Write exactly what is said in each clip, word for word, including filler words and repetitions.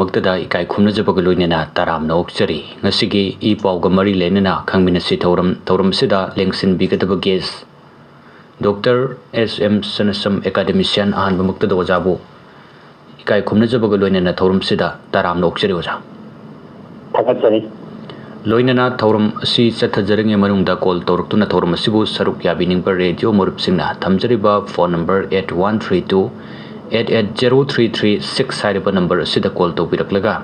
ꯃꯛꯇꯗ ꯏꯀꯥꯏ ꯈꯨꯝꯅꯖꯕꯒ ꯂꯣꯏꯅꯅ ꯇꯔꯥꯝꯅ ꯑꯣꯛꯆꯔꯤ꯫ ꯉꯁꯤꯒꯤ ꯏ ꯄꯥꯎꯒ ꯃꯔꯤ ꯂꯩꯅꯅ ꯈꯪꯃꯤꯟꯅꯁꯤ ꯊꯧꯔꯝ, ꯊꯧꯔꯝꯁꯤꯗ ꯂꯦꯡꯁꯤꯟꯕꯤꯒꯗꯕ ꯒꯦꯁ ꯗꯣꯛꯇꯔ ꯑꯦꯁ ꯑꯦꯝ ꯁꯅꯥꯁꯝ, ꯑꯦꯀꯥꯗꯦꯃꯤꯁꯤꯌꯥꯟ, ꯑꯍꯥꯟꯕꯃꯛꯇꯗ ꯑꯣꯖꯥꯕꯨ ꯏꯀꯥꯏ ꯈꯨꯝꯅꯖꯕꯒ ꯂꯣꯏꯅꯅ ꯊꯧꯔꯝꯁꯤꯗ ꯇꯔꯥꯝꯅ ꯑꯣꯛꯆꯔꯤ ꯑꯣꯖꯥ꯫ ꯊꯥꯒꯠꯆꯔꯤ꯫ ꯂꯣꯏꯅꯅ ꯊꯧꯔꯝ ꯑꯁꯤ ꯆꯠꯊꯖꯔꯤꯉꯩ ꯃꯅꯨꯡꯗ ꯀꯣꯜ ꯇꯧꯔꯛꯇꯨꯅ ꯊꯧꯔꯝ ꯑꯁꯤꯕꯨ ꯁꯔꯨꯛ ꯌꯥꯕꯤꯅꯤꯡꯕ ꯔꯦꯗꯤꯑꯣ ꯃꯔꯨꯞꯁꯤꯡꯅ ꯊꯝꯖꯔꯤꯕ phone number eight one three two eight eight zero three three six ꯍꯥꯏꯔꯤꯕ ꯅꯝꯕꯔ ꯑꯁꯤꯗ ꯀꯣꯜ ꯇꯧꯕꯤꯔꯛꯂꯒ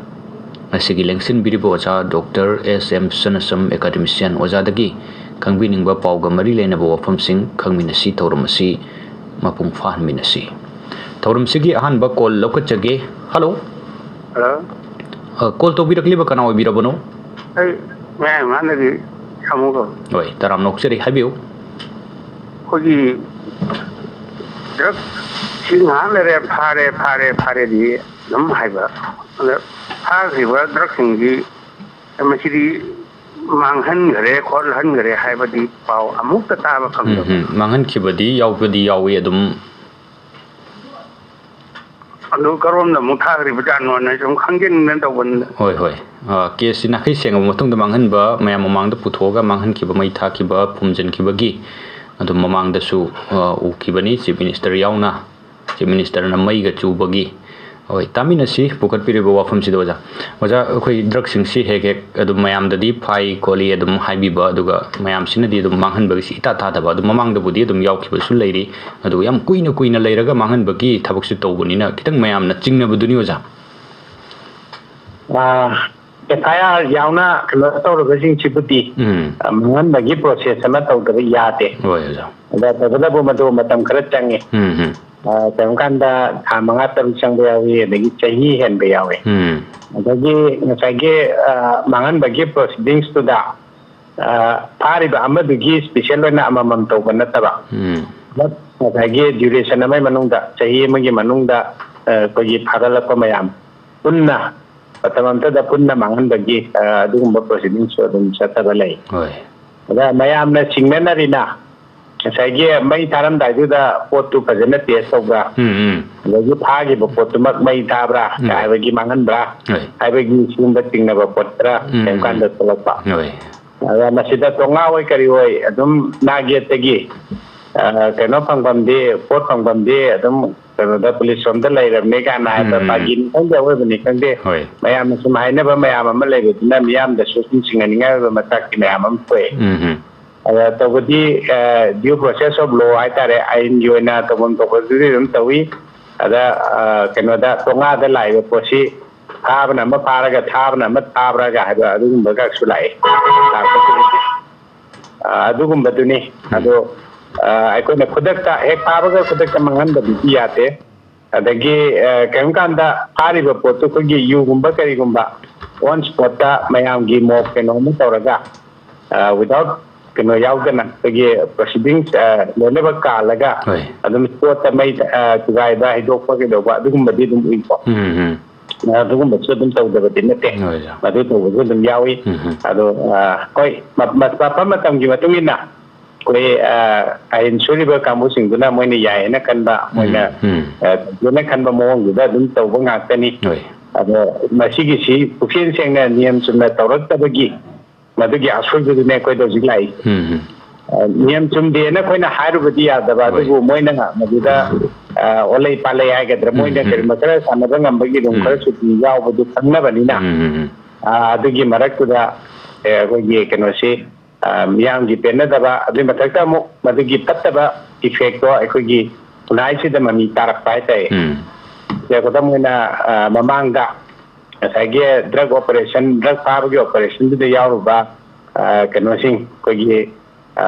ꯉꯁꯤꯒꯤ ꯂꯦꯡꯁꯤꯟꯕꯤꯔꯤꯕ ꯑꯣꯖꯥ ꯗꯣꯛꯇꯔ ꯑꯦꯁ ꯑꯦꯝ ꯁꯅꯥꯁꯝ, ꯑꯦꯀꯥꯗꯦꯃꯤꯁꯤꯌꯥꯟ ꯑꯣꯖꯥꯗꯒꯤ ꯈꯪꯕꯤꯅꯤꯡꯕ ꯄꯥꯎꯒ ꯃꯔꯤ ꯂꯩꯅꯕ ꯋꯥꯐꯝꯁꯤꯡ ꯈꯪꯃꯤꯟꯅꯁꯤ꯫ ꯊꯧꯔꯝ ꯑꯁꯤ ꯃꯄꯨꯡ ꯐꯥꯍꯟꯃꯤꯟꯅꯁꯤ꯫ ꯊꯧꯔꯝꯁꯤꯒꯤ ꯑꯍꯥꯟꯕ ꯀꯣꯜ ꯂꯧꯈꯠꯆꯒꯦ꯫ ꯍꯜꯂꯣ꯫ ꯍꯜꯂꯣ꯫ ꯑ, ꯀꯣꯜ ꯇꯧꯕꯤꯔꯛꯂꯤꯕ ꯀꯅꯥ ꯑꯣꯏꯕꯤꯔꯕꯅꯣ? ꯑꯩ ꯃꯌꯥꯡ ꯏꯝꯐꯥꯜꯗꯒꯤ ꯁꯥꯃꯨ ꯀꯧꯏ꯫ ꯍꯣꯏ, ꯇꯔꯥꯝꯅ ꯑꯣꯛꯆꯔꯤ, ꯍꯥꯏꯕꯤꯌꯨ꯫ ꯑꯩꯈꯣꯏꯒꯤ ꯗ꯭ꯔꯒꯁꯤ ꯉꯥꯏꯍꯥꯛ ꯂꯩꯔꯦ, ꯐꯥꯔꯦ, ꯐꯥꯔꯦ, ꯐꯥꯔꯦꯗꯤ ꯑꯗꯨꯝ ꯍꯥꯏꯕ꯫ ꯑꯗ ꯐꯥꯈ꯭ꯔꯤꯕ ꯗ꯭ꯔꯒꯁꯤꯡꯗꯤ ꯃꯁꯤꯗꯤ ꯃꯥꯡꯍꯟꯈ꯭ꯔꯦ, ꯈꯣꯠꯍꯟꯈ꯭ꯔꯦ ꯍꯥꯏꯕꯗꯤ ꯄꯥꯎ ꯑꯃꯨꯛꯇ ꯇꯥꯕ ꯐꯪꯗꯕ꯫ ꯎꯝ, ꯎꯝ꯫ ꯃꯥꯡꯍꯟꯈꯤꯕꯗꯤ ꯌꯥꯎꯕꯗꯤ ꯌꯥꯎꯏ ꯑꯗꯨꯝ꯫ ꯑꯗꯨ ꯀꯔꯣꯝꯗ ꯑꯃꯨꯛ ꯊꯥꯈ꯭ꯔꯤꯕꯖꯥꯠꯅꯣꯅ ꯁꯨꯝ ꯈꯪꯖꯅꯤꯡꯗꯅ ꯇꯧꯕꯅꯤꯗ꯫ ꯍꯣꯏ, ꯍꯣꯏ꯫ ꯑ, ꯀꯦꯁꯁꯤ ꯅꯥꯈꯩ ꯁꯦꯡꯉꯕ ꯃꯇꯨꯡꯗ ꯃꯥꯡꯍꯟꯕ ꯃꯌꯥꯝ ꯃꯃꯥꯡꯗ ꯄꯨꯊꯣꯛꯑꯒ ꯃꯥꯡꯍꯟꯈꯤꯕ, ꯃꯩ ꯊꯥꯈꯤꯕ, ꯐꯨꯝꯖꯤꯟꯈꯤꯕꯒꯤ ꯑꯗꯨꯝ ꯃꯃꯥꯡꯗꯁꯨ, ꯑ, ꯎꯈꯤꯕꯅꯤ, ꯆꯤꯐ ꯃꯤꯅꯤꯁꯇꯔ ꯌꯥꯎꯅ꯫ ꯆꯤꯐ ꯃꯤꯅꯤꯁꯇꯔꯅ ꯃꯩꯒ ꯆꯨꯕꯒꯤ꯫ ꯍꯣꯏ, ꯇꯥꯃꯤꯟꯅꯁꯤ ꯄꯨꯈꯠꯄꯤꯔꯤꯕ ꯋꯥꯐꯝꯁꯤꯗ ꯑꯣꯖꯥ꯫ ꯑꯣꯖꯥ, ꯑꯩꯈꯣꯏ ꯗ꯭ꯔꯒꯁꯤꯡꯁꯤ ꯍꯦꯛ ꯍꯦꯛ ꯑꯗꯨꯝ ꯃꯌꯥꯝꯗꯗꯤ ꯐꯥꯏ ꯈꯣꯠꯂꯤ ꯑꯗꯨꯝ ꯍꯥꯏꯕꯤꯕ, ꯑꯗꯨꯒ ꯃꯌꯥꯝꯁꯤꯅꯗꯤ ꯑꯗꯨꯝ ꯃꯥꯡꯍꯟꯕꯒꯤꯁꯤ ꯏꯇꯥ ꯊꯥꯗꯕ, ꯑꯗꯨꯝ ꯃꯃꯥꯡꯗꯕꯨꯗꯤ ꯑꯗꯨꯝ ꯌꯥꯎꯈꯤꯕꯁꯨ ꯂꯩꯔꯤ, ꯑꯗꯨꯒ ꯌꯥꯝ ꯀꯨꯏꯅ ꯀꯨꯏꯅ ꯂꯩꯔꯒ ꯃꯥꯡꯍꯟꯕꯒꯤ ꯊꯕꯛꯁꯨ ꯇꯧꯕꯅꯤꯅ ꯈꯤꯇꯪ ꯃꯌꯥꯝꯅ ꯆꯤꯡꯅꯕꯗꯨꯅꯤ ꯑꯣꯖꯥ꯫ ꯑꯥ, F I R ꯌꯥꯎꯅ ꯀꯩꯅꯣ ꯇꯧꯔꯕꯁꯤꯡꯁꯤꯕꯨꯗꯤ, ꯎꯝ꯫ ꯑ, ꯃꯥꯡꯍꯟꯕꯒꯤ process ꯑꯃ ꯇꯧꯗꯕ ꯌꯥꯗꯦ꯫ ꯍꯣꯏ, ꯑꯣꯖꯥ꯫ ꯑꯗ ꯇꯧꯕꯇꯕꯨ ꯃꯗꯨ ꯃꯇꯝ ꯈꯔ ꯆꯪꯉꯤ꯫ ꯎꯝ, ꯎꯝ꯫ ꯑ, ꯀꯔꯤꯒꯨꯝꯕ ꯀꯥꯟꯗ ꯊꯥ ꯃꯉꯥ ꯇꯔꯨꯛ ꯆꯪꯕ ꯌꯥꯎꯏ, ꯑꯗꯒꯤ ꯆꯍꯤ ꯍꯦꯟꯕ ꯌꯥꯎꯏ꯫ ꯎꯝ꯫ ꯑꯗꯒꯤ ꯉꯁꯥꯏꯒꯤ, ꯑ, ꯃꯥꯡꯍꯟꯕꯒꯤ proceedings ꯇꯨꯗ, ꯑ, ꯐꯥꯔꯤꯕ ꯑꯃꯗꯨꯒꯤ special ꯑꯣꯏꯅ ꯑꯃꯃꯝ ꯇꯧꯕ ꯅꯠꯇꯕ, ꯎꯝ꯫ ꯉꯁꯥꯏꯒꯤ duration ꯑꯃꯒꯤ ꯃꯅꯨꯡꯗ, ꯆꯍꯤ ꯑꯃꯒꯤ ꯃꯅꯨꯡꯗ, ꯑ, ꯑꯩꯈꯣꯏꯒꯤ ꯐꯥꯒꯠꯂꯛꯄ ꯃꯌꯥꯝ ꯄꯨꯟꯅ ꯃꯇꯝ ꯑꯃꯗ ꯄꯨꯟꯅ ꯃꯥꯡꯍꯟꯕꯒꯤ, ꯑ, ꯑꯗꯨꯒꯨꯝꯕ proceedings ꯁꯨ ꯑꯗꯨꯝ ꯆꯠꯊꯕ ꯂꯩ꯫ ꯍꯣꯏ꯫ ꯑꯗ ꯃꯌꯥꯝꯅ ꯆꯤꯡꯅꯅꯔꯤꯅ, ꯉꯁꯥꯏꯒꯤ ꯃꯩ ꯊꯥꯔꯝꯗꯥꯏꯗꯨꯗ ꯄꯣꯠꯇꯨ ꯐꯖꯅ ꯇꯦꯁ ꯇꯧꯕ꯭ꯔꯥ, ꯎꯝ, ꯎꯝ꯫ ꯑꯗꯒꯤ ꯐꯥꯈꯤꯕ ꯄꯣꯠꯇꯨꯃꯛ ꯃꯩ ꯊꯥꯕ꯭ꯔꯥ, ꯎꯝ꯫ ꯍꯥꯏꯕꯒꯤ ꯃꯥꯡꯍꯟꯕ꯭ꯔꯥ, ꯍꯣꯏ꯫ ꯍꯥꯏꯕꯒꯤ ꯁꯤꯒꯨꯝꯕ ꯆꯤꯡꯅꯕ ꯄꯣꯠ ꯈꯔ ꯎꯝ, ꯀꯔꯤꯒꯨꯝꯕ ꯎꯝ꯫ ꯀꯥꯟꯗ ꯊꯣꯛꯂꯛꯄ꯫ ꯍꯣꯏ꯫ ꯑꯗ ꯃꯁꯤꯗ ꯇꯣꯉꯥ ꯑꯣꯏ ꯀꯔꯤ ꯑꯣꯏ ꯑꯗꯨꯝ ꯅꯥꯒꯦꯠꯇꯒꯤ, ꯑ, ꯀꯩꯅꯣ ꯐꯪꯐꯝꯗꯤ, ꯄꯣꯠ ꯐꯪꯐꯝꯗꯤ ꯑꯗꯨꯝ ꯀꯩꯅꯣꯗ ꯄꯨꯂꯤꯁ ꯔꯣꯝꯗ ꯂꯩꯔꯕꯅꯦ ꯀꯥꯏꯅ ꯍꯥꯏꯕ ꯎꯝ, ꯎꯝ꯫ ꯐꯥꯒꯤꯅꯤ ꯈꯪꯗꯦ, ꯑꯋꯣꯏꯕꯅꯤ ꯈꯪꯗꯦ, ꯍꯣꯏ꯫ ꯃꯌꯥꯝꯅ ꯁꯨꯝ ꯍꯥꯏꯅꯕ ꯃꯌꯥꯝ ꯑꯃ ꯂꯩꯕꯗꯨꯅ ꯃꯤꯌꯥꯝꯗꯁꯨ ꯁꯨꯝ ꯆꯤꯡꯅꯅꯤꯡꯉꯥꯏ ꯑꯣꯏꯕ ꯃꯆꯥꯛꯇꯤ ꯃꯌꯥꯝ ꯑꯃ ꯊꯣꯛꯑꯦ꯫ ꯎꯝ, ꯎꯝ꯫ ꯑꯗ ꯇꯧꯕꯗꯤ, ꯑ, due process of law ꯍꯥꯏꯇꯥꯔꯦ, ꯑꯥꯏꯟꯒꯤ ꯑꯣꯏꯅ ꯇꯧꯐꯝ ꯊꯣꯛꯄꯗꯨꯗꯤ ꯑꯗꯨꯝ ꯇꯧꯏ꯫ ꯑꯗ, ꯑ, ꯀꯩꯅꯣꯗ ꯇꯣꯉꯥꯗ ꯂꯥꯛꯏꯕ ꯄꯣꯠꯁꯤ ꯐꯥꯕꯅ ꯑꯃ ꯐꯥꯔꯒ ꯊꯥꯕꯅ ꯑꯃ ꯊꯥꯕ꯭ꯔꯥꯒ ꯍꯥꯏꯕ ꯑꯗꯨꯒꯨꯝꯕꯒꯁꯨ ꯂꯥꯛꯏ꯫ ꯂꯥꯛꯄꯁꯤꯗꯤ, ꯑ, ꯑꯗꯨꯒꯨꯝꯕꯗꯨꯅꯤ꯫ ꯎꯝ꯫ ꯑꯗꯣ, ꯑ, ꯑꯩꯈꯣꯏꯅ ꯈꯨꯗꯛꯇ ꯍꯦꯛ ꯐꯥꯕꯒ ꯈꯨꯗꯛꯇ ꯃꯥꯡꯍꯟꯕꯗꯨꯗꯤ ꯌꯥꯗꯦ꯫ ꯑꯗꯒꯤ, ꯑ, ꯀꯔꯤꯒꯨꯝꯕ ꯀꯥꯟꯗ ꯐꯥꯔꯤꯕ ꯄꯣꯠꯇꯨ ꯑꯩꯈꯣꯏꯒꯤ ꯌꯨꯒꯨꯝꯕ ꯀꯔꯤꯒꯨꯝꯕ on spot ꯇ ꯃꯌꯥꯝꯒꯤ ꯃꯣꯞ ꯀꯩꯅꯣ ꯑꯃ ꯇꯧꯔꯒ, ꯑ, without ꯀꯩꯅꯣ ꯌꯥꯎꯗꯅ ꯑꯩꯈꯣꯏꯒꯤ proceedings, ꯑ, ꯂꯣꯏꯅꯃꯛ ꯀꯥꯜꯂꯒ ꯍꯣꯏ꯫ ꯑꯗꯨꯝ spot ꯇ ꯃꯩ, ꯑ, ꯊꯨꯒꯥꯏꯕ, ꯍꯩꯗꯣꯛꯄ ꯀꯩꯗꯧꯕ ꯑꯗꯨꯒꯨꯝꯕꯗꯤ ꯑꯗꯨꯝ ꯎꯏꯀꯣ꯫ ꯎꯝ, ꯎꯝ꯫ ꯑ, ꯑꯗꯨꯒꯨꯝꯕꯁꯨ ꯑꯗꯨꯝ ꯇꯧꯗꯕꯗꯤ ꯅꯠꯇꯦ꯫ ꯍꯣꯏ, ꯑꯣꯖꯥ꯫ ꯑꯗꯨ ꯇꯧꯕꯁꯨ ꯑꯗꯨꯝ ꯌꯥꯎꯏ꯫ ꯎꯝ, ꯎꯝ꯫ ꯑꯗꯣ, ꯑ, ꯍꯣꯏ, ꯃ-, ꯃ-, ꯃꯐꯝ ꯃꯇꯝꯒꯤ ꯃꯇꯨꯡ ꯏꯟꯅ ꯑꯩꯈꯣꯏ, ꯑ, ꯑꯥꯏꯟ ꯁꯨꯔꯤꯕ ꯀꯥꯡꯕꯨꯁꯤꯡꯗꯨꯅ ꯃꯣꯏꯅ ꯌꯥꯏꯌꯦꯅ ꯈꯟꯕ, ꯃꯣꯏꯅ, ꯎꯝ, ꯎꯝ꯫ ꯑ, ꯐꯖꯅ ꯈꯟꯕ ꯃꯑꯣꯡꯗꯨꯗ ꯑꯗꯨꯝ ꯇꯧꯕ ꯉꯥꯛꯇꯅꯤ꯫ ꯍꯣꯏ꯫ ꯑꯗꯣ ꯃꯁꯤꯒꯤꯁꯤ ꯄꯨꯛꯆꯦꯜ ꯁꯦꯡꯅ ꯅꯤꯌꯝ ꯆꯨꯝꯅ ꯇꯧꯔꯛꯇꯕꯒꯤ ꯃꯗꯨꯒꯤ ꯑꯁꯣꯏꯕꯗꯨꯅꯦ ꯑꯩꯈꯣꯏꯗ ꯍꯧꯖꯤꯛ ꯂꯥꯛꯏ꯫ ꯎꯝ, ꯎꯝ꯫ ꯑ, ꯅꯤꯌꯝ ꯆꯨꯝꯗꯦꯅ ꯑꯩꯈꯣꯏꯅ ꯍꯥꯏꯔꯨꯕꯗꯤ ꯌꯥꯗꯕ, ꯍꯣꯏ꯫ ꯑꯗꯨꯕꯨ ꯃꯣꯏꯅ ꯃꯗꯨꯗ, ꯑ, ꯑꯣꯂꯩ ꯄꯥꯂꯩ ꯍꯥꯏꯒꯗ꯭ꯔꯥ, ꯎꯝ, ꯃꯣꯏꯅ ꯎꯝ꯫ ꯀꯔꯤꯒꯨꯝꯕ ꯈꯔ ꯁꯥꯟꯅꯕ ꯉꯝꯕꯒꯤ ꯑꯗꯨꯝ ꯎꯝ꯫ ꯈꯔ ꯁꯨꯇꯤ ꯌꯥꯎꯕꯗꯨ ꯈꯪꯅꯕꯅꯤꯅ, ꯎꯝ, ꯎꯝ, ꯎꯝ꯫ ꯑ, ꯑꯗꯨꯒꯤ ꯃꯔꯛꯇꯨꯗ, ꯑꯦ, ꯑꯩꯈꯣꯏꯒꯤ ꯀꯩꯅꯣꯁꯤ, ꯑ, ꯃꯤꯌꯥꯝꯒꯤ ꯄꯦꯟꯅꯗꯕ, ꯑꯗꯨꯒꯤ ꯃꯊꯛꯇ ꯑꯃꯨꯛ ꯃꯗꯨꯒꯤ ꯐꯠꯇꯕ effect ꯇꯣ ꯑꯩꯈꯣꯏꯒꯤ ꯈꯨꯟꯅꯥꯏꯁꯤꯗ ꯃꯃꯤ ꯇꯥꯔꯛꯄ ꯍꯥꯏꯇꯥꯔꯦ꯫ ꯎꯝ꯫ ꯁꯦ, ꯈꯨꯗꯝ ꯑꯣꯏꯅ, ꯑ, ꯃꯃꯥꯡꯗ ꯉꯁꯥꯏꯒꯤ drug operation, drug ꯐꯥꯕꯒꯤ operation ꯗꯨꯗ ꯌꯥꯎꯔꯨꯕ, ꯑ, ꯀꯩꯅꯣꯁꯤꯡ, ꯑꯩꯈꯣꯏꯒꯤ, ꯑ,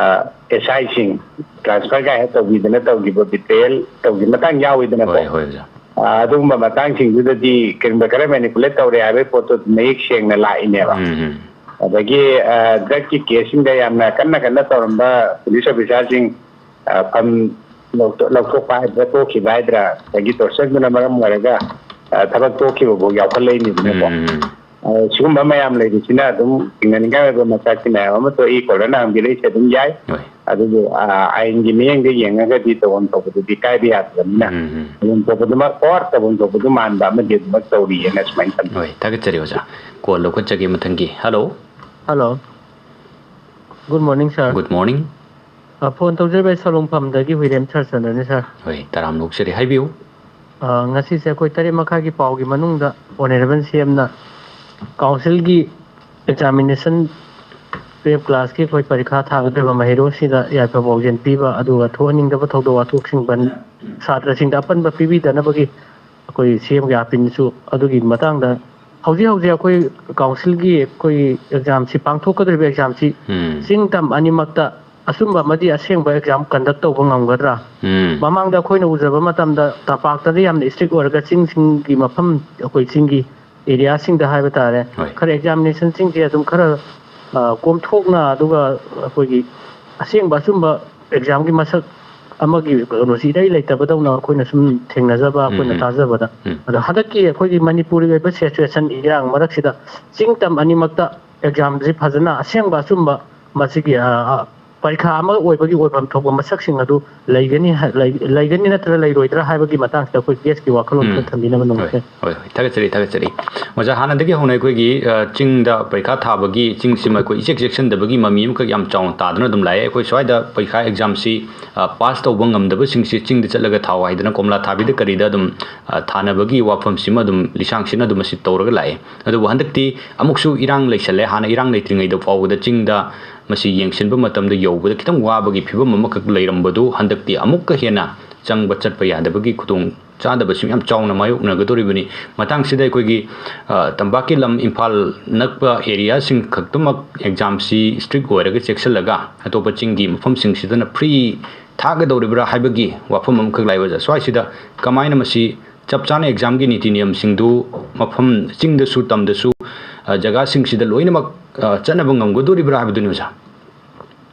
S I ꯁꯤꯡ transfer ꯀꯥꯏꯅ ꯇꯧꯕꯤꯗꯅ ꯇꯧꯈꯤꯕ, betrayal ꯇꯧꯈꯤꯕ ꯃꯇꯥꯡ ꯌꯥꯎꯋꯤꯗꯅꯀꯣ꯫ ꯍꯣꯏ, ꯍꯣꯏ, ꯑꯣꯖꯥ꯫ ꯑ, ꯑꯗꯨꯒꯨꯝꯕ ꯃꯇꯥꯡꯁꯤꯡꯗꯨꯗꯗꯤ ꯀꯔꯤꯒꯨꯝꯕ ꯈꯔ manipulate ꯇꯧꯔꯦ ꯍꯥꯏꯕꯒꯤ ꯄꯣꯠꯇꯣ ꯃꯌꯦꯛ ꯁꯦꯡꯅ ꯂꯥꯛꯏꯅꯦꯕ꯫ ꯎꯝ, ꯎꯝ꯫ ꯑꯗꯒꯤ, ꯑ, drug ꯀꯤ case ꯁꯤꯡꯗ ꯌꯥꯝꯅ ꯀꯟꯅ ꯀꯟꯅ ꯇꯧꯔꯝꯕ police officer ꯁꯤꯡ, ꯑ, ꯐꯝ ꯂꯧꯊꯣꯛ-, ꯂꯧꯊꯣꯛꯄ ꯍꯥꯏꯗ꯭ꯔꯥ, ꯇꯣꯛꯈꯤꯕ ꯍꯥꯏꯗ꯭ꯔꯥ, ꯑꯗꯒꯤ torture ꯗꯨꯅ ꯃꯔꯝ ꯑꯣꯏꯔꯒ, ꯑ, ꯊꯕꯛ ꯇꯣꯛꯈꯤꯕ ꯐꯥꯎ ꯌꯥꯎꯈꯠꯂꯛꯏꯅꯤꯗꯅꯀꯣ꯫ ꯎꯝ, ꯎꯝ꯫ ꯑ, ꯁꯤꯒꯨꯝꯕ ꯃꯌꯥꯝ ꯂꯩꯕꯁꯤꯅ ꯑꯗꯨꯝ ꯆꯤꯡꯅꯅꯤꯡꯉꯥꯏ ꯑꯣꯏꯕ ꯃꯆꯥꯛꯇꯤ ꯃꯌꯥꯝ ꯑꯃ ꯊꯣꯛꯏ꯫ Caller ꯅ ꯍꯪꯕꯤꯔꯛꯏꯁꯦ ꯑꯗꯨꯝ ꯌꯥꯏ꯫ ꯍꯣꯏ꯫ ꯑꯗꯨꯕꯨ ꯑꯥꯏꯟꯒꯤ ꯃꯤꯠꯌꯦꯡꯗ ꯌꯦꯡꯉꯒꯗꯤ ꯇꯧꯐꯝ ꯊꯣꯛꯄꯗꯨꯗꯤ ꯀꯥꯏꯕ ꯌꯥꯗꯕꯅꯤꯅ, ꯎꯝ, ꯎꯝ. ꯇꯧꯐꯝ ꯊꯣꯛꯄꯗꯨꯃꯛ ꯑꯣꯔ ꯇꯧꯐꯝ ꯊꯣꯛꯄꯗꯨ ꯃꯥꯟꯕ ꯑꯃꯗꯤ ꯑꯗꯨꯃꯛ ꯇꯧꯔꯤꯑꯅ ꯁꯨꯃꯥꯏꯅ ꯊꯝꯖꯩ꯫ ꯍꯣꯏ, ꯊꯥꯒꯠꯆꯔꯤ ꯑꯣꯖꯥ꯫ ꯀꯣꯜ ꯂꯧꯈꯠꯆꯒꯦ ꯃꯊꯪꯒꯤ꯫ Hello. Hello. Good morning sir. Good morning. ꯑ, ꯐꯣꯟ ꯇꯧꯖꯔꯤꯕ ꯑꯩ ꯁꯣꯂꯨꯡꯐꯝꯗꯒꯤ ꯍꯨꯏꯔꯦꯝ ꯁꯔꯆꯟꯗ꯭ꯔꯅꯤ ꯁꯥꯔ꯫ ꯍꯣꯏ, ꯇꯔꯥꯝꯅ ꯑꯣꯛꯆꯔꯤ, ꯍꯥꯏꯕꯤꯌꯨ꯫ ꯑ, ꯉꯁꯤꯁꯦ ꯑꯩꯈꯣꯏ ꯇꯔꯦꯠ ꯃꯈꯥꯏꯒꯤ ꯄꯥꯎꯒꯤ ꯃꯅꯨꯡꯗ ꯑꯣꯅꯔꯦꯕꯜ ꯁꯤ ꯑꯦꯝꯅ ꯀꯥꯎꯟꯁꯤꯜꯒꯤ ꯑꯦꯛꯖꯥꯃꯤꯅꯦꯁꯟ ꯇꯨꯌꯦꯜꯞ ꯀ꯭ꯂꯥꯁꯀꯤ ꯑꯩꯈꯣꯏ ꯄꯔꯤꯈꯥ ꯊꯥꯒꯗꯧꯔꯤꯕ ꯃꯍꯩꯔꯣꯏꯁꯤꯡꯗ ꯌꯥꯏꯐ ꯄꯥꯎꯖꯦꯜ ꯄꯤꯕ, ꯑꯗꯨꯒ ꯊꯣꯛꯍꯟꯅꯤꯡꯗꯕ ꯊꯧꯗꯣꯛ ꯋꯥꯊꯣꯛꯁꯤꯡ ꯕꯟ, ꯁꯥꯇ꯭ꯔꯁꯤꯡꯗ ꯑꯄꯟꯕ ꯄꯤꯕꯤꯗꯅꯕꯒꯤ ꯑꯩꯈꯣꯏ ꯁꯤ ꯑꯦꯝꯒꯤ ꯑꯥꯔꯄꯤꯅꯁꯨ ꯑꯗꯨꯒꯤ ꯃꯇꯥꯡꯗ ꯍꯧꯖꯤꯛ ꯍꯧꯖꯤꯛ ꯑꯩꯈꯣꯏ ꯀꯥꯎꯟꯁꯤꯜꯒꯤ ꯑꯩꯈꯣꯏꯒꯤ ꯑꯦꯛꯖꯥꯝꯁꯤ, ꯄꯥꯡꯊꯣꯛꯀꯗꯧꯔꯤꯕ ꯑꯦꯛꯖꯥꯝꯁꯤ ꯎꯝ. ꯆꯤꯡ ꯇꯝ ꯑꯅꯤꯃꯛꯇ ꯑꯆꯨꯝꯕ ꯑꯃꯗꯤ ꯑꯁꯦꯡꯕ ꯑꯦꯛꯖꯥꯝ ꯀꯟꯗꯛ ꯇꯧꯕ ꯉꯝꯒꯗ꯭ꯔꯥ? ꯎꯝ. ꯃꯃꯥꯡꯗ ꯑꯩꯈꯣꯏꯅ ꯎꯖꯕ ꯃꯇꯝꯗ ꯇꯝꯄꯥꯛꯇꯗꯤ ꯌꯥꯝꯅ ꯏꯁꯇ꯭ꯔꯤꯛ ꯑꯣꯏꯔꯒ ꯆꯤꯡꯁꯤꯡꯒꯤ ꯃꯐꯝ, ꯑꯩꯈꯣꯏ ꯆꯤꯡꯒꯤ ꯑꯦꯔꯤꯌꯥꯁꯤꯡꯗ ꯍꯥꯏꯕ ꯇꯥꯔꯦ, ꯍꯣꯏ. ꯈꯔ ꯑꯦꯛꯖꯥꯃꯤꯅꯦꯁꯟꯁꯤꯡꯁꯦ ꯑꯗꯨꯝ ꯈꯔ, ꯑ, ꯀꯣꯝꯊꯣꯛꯅ, ꯑꯗꯨꯒ ꯑꯩꯈꯣꯏꯒꯤ ꯑꯁꯦꯡꯕ ꯑꯆꯨꯝꯕ ꯑꯦꯛꯖꯥꯝꯒꯤ ꯃꯁꯛ ꯑꯃꯒꯤ ꯀꯩꯅꯣꯁꯤ ꯏꯔꯩ ꯂꯩꯇꯕꯗꯧꯅ ꯑꯩꯈꯣꯏꯅ ꯁꯨꯝ ꯊꯦꯡꯅꯖꯕ, ꯑꯩꯈꯣꯏꯅ ꯎꯝ. ꯇꯥꯖꯕꯗ꯫ ꯎꯝ. ꯑꯗꯣ ꯍꯟꯗꯛꯀꯤ ꯑꯩꯈꯣꯏꯒꯤ ꯃꯅꯤꯄꯨꯔꯒꯤ ꯑꯣꯏꯕ ꯁꯤꯆꯨꯋꯦꯁꯟ, ꯏꯔꯥꯡ ꯃꯔꯛꯁꯤꯗ ꯆꯤꯡ ꯇꯝ ꯑꯅꯤꯃꯛꯇ ꯑꯦꯛꯖꯥꯝꯁꯤ ꯐꯖꯅ ꯑꯁꯦꯡꯕ ꯑꯆꯨꯝꯕ ꯃꯁꯤꯒꯤ, ꯑ, ꯑ, ꯄꯔꯤꯈꯥ ꯑꯃ ꯑꯣꯏꯕꯒꯤ ꯑꯣꯏꯐꯝ ꯊꯣꯛꯄ ꯃꯁꯛꯁꯤꯡ ꯑꯗꯨ ꯂꯩꯒꯅꯤ ꯍꯥꯏ-, ꯂꯩ-, ꯂꯩꯒꯅꯤ ꯅꯠꯇ꯭ꯔꯒ ꯂꯩꯔꯣꯏꯗ꯭ꯔꯥ ꯍꯥꯏꯕꯒꯤ ꯃꯇꯥꯡꯁꯤꯗ ꯑꯩꯈꯣꯏ ꯒꯦꯁꯀꯤ ꯋꯥꯈꯜꯂꯣꯟ ꯎꯝ. ꯈꯔ ꯊꯝꯕꯤꯅꯕ ꯍꯣꯏ, ꯅꯨꯡꯉꯥꯏꯖꯩ꯫ ꯍꯣꯏ, ꯍꯣꯏ. ꯊꯥꯒꯠꯆꯔꯤ, ꯊꯥꯒꯠꯆꯔꯤ꯫ ꯑꯣꯖꯥ, ꯍꯥꯟꯅꯗꯒꯤ ꯍꯧꯅ ꯑꯩꯈꯣꯏꯒꯤ, ꯑ, ꯆꯤꯡꯗ ꯄꯔꯤꯈꯥ ꯊꯥꯕꯒꯤ, ꯆꯤꯡꯁꯤꯃ ꯑꯩꯈꯣꯏ ꯏꯆꯦꯛ ꯆꯦꯛꯁꯤꯟꯗꯕꯒꯤ ꯃꯃꯤ ꯑꯃꯈꯛ ꯌꯥꯝ ꯆꯥꯎꯅ ꯇꯥꯗꯨꯅ ꯑꯗꯨꯝ ꯂꯥꯛꯑꯦ꯫ ꯑꯩꯈꯣꯏ ꯁ꯭ꯋꯥꯏꯗ ꯄꯔꯤꯈꯥ ꯑꯦꯛꯖꯥꯝꯁꯤ, ꯑ, ꯄꯥꯁ ꯇꯧꯕ ꯉꯝꯗꯕꯁꯤꯡꯁꯤ ꯆꯤꯡꯗ ꯆꯠꯂꯒ ꯊꯥꯎ ꯍꯥꯏꯗꯅ ꯀꯣꯝꯂꯥ ꯊꯥꯕꯤꯗ ꯀꯔꯤꯗ ꯑꯗꯨꯝ, ꯑ, ꯊꯥꯅꯕꯒꯤ ꯋꯥꯐꯝꯁꯤꯃ ꯑꯗꯨꯝ ꯂꯤꯁꯥꯡꯁꯤꯠꯅ ꯑꯗꯨꯝ ꯑꯁꯤ ꯇꯧꯔꯒ ꯂꯥꯛꯑꯦ꯫ ꯑꯗꯨꯕꯨ ꯍꯟꯗꯛꯇꯤ ꯑꯃꯨꯛꯁꯨ ꯏꯔꯥꯡ ꯂꯩꯁꯜꯂꯦ꯫ ꯍꯥꯟꯅ ꯏꯔꯥꯡ ꯂꯩꯇ꯭ꯔꯤꯉꯩꯗ ꯐꯥꯎꯕꯗ ꯆꯤꯡꯗ ꯃꯁꯤ ꯌꯦꯡꯁꯤꯟꯕ ꯃꯇꯝꯗ ꯌꯧꯕꯗ ꯈꯤꯇꯪ ꯋꯥꯕꯒꯤ ꯐꯤꯕꯝ ꯑꯃꯈꯛ ꯂꯩꯔꯝꯕꯗꯨ ꯍꯟꯗꯛꯇꯤ ꯑꯃꯨꯛꯀ ꯍꯦꯟꯅ ꯆꯪꯕ ꯆꯠꯄ ꯌꯥꯗꯕꯒꯤ ꯈꯨꯗꯣꯡ ꯆꯥꯗꯕꯁꯤ ꯌꯥꯝ ꯆꯥꯎꯅ ꯃꯥꯌꯣꯛꯅꯒꯗꯧꯔꯤꯕꯅꯤ꯫ ꯃꯇꯥꯡꯁꯤꯗ ꯑꯩꯈꯣꯏꯒꯤ, ꯑ, ꯇꯝꯄꯥꯛꯀꯤ ꯂꯝ, ꯏꯝꯐꯥꯜ ꯅꯛꯄ ꯑꯦꯔꯤꯌꯥꯁꯤꯡ ꯈꯛꯇꯃꯛ ꯑꯦꯛꯖꯥꯝꯁꯤ ꯏꯁꯇ꯭ꯔꯤꯛ ꯑꯣꯏꯔꯒ ꯆꯦꯛꯁꯤꯜꯂꯒ ꯑꯇꯣꯞꯄ ꯆꯤꯡꯒꯤ ꯃꯐꯝꯁꯤꯡꯁꯤꯗꯅ ꯐ꯭ꯔꯤ ꯊꯥꯒꯗꯧꯔꯤꯕ꯭ꯔꯥ ꯍꯥꯏꯕꯒꯤ ꯋꯥꯐꯝ ꯑꯃꯈꯛ ꯂꯥꯛꯏ ꯑꯣꯖꯥ꯫ ꯁ꯭ꯋꯥꯏꯁꯤꯗ ꯀꯃꯥꯏꯅ ꯃꯁꯤ ꯆꯞ ꯆꯥꯅ ꯑꯦꯛꯖꯥꯝꯒꯤ ꯅꯤꯇꯤ ꯅꯤꯌꯝꯁꯤꯡꯗꯨ ꯃꯐꯝ ꯆꯤꯡꯗꯁꯨ ꯇꯝꯗꯁꯨ, ꯑ, ꯖꯒꯥꯁꯤꯡꯁꯤꯗ ꯂꯣꯏꯅꯃꯛ, ꯑ, ꯆꯠꯅꯕ ꯉꯝꯒꯗꯧꯔꯤꯕ꯭ꯔꯥ ꯍꯥꯏꯕꯗꯨꯅꯤ ꯑꯣꯖꯥ꯫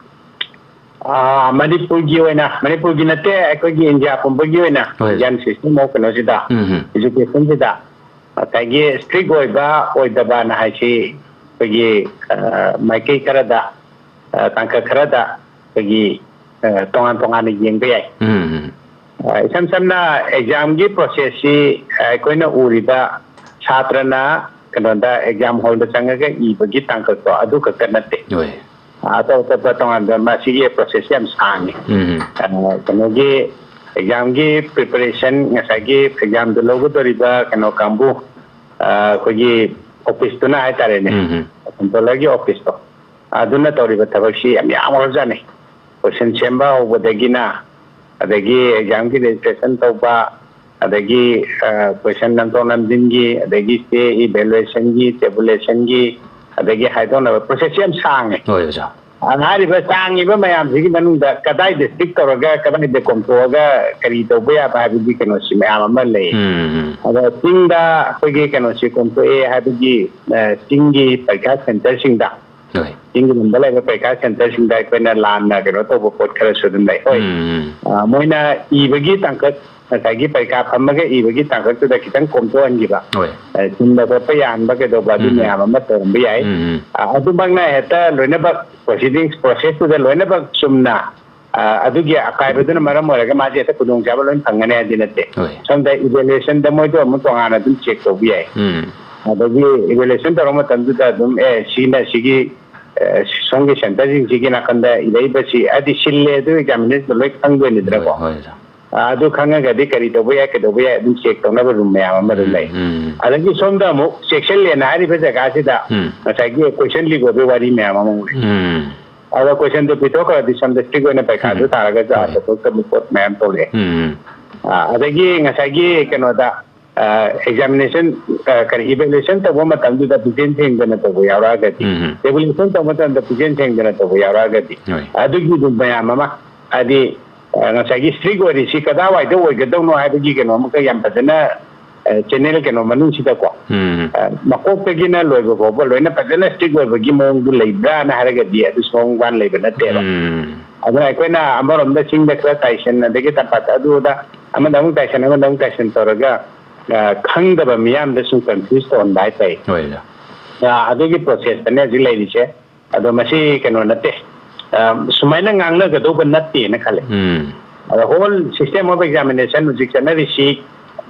ꯑꯥ, ꯃꯅꯤꯄꯨꯔꯒꯤ ꯑꯣꯏꯅ, ꯃꯅꯤꯄꯨꯔꯒꯤ ꯅꯠꯇꯦ, ꯑꯩꯈꯣꯏꯒꯤ ꯏꯟꯗꯤꯌꯥ ꯄꯨꯝꯕꯒꯤ ꯑꯣꯏꯅ ꯍꯣꯏ꯫ ꯑꯦꯛꯖꯥꯝ ꯁꯤꯁꯇꯦꯝ ꯑꯣꯐ ꯀꯩꯅꯣꯁꯤꯗ, ꯎꯝ, ꯎꯝ. ꯏꯖꯨꯀꯦꯁꯟꯁꯤꯗ ꯉꯁꯥꯏꯒꯤ ꯏꯁꯇ꯭ꯔꯤꯛ ꯑꯣꯏꯕ ꯑꯣꯏꯗꯕꯅ ꯍꯥꯏꯁꯤ ꯑꯩꯈꯣꯏꯒꯤ, ꯑ, ꯃꯥꯏꯀꯩ ꯈꯔꯗ, ꯑ, ꯇꯥꯡꯀꯛ ꯈꯔꯗ ꯑꯩꯈꯣꯏꯒꯤ ꯑ, ꯇꯣꯉꯥꯟ ꯇꯣꯉꯥꯟꯅ ꯌꯦꯡꯕ ꯌꯥꯏ꯫ ꯎꯝ, ꯎꯝ꯫ ꯑ, ꯏꯁꯝ ꯁꯝꯅ examꯒꯤ processꯁꯤ, ꯑ, ꯑꯩꯈꯣꯏꯅ ꯎꯔꯤꯕ ꯁꯥꯇ꯭ꯔꯅ ꯀꯩꯅꯣꯗ exam hallꯗ ꯆꯪꯉꯒ ꯏꯕꯒꯤ ꯇꯥꯡꯀꯛꯇꯣ ꯑꯗꯨ ꯈꯛꯇ ꯅꯠꯇꯦ꯫ ꯍꯣꯏ꯫ ꯑꯇꯣꯞ ꯑꯇꯣꯞꯄ ꯇꯣꯉꯥꯟꯕ ꯃꯁꯤꯒꯤ processꯁꯤ ꯌꯥꯝ ꯁꯥꯡꯉꯤ꯫ ꯎꯝ꯫ ꯑ, ꯀꯩꯅꯣꯒꯤ examꯒꯤ preparation, ꯉꯁꯥꯏꯒꯤ examꯗ ꯂꯧꯒꯗꯧꯔꯤꯕ ꯀꯩꯅꯣ ꯀꯥꯡꯕꯨ, ꯑ, ꯑꯩꯈꯣꯏꯒꯤ officeꯇꯨꯅ ꯍꯥꯏꯇꯥꯔꯦꯅꯦ, ꯎꯝ, ꯎꯝ꯫ Controllerꯒꯤ officeꯇꯣ, ꯑꯗꯨꯅ ꯇꯧꯔꯤꯕ ꯊꯕꯛꯁꯤ ꯌꯥꯝ ꯌꯥꯝꯈ꯭ꯔꯖꯥꯠꯅꯤ꯫ Question ꯁꯦꯝꯕ ꯍꯧꯕꯗꯒꯤꯅ, ꯑꯗꯒꯤ examꯒꯤ registration ꯇꯧꯕ, ꯑꯗꯒꯤ, ꯑ, question ꯅꯝꯊꯣꯛ ꯅꯝꯖꯤꯟꯒꯤ, ꯑꯗꯒꯤ ꯆꯦ evaluationꯒꯤ, tabulationꯒꯤ, ꯑꯗꯒꯤ ꯍꯥꯏꯗꯣꯛꯅꯕ processꯁꯤ ꯌꯥꯝ ꯁꯥꯡꯉꯦ꯫ ꯍꯣꯏ, ꯑꯣꯖꯥ꯫ ꯑ, ꯍꯥꯏꯔꯤꯕ ꯁꯥꯡꯉꯤꯕ ꯃꯌꯥꯝꯁꯤꯒꯤ ꯃꯅꯨꯡꯗ ꯀꯗꯥꯏꯗ stick ꯇꯧꯔꯒ, ꯀꯗꯥꯏꯗ ꯀꯣꯝꯊꯣꯛꯑꯒ ꯀꯔꯤ ꯇꯧꯕ ꯌꯥꯕ ꯍꯥꯏꯕꯒꯤ ꯀꯩꯅꯣꯁꯤ ꯃꯌꯥꯝ ꯑꯃ ꯂꯩ꯫ ꯎꯝ, ꯎꯝ꯫ ꯑꯗꯣ ꯆꯤꯡꯗ ꯑꯩꯈꯣꯏꯒꯤ ꯀꯩꯅꯣꯁꯤ ꯀꯣꯝꯊꯣꯛꯑꯦ ꯍꯥꯏꯕꯒꯤ, ꯑ, ꯆꯤꯡꯒꯤ ꯄꯔꯤꯈꯥ centreꯁꯤꯡꯗ, ꯍꯣꯏ꯫ ꯆꯤꯡꯒꯤ ꯂꯝꯗ ꯂꯩꯕ ꯄꯔꯤꯈꯥ centreꯁꯤꯡꯗ ꯑꯩꯈꯣꯏꯅ ꯂꯥꯟꯅ ꯀꯩꯅꯣ ꯇꯧꯕ ꯄꯣꯠ ꯈꯔꯁꯨ ꯑꯗꯨꯝ ꯂꯩ꯫ ꯍꯣꯏ꯫ ꯎꯝ, ꯎꯝ꯫ ꯑ, ꯃꯣꯏꯅ ꯏꯕꯒꯤ ꯇꯥꯡꯀꯛ, ꯉꯁꯥꯏꯒꯤ ꯄꯔꯤꯈꯥ ꯐꯝꯃꯒ ꯏꯕꯒꯤ ꯇꯥꯡꯀꯛꯇꯨꯗ ꯈꯤꯇꯪ ꯀꯣꯝꯊꯣꯛꯍꯟꯈꯤꯕ, ꯍꯣꯏ꯫ ꯑ, ꯁꯤꯟꯕ ꯈꯣꯠꯄ ꯌꯥꯍꯟꯕ ꯀꯩꯗꯧꯕ ꯑꯗꯨ ꯎꯝ, ꯎꯝ꯫ ꯃꯌꯥꯝ ꯑꯃ ꯇꯧꯔꯝꯕ ꯌꯥꯏ꯫ ꯎꯝ, ꯎꯝ꯫ ꯑ, ꯑꯗꯨꯃꯛꯅ ꯍꯦꯛꯇ ꯂꯣꯏꯅꯃꯛ proceedings processꯇꯨꯗ ꯂꯣꯏꯅꯃꯛ ꯆꯨꯝꯅ, ꯑ, ꯑꯗꯨꯒꯤ ꯑꯀꯥꯏꯕꯗꯨꯅ ꯃꯔꯝ ꯑꯣꯏꯔꯒ ꯃꯥꯁꯦ ꯍꯦꯛꯇ ꯈꯨꯗꯣꯡꯆꯥꯕ ꯂꯣꯏ ꯐꯪꯒꯅꯤ ꯍꯥꯏꯗꯤ ꯅꯠꯇꯦ꯫ ꯍꯣꯏ꯫ ꯁꯣꯝꯗ evaluationꯗ ꯃꯣꯏꯗꯣ ꯑꯃꯨꯛ ꯇꯣꯉꯥꯟꯅ ꯑꯗꯨꯝ check ꯇꯧꯕ ꯌꯥꯏ꯫ ꯎꯝ꯫ ꯑꯗꯒꯤ evaluation ꯇꯧꯔ ꯃꯇꯝꯗꯨꯗ ꯑꯗꯨꯝ, ꯑꯦ, ꯁꯤꯅ ꯁꯤꯒꯤ, ꯑꯦ, ꯁꯣꯝꯒꯤ centreꯁꯤꯡꯁꯤꯒꯤ ꯅꯥꯀꯟꯗ ꯏꯔꯛꯏꯕꯁꯤ ꯍꯥꯏꯗꯤ ꯁꯤꯜꯂꯦ ꯑꯗꯨ examinationꯗ ꯂꯣꯏ ꯈꯪꯗꯣꯏꯅꯤꯗꯅꯀꯣ꯫ ꯍꯣꯏ, ꯍꯣꯏ, ꯑꯣꯖꯥ꯫ ꯑ, ꯑꯗꯨ ꯈꯪꯉꯒꯗꯤ ꯀꯔꯤ ꯇꯧꯕ ꯌꯥꯏ, ꯀꯩꯗꯧꯕ ꯌꯥꯏ ꯑꯗꯨꯝ check ꯇꯧꯅꯕ room ꯃꯌꯥꯝ ꯑꯃ ꯑꯗꯨꯝ ꯎꯝ, ꯂꯩ꯫ ꯎꯝ꯫ ꯑꯗꯒꯤ ꯁꯣꯝꯗ ꯑꯃꯨꯛ ꯆꯦꯛꯁꯤꯜꯂꯦꯅ ꯍꯥꯏꯔꯤꯕ ꯖꯒꯥꯁꯤꯗ ꯎꯝ꯫ ꯉꯁꯥꯏꯒꯤ question leak ꯑꯣꯏꯕꯒꯤ ꯋꯥꯔꯤ ꯃꯌꯥꯝ ꯑꯃ ꯑꯃꯨꯛ ꯂꯩ꯫ ꯎꯝ꯫ ꯑꯗꯣ questionꯗꯣ ꯄꯤꯊꯣꯛꯈ꯭ꯔꯗꯤ ꯁꯣꯝꯗ strict ꯑꯣꯏꯅ ꯄꯔꯤꯈꯥꯗꯨ ꯎꯝ꯫ ꯊꯥꯔꯒ ꯍꯣꯏ꯫ ꯆꯥꯕ ꯊꯣꯛꯇꯕ ꯄꯣꯠ ꯃꯌꯥꯝ ꯊꯣꯛꯂꯛꯑꯦ꯫ ꯎꯝ꯫ ꯑ, ꯑꯗꯒꯤ ꯉꯁꯥꯏꯒꯤ ꯀꯩꯅꯣꯗ, ꯑ, examination, ꯑ, ꯀꯔꯤ, evaluation ꯇꯧꯕ ꯃꯇꯝꯗꯨꯗ ꯄꯨꯛꯆꯦꯟ ꯁꯦꯡꯗꯅ ꯇꯧꯕ ꯌꯥꯎꯔꯛꯑꯒꯗꯤ, ꯎꯝ꯫ Tabulation ꯇꯧꯕ ꯃꯇꯝꯗ ꯄꯨꯛꯆꯦꯟ ꯁꯦꯡꯗꯅ ꯇꯧꯕ ꯌꯥꯎꯔꯛꯑꯒꯗꯤ, ꯍꯣꯏ꯫ ꯑꯗꯨꯒꯤ ꯑꯗꯨꯝ ꯃꯌꯥꯝ ꯑꯃ, ꯍꯥꯏꯗꯤ, ꯑ, ꯉꯁꯥꯏꯒꯤ strict ꯑꯣꯏꯔꯤꯁꯤ ꯀꯗꯥꯏꯋꯥꯏꯗ ꯑꯣꯏꯒꯗꯧꯅꯣ ꯍꯥꯏꯕꯒꯤ ꯀꯩꯅꯣ ꯑꯃꯈꯛ ꯌꯥꯝ ꯐꯖꯅ, ꯑ, channel ꯀꯩꯅꯣ ꯃꯅꯨꯡꯁꯤꯗꯀꯣ, ꯎꯝ꯫ ꯑ, ꯃꯀꯣꯛꯇꯒꯤꯅ ꯂꯣꯏꯕ ꯐꯥꯎꯕ ꯂꯣꯏꯅ ꯐꯖꯅ strict ꯑꯣꯏꯕꯒꯤ ꯃꯑꯣꯡꯗꯨ ꯂꯩꯕ꯭ꯔꯥꯅ ꯍꯥꯏꯔꯒꯗꯤ ꯑꯗꯨ ꯁꯨꯡ ꯋꯥꯟ ꯂꯩꯕ ꯅꯠꯇꯦꯕ꯫ ꯎꯝ꯫ ꯑꯗꯨꯅ ꯑꯩꯈꯣꯏꯅ ꯑꯃꯔꯣꯝꯗ ꯆꯤꯡꯗ ꯈꯔ ꯇꯥꯏꯁꯟ, ꯑꯗꯒꯤ ꯇꯝꯄꯥꯛꯇ ꯑꯗꯨꯗ ꯑꯃꯗ ꯑꯃꯨꯛ ꯇꯥꯏꯁꯟ, ꯑꯃꯗ ꯑꯃꯨꯛ ꯇꯥꯏꯁꯟ ꯇꯧꯔꯒ, ꯑ, ꯈꯪꯗꯕ ꯃꯤꯌꯥꯝꯗ ꯁꯨꯝ confuse ꯇꯧꯍꯟꯕ ꯍꯥꯏꯇꯥꯔꯦ꯫ ꯍꯣꯏ, ꯑꯣꯖꯥ꯫ ꯑ, ꯑꯗꯨꯒꯤ processꯇꯅꯦ ꯍꯧꯖꯤꯛ ꯂꯩꯔꯤꯁꯦ꯫ ꯑꯗꯣ ꯃꯁꯤ ꯀꯩꯅꯣ ꯅꯠꯇꯦ, ꯁꯨꯃꯥꯏꯅ ꯉꯥꯡꯅꯒꯗꯧꯕ ꯅꯠꯇꯦꯅ ꯈꯜꯂꯦ꯫ ꯎꯝ ꯑꯗ whole system of examination ꯍꯧꯖꯤꯛ ꯆꯠꯅꯔꯤꯁꯤ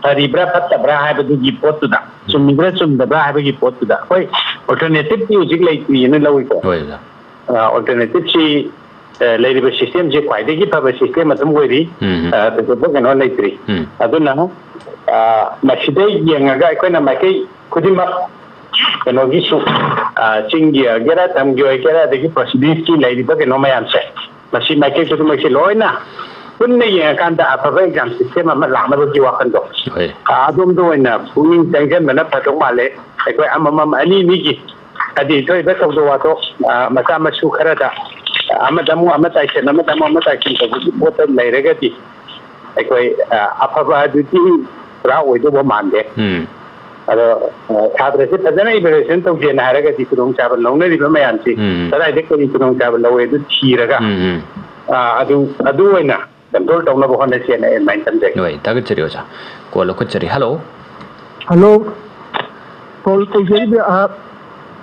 ꯐꯔꯤꯕ꯭ꯔꯥ ꯐꯠꯇꯕ꯭ꯔꯥ ꯍꯥꯏꯕꯗꯨꯒꯤ ꯄꯣꯠꯇꯨꯗ, ꯆꯨꯝꯃꯤꯕ꯭ꯔꯥ ꯆꯨꯝꯗꯕ꯭ꯔꯥ ꯍꯥꯏꯕꯒꯤ ꯄꯣꯠꯇꯨꯗ ꯑꯩꯈꯣꯏ alternative ꯇꯤ ꯍꯧꯖꯤꯛ ꯂꯩꯇ꯭ꯔꯤꯅ ꯂꯧꯏꯀꯣ꯫ ꯍꯣꯏ ꯑꯣꯖꯥ꯫ Alternative ꯁꯤ ꯂꯩꯔꯤꯕ system ꯁꯤ ꯈ꯭ꯋꯥꯏꯗꯒꯤ ꯐꯕ system ꯑꯗꯨꯝ ꯑꯣꯏꯔꯤ꯫ ꯎꯝ ꯊꯣꯏꯗꯣꯛꯄ ꯀꯩꯅꯣ ꯂꯩꯇ꯭ꯔꯤ꯫ ꯎꯝ ꯑꯗꯨꯅ ꯃꯁꯤꯗ ꯌꯦꯡꯉꯒ ꯑꯩꯈꯣꯏꯅ ꯃꯥꯏꯀꯩ ꯈꯨꯗꯤꯡꯃꯛ ꯀꯩꯅꯣꯒꯤꯁꯨ, ꯆꯤꯡꯒꯤ ꯑꯣꯏꯒꯦꯔꯥ, ꯇꯝꯒꯤ ꯑꯣꯏꯒꯦꯔꯥ, ꯑꯗꯒꯤ proceedings ꯀꯤ ꯂꯩꯔꯤꯕ ꯀꯩꯅꯣ ꯃꯌꯥꯝꯁꯦ, ꯃꯁꯤ ꯃꯥꯏꯀꯩ ꯈꯨꯗꯤꯡꯃꯛꯁꯤ ꯂꯣꯏꯅ ꯄꯨꯟꯅ ꯌꯦꯡꯉꯀꯥꯟꯗ ꯑꯐꯕ exam system ꯑꯃ ꯂꯥꯛꯅꯕꯒꯤ ꯋꯥꯈꯜꯗꯣ, ꯍꯣꯏ ꯑꯗꯣꯝꯗ ꯑꯣꯏꯅ ꯄꯨꯛꯅꯤꯡ ꯆꯪꯁꯤꯟꯕꯅ ꯐꯗꯧ ꯃꯥꯜꯂꯦ꯫ ꯑꯩꯈꯣꯏ ꯑꯃꯃꯝ, ꯑꯅꯤ ꯑꯅꯤꯒꯤ, ꯍꯥꯏꯗꯤ ꯊꯣꯛꯏꯕ ꯊꯧꯗꯣꯛ ꯋꯥꯊꯣꯛ ꯃꯆꯥ ꯃꯁꯨ ꯈꯔꯗ ꯑꯃꯗ ꯑꯃꯨꯛ ꯑꯃ ꯇꯥꯏꯁꯤꯟ, ꯑꯃꯗ ꯑꯃꯨꯛ ꯑꯃ ꯇꯥꯏꯁꯤꯟ ꯇꯧꯕꯒꯤ ꯄꯣꯠꯇ ꯂꯩꯔꯒꯗꯤ ꯑꯩꯈꯣꯏ ꯑꯐꯕ ꯑꯗꯨꯗꯤ ꯄꯨꯔꯥ ꯑꯣꯏꯗꯧꯕ ꯃꯥꯟꯗꯦ꯫ ꯎꯝ ꯑꯗꯣ ꯁꯥꯇ꯭ꯔꯁꯦ ꯐꯖꯅ evaluation ꯇꯧꯒꯦꯅ ꯍꯥꯏꯔꯒꯗꯤ ꯈꯨꯗꯣꯡꯆꯥꯕ ꯂꯧꯅꯔꯤꯕ ꯃꯌꯥꯝꯁꯤ ꯎꯝ ꯀꯗꯥꯏꯗ ꯀꯔꯤ ꯈꯨꯗꯣꯡꯆꯥꯕ ꯂꯧꯋꯦ ꯑꯗꯨ ꯊꯤꯔꯒ, ꯎꯝ ꯎꯝ ꯑꯗꯨ, ꯑꯗꯨ ꯑꯣꯏꯅ control ꯇꯧꯅꯕ ꯍꯣꯠꯅꯁꯦꯅ ꯑꯩ ꯑꯗꯨꯃꯥꯏꯅ ꯊꯝꯖꯒꯦ꯫ ꯍꯣꯏ, ꯊꯥꯒꯠꯆꯔꯤ ꯑꯣꯖꯥ꯫ ꯀꯣꯜ ꯂꯧꯈꯠꯆꯔꯤ꯫ ꯍꯜꯂꯣ꯫ ꯍꯜꯂꯣ꯫ ꯀꯣꯜ ꯇꯧꯖꯔꯤꯕ ꯑꯩꯍꯥꯛ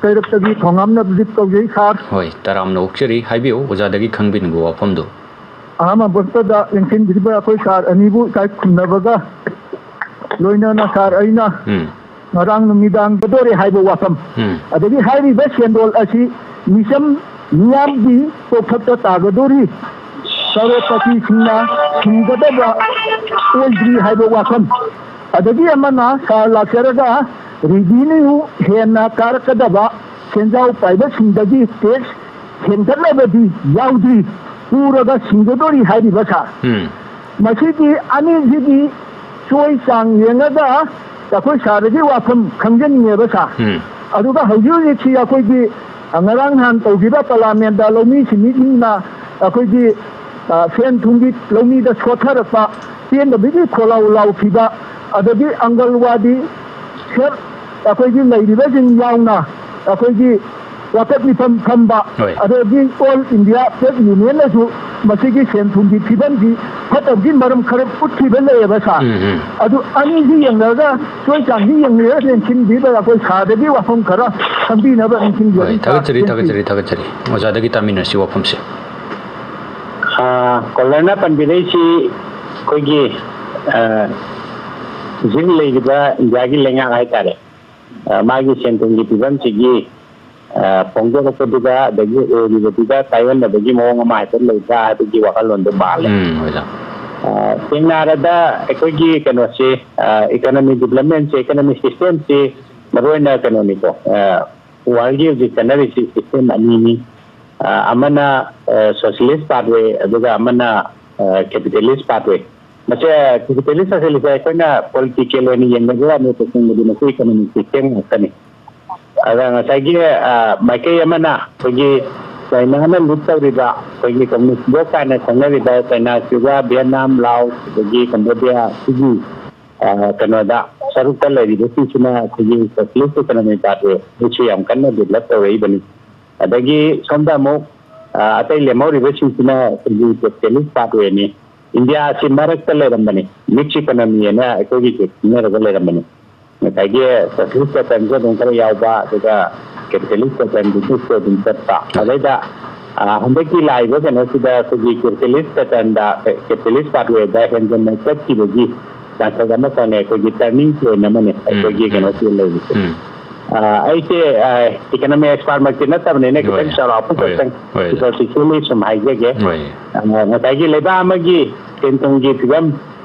ꯀꯩꯔꯛꯇꯒꯤ ꯊꯣꯉꯥꯝꯅ ꯕꯤꯖꯤꯠ ꯀꯧꯖꯩ ꯁꯥꯔ꯫ ꯍꯣꯏ, ꯇꯔꯥꯝꯅ ꯑꯣꯛꯆꯔꯤ꯫ ꯍꯥꯏꯕꯤꯌꯨ ꯑꯣꯖꯥꯗꯒꯤ ꯈꯪꯕꯤꯅꯤꯡꯕ ꯋꯥꯐꯝꯗꯨ꯫ ꯑꯍꯥꯟꯕ ꯃꯛꯇꯗ ꯂꯦꯡꯁꯤꯟꯕꯤꯔꯤꯕ ꯑꯩꯈꯣꯏ ꯁꯥꯔ ꯑꯅꯤꯕꯨ ꯏꯀꯥꯏ ꯈꯨꯝꯅꯕꯒ ꯂꯣꯏꯅꯅ ꯁꯥꯔ ꯑꯩꯅ ꯎꯝ ꯉꯔꯥꯡ ꯅꯨꯃꯤꯗꯥꯡꯒꯗꯣꯔꯦ ꯍꯥꯏꯕ ꯋꯥꯐꯝ ꯎꯝ ꯑꯗꯒꯤ ꯍꯥꯏꯔꯤꯕ ꯁꯦꯟꯗꯣꯜ ꯑꯁꯤ ꯃꯤꯆꯝ ꯃꯤꯌꯥꯝꯒꯤ ꯀꯣꯛꯊꯛꯇ ꯇꯥꯒꯗꯣꯔꯤ ꯀꯔꯣꯔꯄꯇꯤꯁꯤꯡꯅ ꯁꯤꯡꯒꯗꯕ ꯑꯣꯏꯗ꯭ꯔꯤ ꯍꯥꯏꯕ ꯋꯥꯐꯝ ꯑꯗꯒꯤ ꯑꯃꯅ ꯁꯥꯔ ꯂꯥꯛꯆꯔꯒ revenue ꯍꯦꯟꯅ ꯀꯥꯔꯛꯀꯗꯕ ꯁꯦꯟꯖꯥꯎ ꯄꯥꯏꯕꯁꯤꯡꯗꯒꯤ tax ꯍꯦꯟꯒꯠꯅꯕꯗꯤ ꯌꯥꯎꯗ꯭ꯔꯤ ꯄꯨꯔꯒ ꯁꯤꯡꯒꯗꯣꯔꯤ ꯍꯥꯏꯔꯤꯕ ꯁꯥꯔ꯫ ꯎꯝ ꯃꯁꯤꯒꯤ ꯑꯅꯤꯁꯤꯒꯤ ꯆꯣꯏ ꯆꯥꯡ ꯌꯦꯡꯉꯒ ꯑꯩꯈꯣꯏ ꯁꯥꯔꯗꯒꯤ ꯋꯥꯐꯝ ꯈꯪꯖꯅꯤꯡꯉꯦꯕ ꯁꯥꯔ꯫ ꯎꯝ ꯑꯗꯨꯒ ꯍꯧꯖꯤꯛ ꯍꯧꯖꯤꯛꯁꯤ ꯑꯩꯈꯣꯏꯒꯤ ꯉꯔꯥꯡ ꯅꯍꯥꯟ ꯇꯧꯈꯤꯕ ꯄꯥꯔꯂꯥꯃꯦꯟꯗ ꯂꯧꯃꯤ ꯁꯤꯟꯃꯤꯁꯤꯡꯅ ꯑꯩꯈꯣꯏꯒꯤ ꯁꯦꯟ ꯊꯨꯝꯒꯤ ꯂꯧꯃꯤꯗ ꯁꯣꯠꯊꯔꯛꯄ ꯄꯦꯟꯗꯕꯒꯤ ꯈꯣꯜꯂꯥꯎ ꯂꯥꯎꯈꯤꯕ ꯑꯗꯒꯤ ꯑꯪꯒꯜꯋꯥꯗꯤ ꯁꯦꯞ ꯑꯩꯈꯣꯏꯒꯤ ꯂꯩꯔꯤꯕꯁꯤꯡ ꯌꯥꯎꯅ ꯑꯩꯈꯣꯏꯒꯤ ꯋꯥꯀꯠ ꯃꯤꯐꯝ ꯐꯝꯕ ꯍꯣꯏ꯫ ꯑꯗꯒꯤ ꯑꯣꯜ ꯏꯟꯗꯤꯌꯥ ꯇ꯭ꯔꯦꯗ ꯌꯨꯅꯤꯌꯟꯅꯁꯨ ꯃꯁꯤꯒꯤ ꯁꯦꯟ ꯊꯨꯝꯒꯤ ꯐꯤꯕꯝꯁꯤ ꯐꯠꯇꯕꯒꯤ ꯃꯔꯝ ꯈꯔ ꯎꯠꯈꯤꯕ ꯂꯩꯌꯦꯕ, ꯁꯥꯔ꯫ ꯎꯝ, ꯎꯝ꯫ ꯑꯗꯨ ꯑꯅꯤꯁꯤ ꯌꯦꯡꯅꯔꯒ ꯆꯣꯏ ꯆꯥꯡꯁꯤ ꯌꯦꯡꯅꯔꯒ ꯌꯦꯡꯁꯤꯟꯕꯤꯕ ꯑꯩꯈꯣꯏ ꯁꯥꯔꯗꯒꯤ ꯋꯥꯐꯝ ꯈꯔ ꯈꯪꯕꯤꯅꯕ ꯅꯤꯡꯁꯤꯡꯖꯔꯤ, ꯍꯣꯏ, ꯊꯥꯒꯠꯆꯔꯤ, ꯁꯥꯔ꯫ ꯊꯥꯒꯠꯆꯔꯤ, ꯊꯥꯒꯠꯆꯔꯤ꯫ ꯑꯣꯖꯥꯗꯒꯤ ꯇꯥꯃꯤꯟꯅꯁꯤ ꯋꯥꯐꯝꯁꯦ꯫ ꯑꯥ, ꯀꯣꯂꯔꯅ ꯄꯟꯕꯤꯔꯛꯏꯁꯤ ꯑꯩꯈꯣꯏꯒꯤ, ꯑꯥ, ꯍꯧꯖꯤꯛ ꯂꯩꯔꯤꯕ ꯏꯟꯗꯤꯌꯥꯒꯤ ꯂꯩꯉꯥꯛ ꯍꯥꯏꯇꯥꯔꯦ, ꯑꯥ, ꯃꯥꯒꯤ ꯁꯦꯟ ꯊꯨꯝꯒꯤ ꯐꯤꯕꯝꯁꯤꯒꯤ, ꯑꯥ, ꯐꯣꯡꯗꯣꯔꯛꯄꯗꯨꯒ ꯑꯗꯒꯤ ꯑꯣꯏꯔꯤꯕꯗꯨꯒ ꯇꯥꯏꯑꯣꯟꯅꯕꯒꯤ ꯃꯑꯣꯡ ꯑꯃ ꯍꯥꯏꯐꯦꯠ ꯂꯩꯕ꯭ꯔꯥ ꯍꯥꯏꯕꯒꯤ ꯋꯥꯈꯜꯂꯣꯟꯗꯣ ꯃꯥꯜꯂꯦ꯫ ꯎꯝ, ꯑꯣꯖꯥ꯫ ꯑꯥ, ꯁꯦꯡꯅ ꯍꯥꯏꯔꯕꯗ ꯑꯩꯈꯣꯏꯒꯤ ꯀꯩꯅꯣꯁꯤ, ꯑꯥ, ꯏꯀꯣꯅꯣꯃꯤ ꯗꯤꯕꯂꯞꯃꯦꯟꯁꯤ, ꯏꯀꯣꯅꯣꯃꯤ ꯁꯤꯁꯇꯦꯝꯁꯤ ꯃꯔꯨꯑꯣꯏꯅ ꯀꯩꯅꯣꯅꯤꯀꯣ, ꯑꯥ, ꯋꯥꯔꯜꯒꯤ ꯍꯧꯖꯤꯛ ꯆꯠꯅꯔꯤꯁꯤ ꯁꯤꯁꯇꯦꯝ ꯑꯅꯤꯅꯤ꯫ ꯑꯥ, ꯑꯃꯅ, ꯑꯥ, ꯁꯣꯁꯤꯌꯦꯂꯤꯁ ꯄꯥꯊꯋꯦ, ꯑꯗꯨꯒ ꯑꯃꯅ, ꯑꯥ, ꯀꯦꯄꯤꯇꯦꯂꯤꯁ ꯄꯥꯊꯋꯦ꯫ ꯃꯁꯦ ꯀꯦꯄꯤꯇꯦꯂꯤꯁ ꯁꯣꯁꯤꯌꯦꯂꯤꯁ ꯑꯩꯈꯣꯏꯅ ꯄꯣꯂꯤꯇꯤꯀꯦꯜ ꯑꯣꯏꯅ ꯌꯦꯡꯅꯕ ꯋꯥꯅꯤ, ꯇꯁꯦꯡꯕꯗꯤ ꯃꯁꯤ ꯏꯀꯣꯅꯣꯃꯤꯛ ꯁꯤꯁꯇꯦꯝ ꯉꯥꯛꯇꯅꯤ꯫ ꯑꯗ ꯉꯁꯥꯏꯒꯤ, ꯑꯥ, ꯃꯥꯏꯀꯩ ꯑꯃꯅ ꯑꯩꯈꯣꯏꯒꯤ ꯆꯥꯏꯅꯥꯅ ꯂꯤꯗ ꯇꯧꯔꯤꯕ ꯑꯩꯈꯣꯏꯒꯤ ꯀꯝꯃꯨꯅꯤꯁ ꯕ꯭ꯂꯣꯛ ꯀꯥꯏꯅ ꯈꯪꯅꯔꯤꯕ ꯆꯥꯏꯅꯥ, ꯀ꯭ꯌꯨꯕꯥ, ꯚꯤꯌꯦꯠꯅꯥꯝ, ꯂꯥꯎꯁ, ꯑꯗꯒꯤ ꯀꯝꯕꯣꯗꯤꯌꯥ ꯁꯤꯒꯤ, ꯑꯥ, ꯀꯩꯅꯣꯗ ꯁꯔꯨꯛꯇ ꯂꯩꯔꯤꯕꯁꯤꯡꯁꯤꯅ ꯑꯩꯈꯣꯏꯒꯤ ꯁꯣꯁꯤꯌꯦꯂꯤꯁ ꯏꯀꯣꯅꯣꯃꯤ ꯄꯥꯊꯋꯦ ꯍꯧꯖꯤꯛꯁꯨ ꯌꯥꯝ ꯀꯟꯅ ꯗꯤꯕꯂꯞ ꯇꯧꯔꯛꯏꯕꯅꯤ꯫ ꯑꯗꯒꯤ ꯁꯣꯝꯗ ꯑꯃꯨꯛ, ꯑꯥ, ꯑꯇꯩ ꯂꯦꯝꯍꯧꯔꯤꯕꯁꯤꯡꯁꯤꯅ ꯑꯩꯈꯣꯏꯒꯤ ꯀꯦꯄꯤꯇꯦꯂꯤꯁ ꯄꯥꯊꯋꯦꯅꯤ꯫ ꯏꯟꯗꯤꯌꯥ ꯑꯁꯤ ꯃꯔꯛꯇ ꯂꯩꯔꯝꯕꯅꯤ, ꯃꯤꯛꯁ ꯏꯀꯣꯅꯣꯃꯤ ꯍꯥꯏꯅ ꯑꯩꯈꯣꯏꯒꯤꯁꯦ ꯈꯪꯅꯔꯒ ꯂꯩꯔꯝꯕꯅꯤ꯫ ꯉꯁꯥꯏꯒꯤ ꯁꯣꯁꯤꯌꯦꯂꯤꯁ ꯄꯦꯇꯔꯟꯁꯨ ꯑꯗꯨꯝ ꯈꯔ ꯌꯥꯎꯕ, ꯑꯗꯨꯒ ꯀꯦꯄꯤꯇꯦꯂꯤꯁ ꯄꯦꯇꯔꯟꯗꯨꯁꯨ ꯑꯗꯨꯝ ꯆꯠꯄ꯫ ꯑꯗꯩꯗ, ꯑꯥ, ꯍꯟꯗꯛꯀꯤ ꯂꯥꯛꯏꯕ ꯀꯩꯅꯣꯁꯤꯗ ꯑꯩꯈꯣꯏꯒꯤ ꯀꯦꯄꯤꯇꯦꯂꯤꯁ ꯄꯦꯇꯔꯟꯗ, ꯀꯦꯄꯤꯇꯦꯂꯤꯁ ꯄꯥꯊꯋꯦꯗ ꯍꯦꯟꯖꯟꯅ ꯆꯠꯈꯤꯕꯒꯤ ꯇꯥꯡꯀꯛ ꯑꯃꯈꯛꯅꯦ, ꯑꯩꯈꯣꯏꯒꯤ ꯇꯔꯅꯤꯡ ꯄꯣꯏꯟ ꯑꯃꯅꯦ ꯑꯩꯈꯣꯏꯒꯤ ꯎꯝ, ꯀꯩꯅꯣꯁꯤ ꯂꯩꯔꯤꯁꯦ꯫ ꯎꯝ꯫ ꯑꯥ, ꯑꯩꯁꯦ, ꯑꯥ, ꯏꯀꯣꯅꯣꯃꯤ ꯑꯦꯛꯁꯄꯥꯔꯠꯃꯛꯇꯤ ꯅꯠꯇꯕꯅꯤꯅ ꯍꯣꯏ꯫ ꯈꯤꯇꯪ ꯆꯥꯎꯔꯥꯛꯄ ꯍꯣꯏ꯫ ꯈꯛꯇꯪ ꯍꯣꯏ꯫ ꯁꯨꯄꯔꯐꯤꯁꯤꯌꯦꯜꯂꯤ ꯁꯨꯝ ꯍꯥꯏꯖꯒꯦ꯫ ꯍꯣꯏ꯫ ꯑꯥ, ꯉꯁꯥꯏꯒꯤ ꯂꯩꯕꯥꯛ ꯑꯃꯒꯤ ꯁꯦꯟ ꯊꯨꯝꯒꯤ ꯐꯤꯕꯝ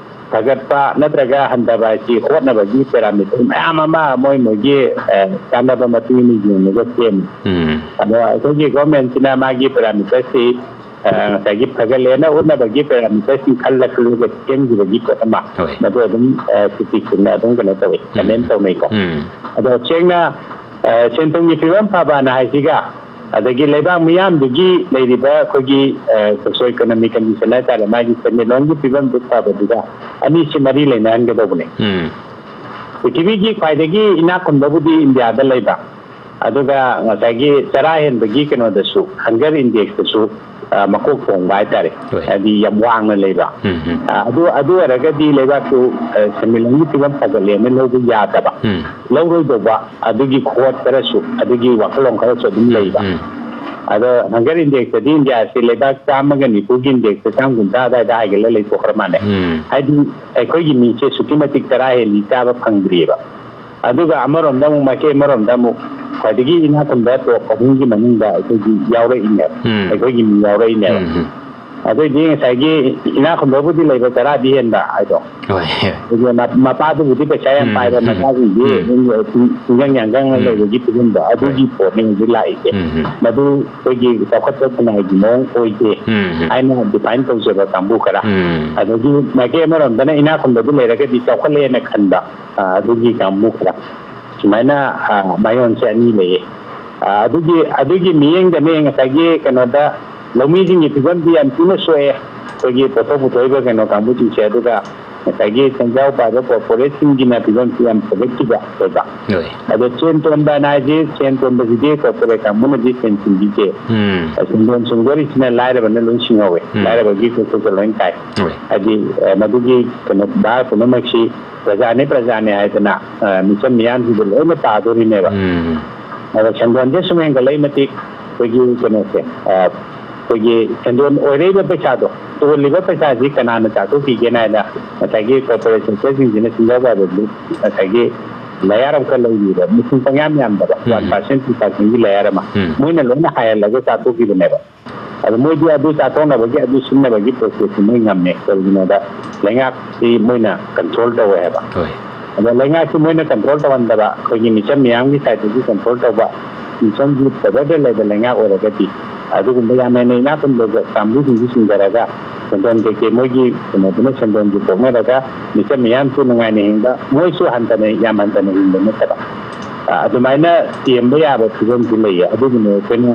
ꯐꯒꯠꯄ ꯅꯠꯇ꯭ꯔꯒ ꯍꯟꯊꯕ ꯍꯥꯏꯁꯤ ꯍꯣꯠꯅꯕꯒꯤ ꯄꯦꯔꯥꯃꯤꯇꯔ ꯃꯌꯥꯝ ꯑꯃ ꯃꯣꯏ ꯃꯣꯏꯒꯤ, ꯑꯥ, ꯀꯥꯟꯅꯕ ꯃꯇꯨꯡ ꯏꯟꯅ ꯌꯦꯡꯉꯒ ꯁꯦꯝꯃꯤ꯫ ꯎꯝ꯫ ꯑꯗꯣ ꯑꯩꯈꯣꯏꯒꯤ ꯒꯣꯔꯃꯦꯟꯁꯤꯅ ꯃꯥꯒꯤ ꯄꯦꯔꯥꯃꯤꯇꯔꯁꯤ, ꯑꯥ, ꯉꯁꯥꯏꯒꯤ ꯐꯒꯠꯂꯦꯅ ꯎꯠꯅꯕꯒꯤ ꯄꯦꯔꯥꯃꯤꯇꯔꯁꯤꯡ ꯈꯜꯂ ꯈꯜꯂꯒ ꯁꯦꯝꯈꯤꯕꯒꯤ ꯄꯣꯠ ꯑꯃ, ꯍꯣꯏ꯫ ꯃꯗꯨ ꯑꯗꯨꯝ, ꯑꯥ, ꯀ꯭ꯔꯤꯇꯤꯛꯁꯤꯡꯅ ꯑꯗꯨꯝ ꯀꯩꯅꯣ ꯇꯧꯋꯤ, ꯎꯝ꯫ ꯀꯃꯦꯟ ꯇꯧꯅꯩꯀꯣ꯫ ꯎꯝ꯫ ꯑꯗꯣ ꯁꯦꯡꯅ, ꯑꯥ, ꯁꯦꯟ ꯊꯨꯝꯒꯤ ꯐꯤꯕꯝ ꯐꯕꯅ ꯍꯥꯏꯁꯤꯒ ꯑꯗꯒꯤ ꯂꯩꯕꯥꯛ ꯃꯤꯌꯥꯝꯗꯨꯒꯤ ꯂꯩꯔꯤꯕ ꯑꯩꯈꯣꯏꯒꯤ, ꯑꯥ, ꯁꯣꯁꯤꯌꯣ ꯏꯀꯣꯅꯣꯃꯤꯛ ꯀꯟꯗꯤꯁꯟ ꯍꯥꯏꯇꯥꯔꯦ, ꯃꯥꯒꯤ ꯁꯦꯟꯃꯤꯠꯂꯣꯟꯒꯤ ꯐꯤꯕꯝꯗꯨ ꯐꯕꯗꯨꯒ ꯑꯅꯤꯁꯤ ꯃꯔꯤ ꯂꯩꯅꯍꯟꯒꯗꯧꯕꯅꯦ꯫ ꯎꯝ꯫ ꯄ꯭ꯔꯤꯊꯤꯕꯤꯒꯤ ꯈ꯭ꯋꯥꯏꯗꯒꯤ ꯏꯅꯥꯛ ꯈꯨꯟꯕꯕꯨꯗꯤ ꯏꯟꯗꯤꯌꯥꯗ ꯂꯩꯕ, ꯑꯗꯨꯒ ꯉꯁꯥꯏꯒꯤ ꯆꯔꯥ ꯍꯦꯟꯕꯒꯤ ꯀꯩꯅꯣꯗꯁꯨ, ꯍꯪꯒꯔ ꯏꯟꯗꯦꯛꯁꯇꯁꯨ ꯑ, ꯃꯀꯣꯛ ꯊꯣꯡꯕ ꯍꯥꯏꯇꯥꯔꯦ꯫ ꯍꯣꯏ꯫ ꯍꯥꯏꯗꯤ ꯌꯥꯝ ꯋꯥꯡꯅ ꯂꯩꯕ꯫ ꯎꯝ, ꯎꯝ꯫ ꯑ, ꯑꯗꯨ, ꯑꯗꯨ ꯑꯣꯏꯔꯒꯗꯤ ꯂꯩꯕꯥꯛꯇꯨ, ꯑ, ꯁꯦꯟꯃꯤꯠꯂꯣꯟꯒꯤ ꯐꯤꯕꯝ ꯐꯒꯠꯂꯦꯅ ꯂꯧꯕ ꯌꯥꯗꯕ꯫ ꯎꯝ꯫ ꯂꯧꯔꯣꯏꯗꯧꯕ ꯑꯗꯨꯒꯤ ꯈꯣꯠ ꯈꯔꯁꯨ, ꯑꯗꯨꯒꯤ ꯋꯥꯈꯜꯂꯣꯟ ꯈꯔꯁꯨ ꯑꯗꯨꯝ ꯂꯩꯕ꯫ ꯎꯝ꯫ ꯑꯗꯣ ꯍꯪꯒꯔ ꯏꯟꯗꯦꯛꯁꯇꯗꯤ ꯏꯟꯗꯤꯌꯥꯁꯤ ꯂꯩꯕꯥꯛ ꯆꯥꯝꯃꯒ ꯅꯤꯐꯨꯒꯤ ꯏꯟꯗꯦꯛꯁꯇ ꯆꯥꯝꯃ ꯀꯨꯟꯊ꯭ꯔꯥ ꯑꯗꯨꯋꯥꯏꯗ ꯍꯥꯏꯒꯠꯂ ꯂꯩꯊꯣꯛꯈ꯭ꯔ ꯃꯥꯜꯂꯦ꯫ ꯎꯝ꯫ ꯍꯥꯏꯗꯤ ꯑꯩꯈꯣꯏꯒꯤ ꯃꯤꯁꯦ ꯑꯁꯨꯛꯀꯤ ꯃꯇꯤꯛ ꯆꯔꯥ ꯍꯦꯜꯂꯤ, ꯆꯥꯕ ꯐꯪꯗ꯭ꯔꯤꯑꯕ꯫ ꯑꯗꯨꯒ ꯑꯃꯔꯣꯝꯗ ꯑꯃꯨꯛ, ꯃꯥꯏꯀꯩ ꯑꯃꯔꯣꯝꯗ ꯑꯃꯨꯛ ꯈ꯭ꯋꯥꯏꯗꯒꯤ ꯏꯅꯥꯛ ꯈꯨꯟꯕ ꯇꯣꯞ ꯑꯍꯨꯝꯒꯤ ꯃꯅꯨꯡꯗ ꯑꯩꯈꯣꯏꯒꯤ ꯌꯥꯎꯔꯛꯏꯅꯦꯕ꯫ ꯎꯝ꯫ ꯑꯩꯈꯣꯏꯒꯤ ꯃꯤ ꯌꯥꯎꯔꯛꯏꯅꯦꯕ꯫ ꯎꯝ, ꯎꯝ꯫ ꯑꯗꯨꯏꯗꯤ ꯉꯁꯥꯏꯒꯤ ꯏꯅꯥꯛ ꯈꯨꯟꯕꯕꯨꯗꯤ ꯂꯩꯕ, ꯆꯔꯥꯗꯤ ꯍꯦꯟꯕ ꯍꯥꯏꯗꯣ꯫ ꯍꯣꯏ꯫ ꯑꯗꯨꯒ ꯃ-, ꯃꯄꯥꯗꯨꯕꯨꯗꯤ ꯄꯩꯁꯥ ꯌꯥꯝ ꯎꯝ, ꯄꯥꯏꯕ, ꯎꯝ, ꯃꯆꯥꯁꯤꯡꯗꯤ ꯎꯝ꯫ ꯑꯗꯨꯝ ꯇꯤꯡꯖꯪ ꯌꯥꯡꯖꯪꯅ ꯎꯝ꯫ ꯂꯩꯕꯒꯤ ꯐꯤꯕꯝꯗꯣ, ꯑꯗꯨꯒꯤ ꯄꯣꯠꯅꯤ ꯍꯧꯖꯤꯛ ꯂꯥꯛꯏꯁꯦ꯫ ꯎꯝ, ꯎꯝ꯫ ꯃꯗꯨ ꯑꯩꯈꯣꯏꯒꯤ ꯆꯥꯎꯈꯠꯄ ꯈꯨꯟꯅꯥꯏꯒꯤ ꯃꯑꯣꯡ ꯑꯣꯏꯗꯦ ꯎꯝ, ꯎꯝ꯫ ꯍꯥꯏꯅ ꯗꯤꯐꯥꯏꯟ ꯇꯧꯖꯕ ꯀꯥꯡꯕꯨ ꯈꯔ꯫ ꯎꯝ꯫ ꯑꯗꯒꯤ ꯃꯥꯏꯀꯩ ꯑꯃꯔꯣꯝꯗꯅ ꯏꯅꯥꯛ ꯈꯨꯟꯕꯗꯨ ꯂꯩꯔꯒꯗꯤ ꯆꯥꯎꯈꯠꯂꯦꯅ ꯈꯟꯕ, ꯑ, ꯑꯗꯨꯒꯤ ꯀꯥꯡꯕꯨ ꯈꯔ꯫ ꯁꯨꯃꯥꯏꯅ, ꯑ, ꯃꯥꯏꯑꯣꯟꯁꯦ ꯑꯅꯤ ꯂꯩꯌꯦ꯫ ꯑ, ꯑꯗꯨꯒꯤ, ꯑꯗꯨꯒꯤ ꯃꯤꯠꯌꯦꯡꯗꯅꯦ ꯉꯁꯥꯏꯒꯤ ꯀꯩꯅꯣꯗ ꯂꯧꯃꯤꯁꯤꯡꯒꯤ ꯐꯤꯕꯝꯗꯤ ꯌꯥꯝ ꯊꯤꯅ ꯁꯣꯛꯑꯦ꯫ ꯑꯩꯈꯣꯏꯒꯤ ꯄꯣꯠꯊꯣꯛ ꯄꯨꯊꯣꯛꯏꯕ ꯀꯩꯅꯣ ꯀꯥꯡꯕꯨꯁꯤꯡꯁꯦ, ꯑꯗꯨꯒ ꯉꯁꯥꯏꯒꯤ ꯁꯦꯟꯖꯥꯎ ꯄꯥꯏꯕ ꯀꯣꯔꯄꯣꯔꯦꯠꯁꯤꯡꯒꯤꯅ ꯐꯤꯕꯝꯁꯤ ꯌꯥꯝ ꯐꯒꯠꯈꯤꯕ ꯑꯣꯏꯕ꯫ ꯍꯣꯏ꯫ ꯑꯗꯣ ꯁꯦꯟ ꯇꯣꯟꯕ ꯑꯅ ꯍꯥꯏꯁꯦ, ꯁꯦꯟ ꯇꯣꯟꯕꯁꯤꯗꯤ ꯀꯣꯔꯄꯣꯔꯦꯠ ꯀꯥꯡꯕꯨꯅꯗꯤ ꯁꯦꯟ ꯁꯤꯡꯕꯤꯁꯦ꯫ ꯎꯝ꯫ ꯁꯦꯟꯗꯣꯟ ꯁꯦꯟꯗꯣꯔꯤꯁꯤꯅ ꯂꯥꯏꯔꯕꯅ ꯂꯣꯏ ꯁꯤꯡꯍꯧꯋꯦ꯫ ꯎꯝ꯫ ꯂꯥꯏꯔꯕꯒꯤ ꯈꯨꯠꯁꯨꯗ ꯂꯣꯏ ꯇꯥꯏ꯫ ꯍꯣꯏ꯫ ꯍꯥꯏꯗꯤ, ꯑ, ꯃꯗꯨꯒꯤ ꯀꯩꯅꯣ ꯚꯥꯔ ꯄꯨꯝꯅꯃꯛꯁꯤ ꯄ꯭ꯔꯖꯥꯅꯤ, ꯄ꯭ꯔꯖꯥꯅꯤ ꯍꯥꯏꯗꯅ, ꯑ, ꯃꯤꯆꯝ ꯃꯤꯌꯥꯝꯁꯤꯗ ꯂꯣꯏꯅ ꯇꯥꯗꯣꯔꯤꯅꯦꯕ꯫ ꯎꯝ꯫ ꯑꯗꯣ ꯁꯦꯟꯗꯣꯟꯁꯦ ꯁꯨꯝ ꯍꯦꯟꯒꯠꯂꯛꯏ ꯃꯇꯤꯛ ꯑꯩꯈꯣꯏꯒꯤ ꯀꯩꯅꯣꯁꯦ, ꯑ, ꯑꯩꯈꯣꯏꯒꯤ ꯁꯦꯟꯗꯣꯟ ꯑꯣꯏꯔꯛꯏꯕ ꯄꯩꯁꯥꯗꯣ, ꯇꯣꯜꯂꯤꯕ ꯄꯩꯁꯥꯁꯤ ꯀꯅꯥꯅ ꯆꯥꯊꯣꯛꯈꯤꯒꯦꯅ ꯍꯥꯏꯅ ꯉꯁꯥꯏꯒꯤ ꯀꯣꯔꯄꯣꯔꯦꯠ ꯁꯦꯛꯇꯔꯁꯤꯡꯁꯤꯅ ꯁꯦꯟꯖꯥꯎ ꯄꯥꯏꯕ ꯒ꯭ꯔꯨꯞ, ꯉꯁꯥꯏꯒꯤ ꯂꯌꯥꯔ ꯑꯃꯈꯛ ꯂꯩꯔꯤꯕ, ꯃꯁꯤꯡ ꯄꯪꯌꯥꯝ ꯌꯥꯝꯗꯕ, ꯎꯝ꯫ ꯋꯥꯟ ꯄꯥꯔꯁꯦꯟ, ꯇꯨ ꯄꯥꯔꯁꯦꯟꯒꯤ ꯂꯌꯥꯔ ꯑꯃ, ꯎꯝ꯫ ꯃꯣꯏꯅ ꯂꯣꯏꯅ ꯍꯥꯏꯍꯜꯂꯒ ꯆꯥꯊꯣꯛꯈꯤꯕꯅꯦꯕ꯫ ꯑꯗꯣ ꯃꯣꯏꯗꯤ ꯑꯗꯨ ꯆꯥꯊꯣꯛꯅꯕꯒꯤ, ꯑꯗꯨ ꯁꯤꯟꯅꯕꯒꯤ ꯄ꯭ꯔꯣꯁꯦꯁꯁꯤ ꯃꯣꯏ ꯉꯝꯃꯦ꯫ ꯀꯔꯤꯒꯤꯅꯣꯗ ꯂꯩꯉꯥꯛꯁꯤ ꯃꯣꯏꯅ ꯀꯟꯇ꯭ꯔꯣꯜ ꯇꯧꯋꯦ ꯍꯥꯏꯕ꯫ ꯍꯣꯏ꯫ ꯑꯗꯣ ꯂꯩꯉꯥꯛꯁꯤ ꯃꯣꯏꯅ ꯀꯟꯇ꯭ꯔꯣꯜ ꯇꯧꯍꯟꯗꯕ, ꯑꯩꯈꯣꯏꯒꯤ ꯃꯤꯆꯝ ꯃꯤꯌꯥꯝꯒꯤ ꯁꯥꯏꯠꯇꯒꯤ ꯀꯟꯇ꯭ꯔꯣꯜ ꯇꯧꯕ, ꯃꯤꯆꯝꯒꯤ ꯄꯋꯔꯗ ꯂꯩꯕ ꯂꯩꯉꯥꯛ ꯑꯣꯏꯔꯒꯗꯤ, ꯑꯗꯨꯒꯨꯝꯕ ꯌꯥꯝ ꯍꯦꯟꯅ ꯏꯅꯥꯛ ꯈꯨꯟꯕ ꯀꯥꯡꯕꯨꯁꯤꯡꯁꯤ ꯁꯤꯡꯊꯔꯒ ꯁꯦꯟꯗꯣꯟ ꯀꯩꯀꯩ ꯃꯣꯏꯒꯤ ꯀꯩꯅꯣꯗꯨꯅ ꯁꯦꯟꯗꯣꯟꯁꯤ ꯄꯣꯛꯅꯔꯒ ꯃꯤꯆꯝ ꯃꯤꯌꯥꯝꯁꯨ ꯅꯨꯡꯉꯥꯏꯅ ꯍꯤꯡꯕ, ꯃꯣꯏꯁꯨ ꯍꯟꯊꯅ, ꯌꯥꯝ ꯍꯟꯊꯅ ꯍꯤꯡꯕ ꯅꯠꯇꯕ, ꯑ, ꯑꯗꯨꯃꯥꯏꯅ ꯇꯦꯝꯕ ꯌꯥꯕ ꯐꯤꯕꯝꯁꯨ ꯂꯩꯌꯦ꯫ ꯑꯗꯨꯒꯤꯅꯦ ꯑꯩꯈꯣꯏꯅ,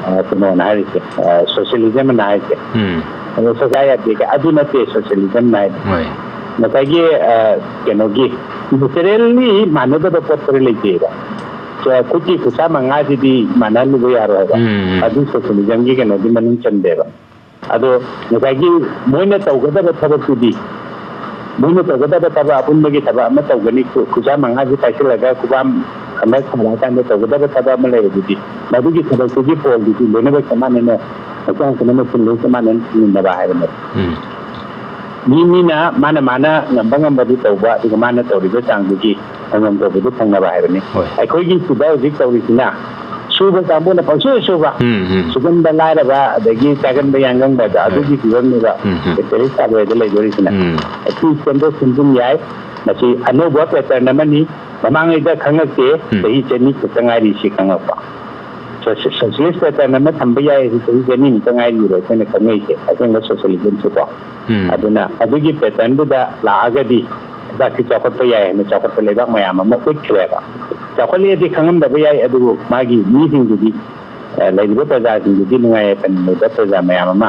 ꯑ, ꯀꯩꯅꯣꯅ ꯍꯥꯏꯔꯤꯁꯦ, ꯑ, ꯁꯣꯁꯤꯌꯦꯂꯤꯖꯝ ꯑꯅ ꯍꯥꯏꯔꯤꯁꯦ꯫ ꯎꯝ꯫ ꯑꯗꯣ ꯁꯣꯁꯥꯏꯇꯤ ꯑꯗꯨ ꯅꯠꯇꯦ ꯁꯣꯁꯤꯌꯦꯂꯤꯖꯝ ꯍꯥꯏꯗꯤ꯫ ꯍꯣꯏ꯫ ꯉꯁꯥꯏꯒꯤ, ꯑ, ꯀꯩꯅꯣꯒꯤ ꯅꯦꯆꯔꯦꯜꯂꯤ ꯃꯥꯟꯅꯗꯕ ꯄꯣꯠ ꯈꯔ ꯂꯩꯖꯩꯑꯕ꯫ ꯈꯨꯠꯀꯤ ꯈꯨꯠꯁꯥ ꯃꯉꯥꯁꯤꯗꯤ ꯃꯥꯟꯅꯍꯜꯂꯨꯕ ꯌꯥꯔꯣꯏ ꯍꯥꯏꯕ꯫ ꯎꯝ꯫ ꯑꯗꯨ ꯁꯣꯁꯤꯌꯦꯂꯤꯖꯝꯒꯤ ꯀꯩꯅꯣꯗꯤ ꯃꯅꯨꯡ ꯆꯟꯗꯦꯕ꯫ ꯑꯗꯣ ꯉꯁꯥꯏꯒꯤ ꯃꯣꯏꯅ ꯇꯧꯒꯗꯕ ꯊꯕꯛꯇꯨꯗꯤ, ꯃꯣꯏꯅ ꯇꯧꯒꯗꯕ ꯊꯕꯛ ꯑꯄꯨꯟꯕꯒꯤ ꯊꯕꯛ ꯑꯃ ꯇꯧꯒꯅꯤ, ꯈꯨ-, ꯈꯨꯠꯁꯥ ꯃꯉꯥꯁꯤ ꯄꯥꯏꯁꯤꯜꯂꯒ ꯈꯨꯕꯥꯝ ꯑꯃ ꯊꯥꯔꯛꯑꯀꯥꯟꯗ ꯇꯧꯒꯗꯕ ꯊꯕꯛ ꯑꯃ ꯂꯩꯔꯕꯗꯤ, ꯃꯗꯨꯒꯤ ꯊꯕꯛꯇꯨꯒꯤ ꯐꯣꯜꯗꯨꯗꯤ ꯂꯣꯏꯅꯃꯛ ꯆꯞ ꯃꯥꯟꯅꯅ, ꯍꯛꯆꯥꯡ ꯄꯨꯝꯅꯃꯛ ꯂꯣꯏ ꯆꯞ ꯃꯥꯟꯅꯅ ꯊꯤꯡꯃꯤꯟꯅꯕ ꯍꯥꯏꯕꯅꯦꯕ꯫ ꯎꯝ꯫ ꯃꯤ ꯃꯤꯅ ꯃꯥꯅ ꯃꯥꯅ ꯉꯝꯕ ꯉꯝꯕꯗꯨ ꯇꯧꯕ, ꯑꯗꯨꯒ ꯃꯥꯅ ꯇꯧꯔꯤꯕ ꯆꯥꯡꯗꯨꯒꯤ ꯐꯪꯐꯝ ꯊꯣꯛꯄꯗꯨ ꯐꯪꯅꯕ ꯍꯥꯏꯕꯅꯤ꯫ ꯍꯣꯏ꯫ ꯑꯩꯈꯣꯏꯒꯤ ꯁꯤꯗ ꯍꯧꯖꯤꯛ ꯇꯧꯔꯤꯁꯤꯅ ꯁꯨꯕ ꯀꯥꯡꯕꯨꯅ ꯄꯪꯁꯨ ꯁꯨꯕ, ꯎꯝ, ꯎꯝ꯫ ꯁꯨꯒꯟꯕ ꯂꯥꯏꯔꯕ, ꯑꯗꯒꯤ ꯆꯥꯒꯟꯕ ꯌꯥꯡꯒꯟꯕꯗ, ꯍꯣꯏ꯫ ꯑꯗꯨꯒꯤ ꯐꯤꯕꯝꯅꯦꯕ ꯎꯝ, ꯎꯝ꯫ ꯀꯦꯄꯤꯇꯦꯂꯤꯁ ꯁꯥꯕꯗ ꯂꯩꯗꯣꯔꯤꯁꯤꯅ꯫ ꯎꯝ꯫ ꯑꯁꯤ ꯁꯦꯝꯗꯣꯛ ꯁꯦꯝꯖꯤꯟ ꯌꯥꯏ꯫ ꯃꯁꯤ ꯑꯅꯧꯕ ꯄꯦꯇꯔꯟ ꯑꯃꯅꯤ꯫ ꯃꯃꯥꯡꯉꯩꯗ ꯈꯪꯉꯛꯇꯦ, ꯎꯝ꯫ ꯆꯍꯤ ꯆꯅꯤ ꯈꯛꯇ ꯉꯥꯏꯔꯤ ꯁꯤ ꯈꯪꯉꯛꯄ꯫ ꯁꯣ-, ꯁꯣ-, ꯁꯣꯁꯤꯌꯦꯂꯤꯁ ꯄꯦꯇꯔꯟ ꯑꯃ ꯊꯝꯕ ꯌꯥꯏ, ꯍꯧꯖꯤꯛ ꯆꯍꯤ ꯆꯅꯤꯃꯨꯛꯇ ꯉꯥꯏꯔꯤꯕ ꯑꯩꯈꯣꯏꯅ ꯈꯪꯅꯩꯁꯦ, ꯑꯁꯦꯡꯕ ꯁꯣꯁꯤꯌꯦꯂꯤꯖꯝꯁꯤꯀꯣ꯫ ꯎꯝ꯫ ꯑꯗꯨꯅ ꯑꯗꯨꯒꯤ ꯄꯦꯇꯔꯟꯗꯨꯗ ꯂꯥꯛꯑꯒꯗꯤ ꯂꯩꯕꯥꯛꯁꯤ ꯆꯥꯎꯈꯠꯄ ꯌꯥꯏ ꯍꯥꯏꯅ ꯆꯥꯎꯈꯠꯄ ꯂꯩꯕꯥꯛ ꯃꯌꯥꯝ ꯑꯃ ꯎꯠꯈ꯭ꯔꯦꯕ꯫ ꯆꯥꯎꯈꯠꯂꯦꯗꯤ ꯈꯪꯉꯝꯗꯕ ꯌꯥꯏ, ꯑꯗꯨꯕꯨ ꯃꯥꯒꯤ ꯃꯤꯁꯤꯡꯗꯨꯗꯤ, ꯑ, ꯂꯩꯔꯤꯕ ꯄ꯭ꯔꯖꯥꯁꯤꯡꯗꯨꯗꯤ ꯅꯨꯡꯉꯥꯏ ꯌꯥꯏꯐꯅ ꯂꯩꯕ ꯄ꯭ꯔꯖꯥ ꯃꯌꯥꯝ ꯑꯃ,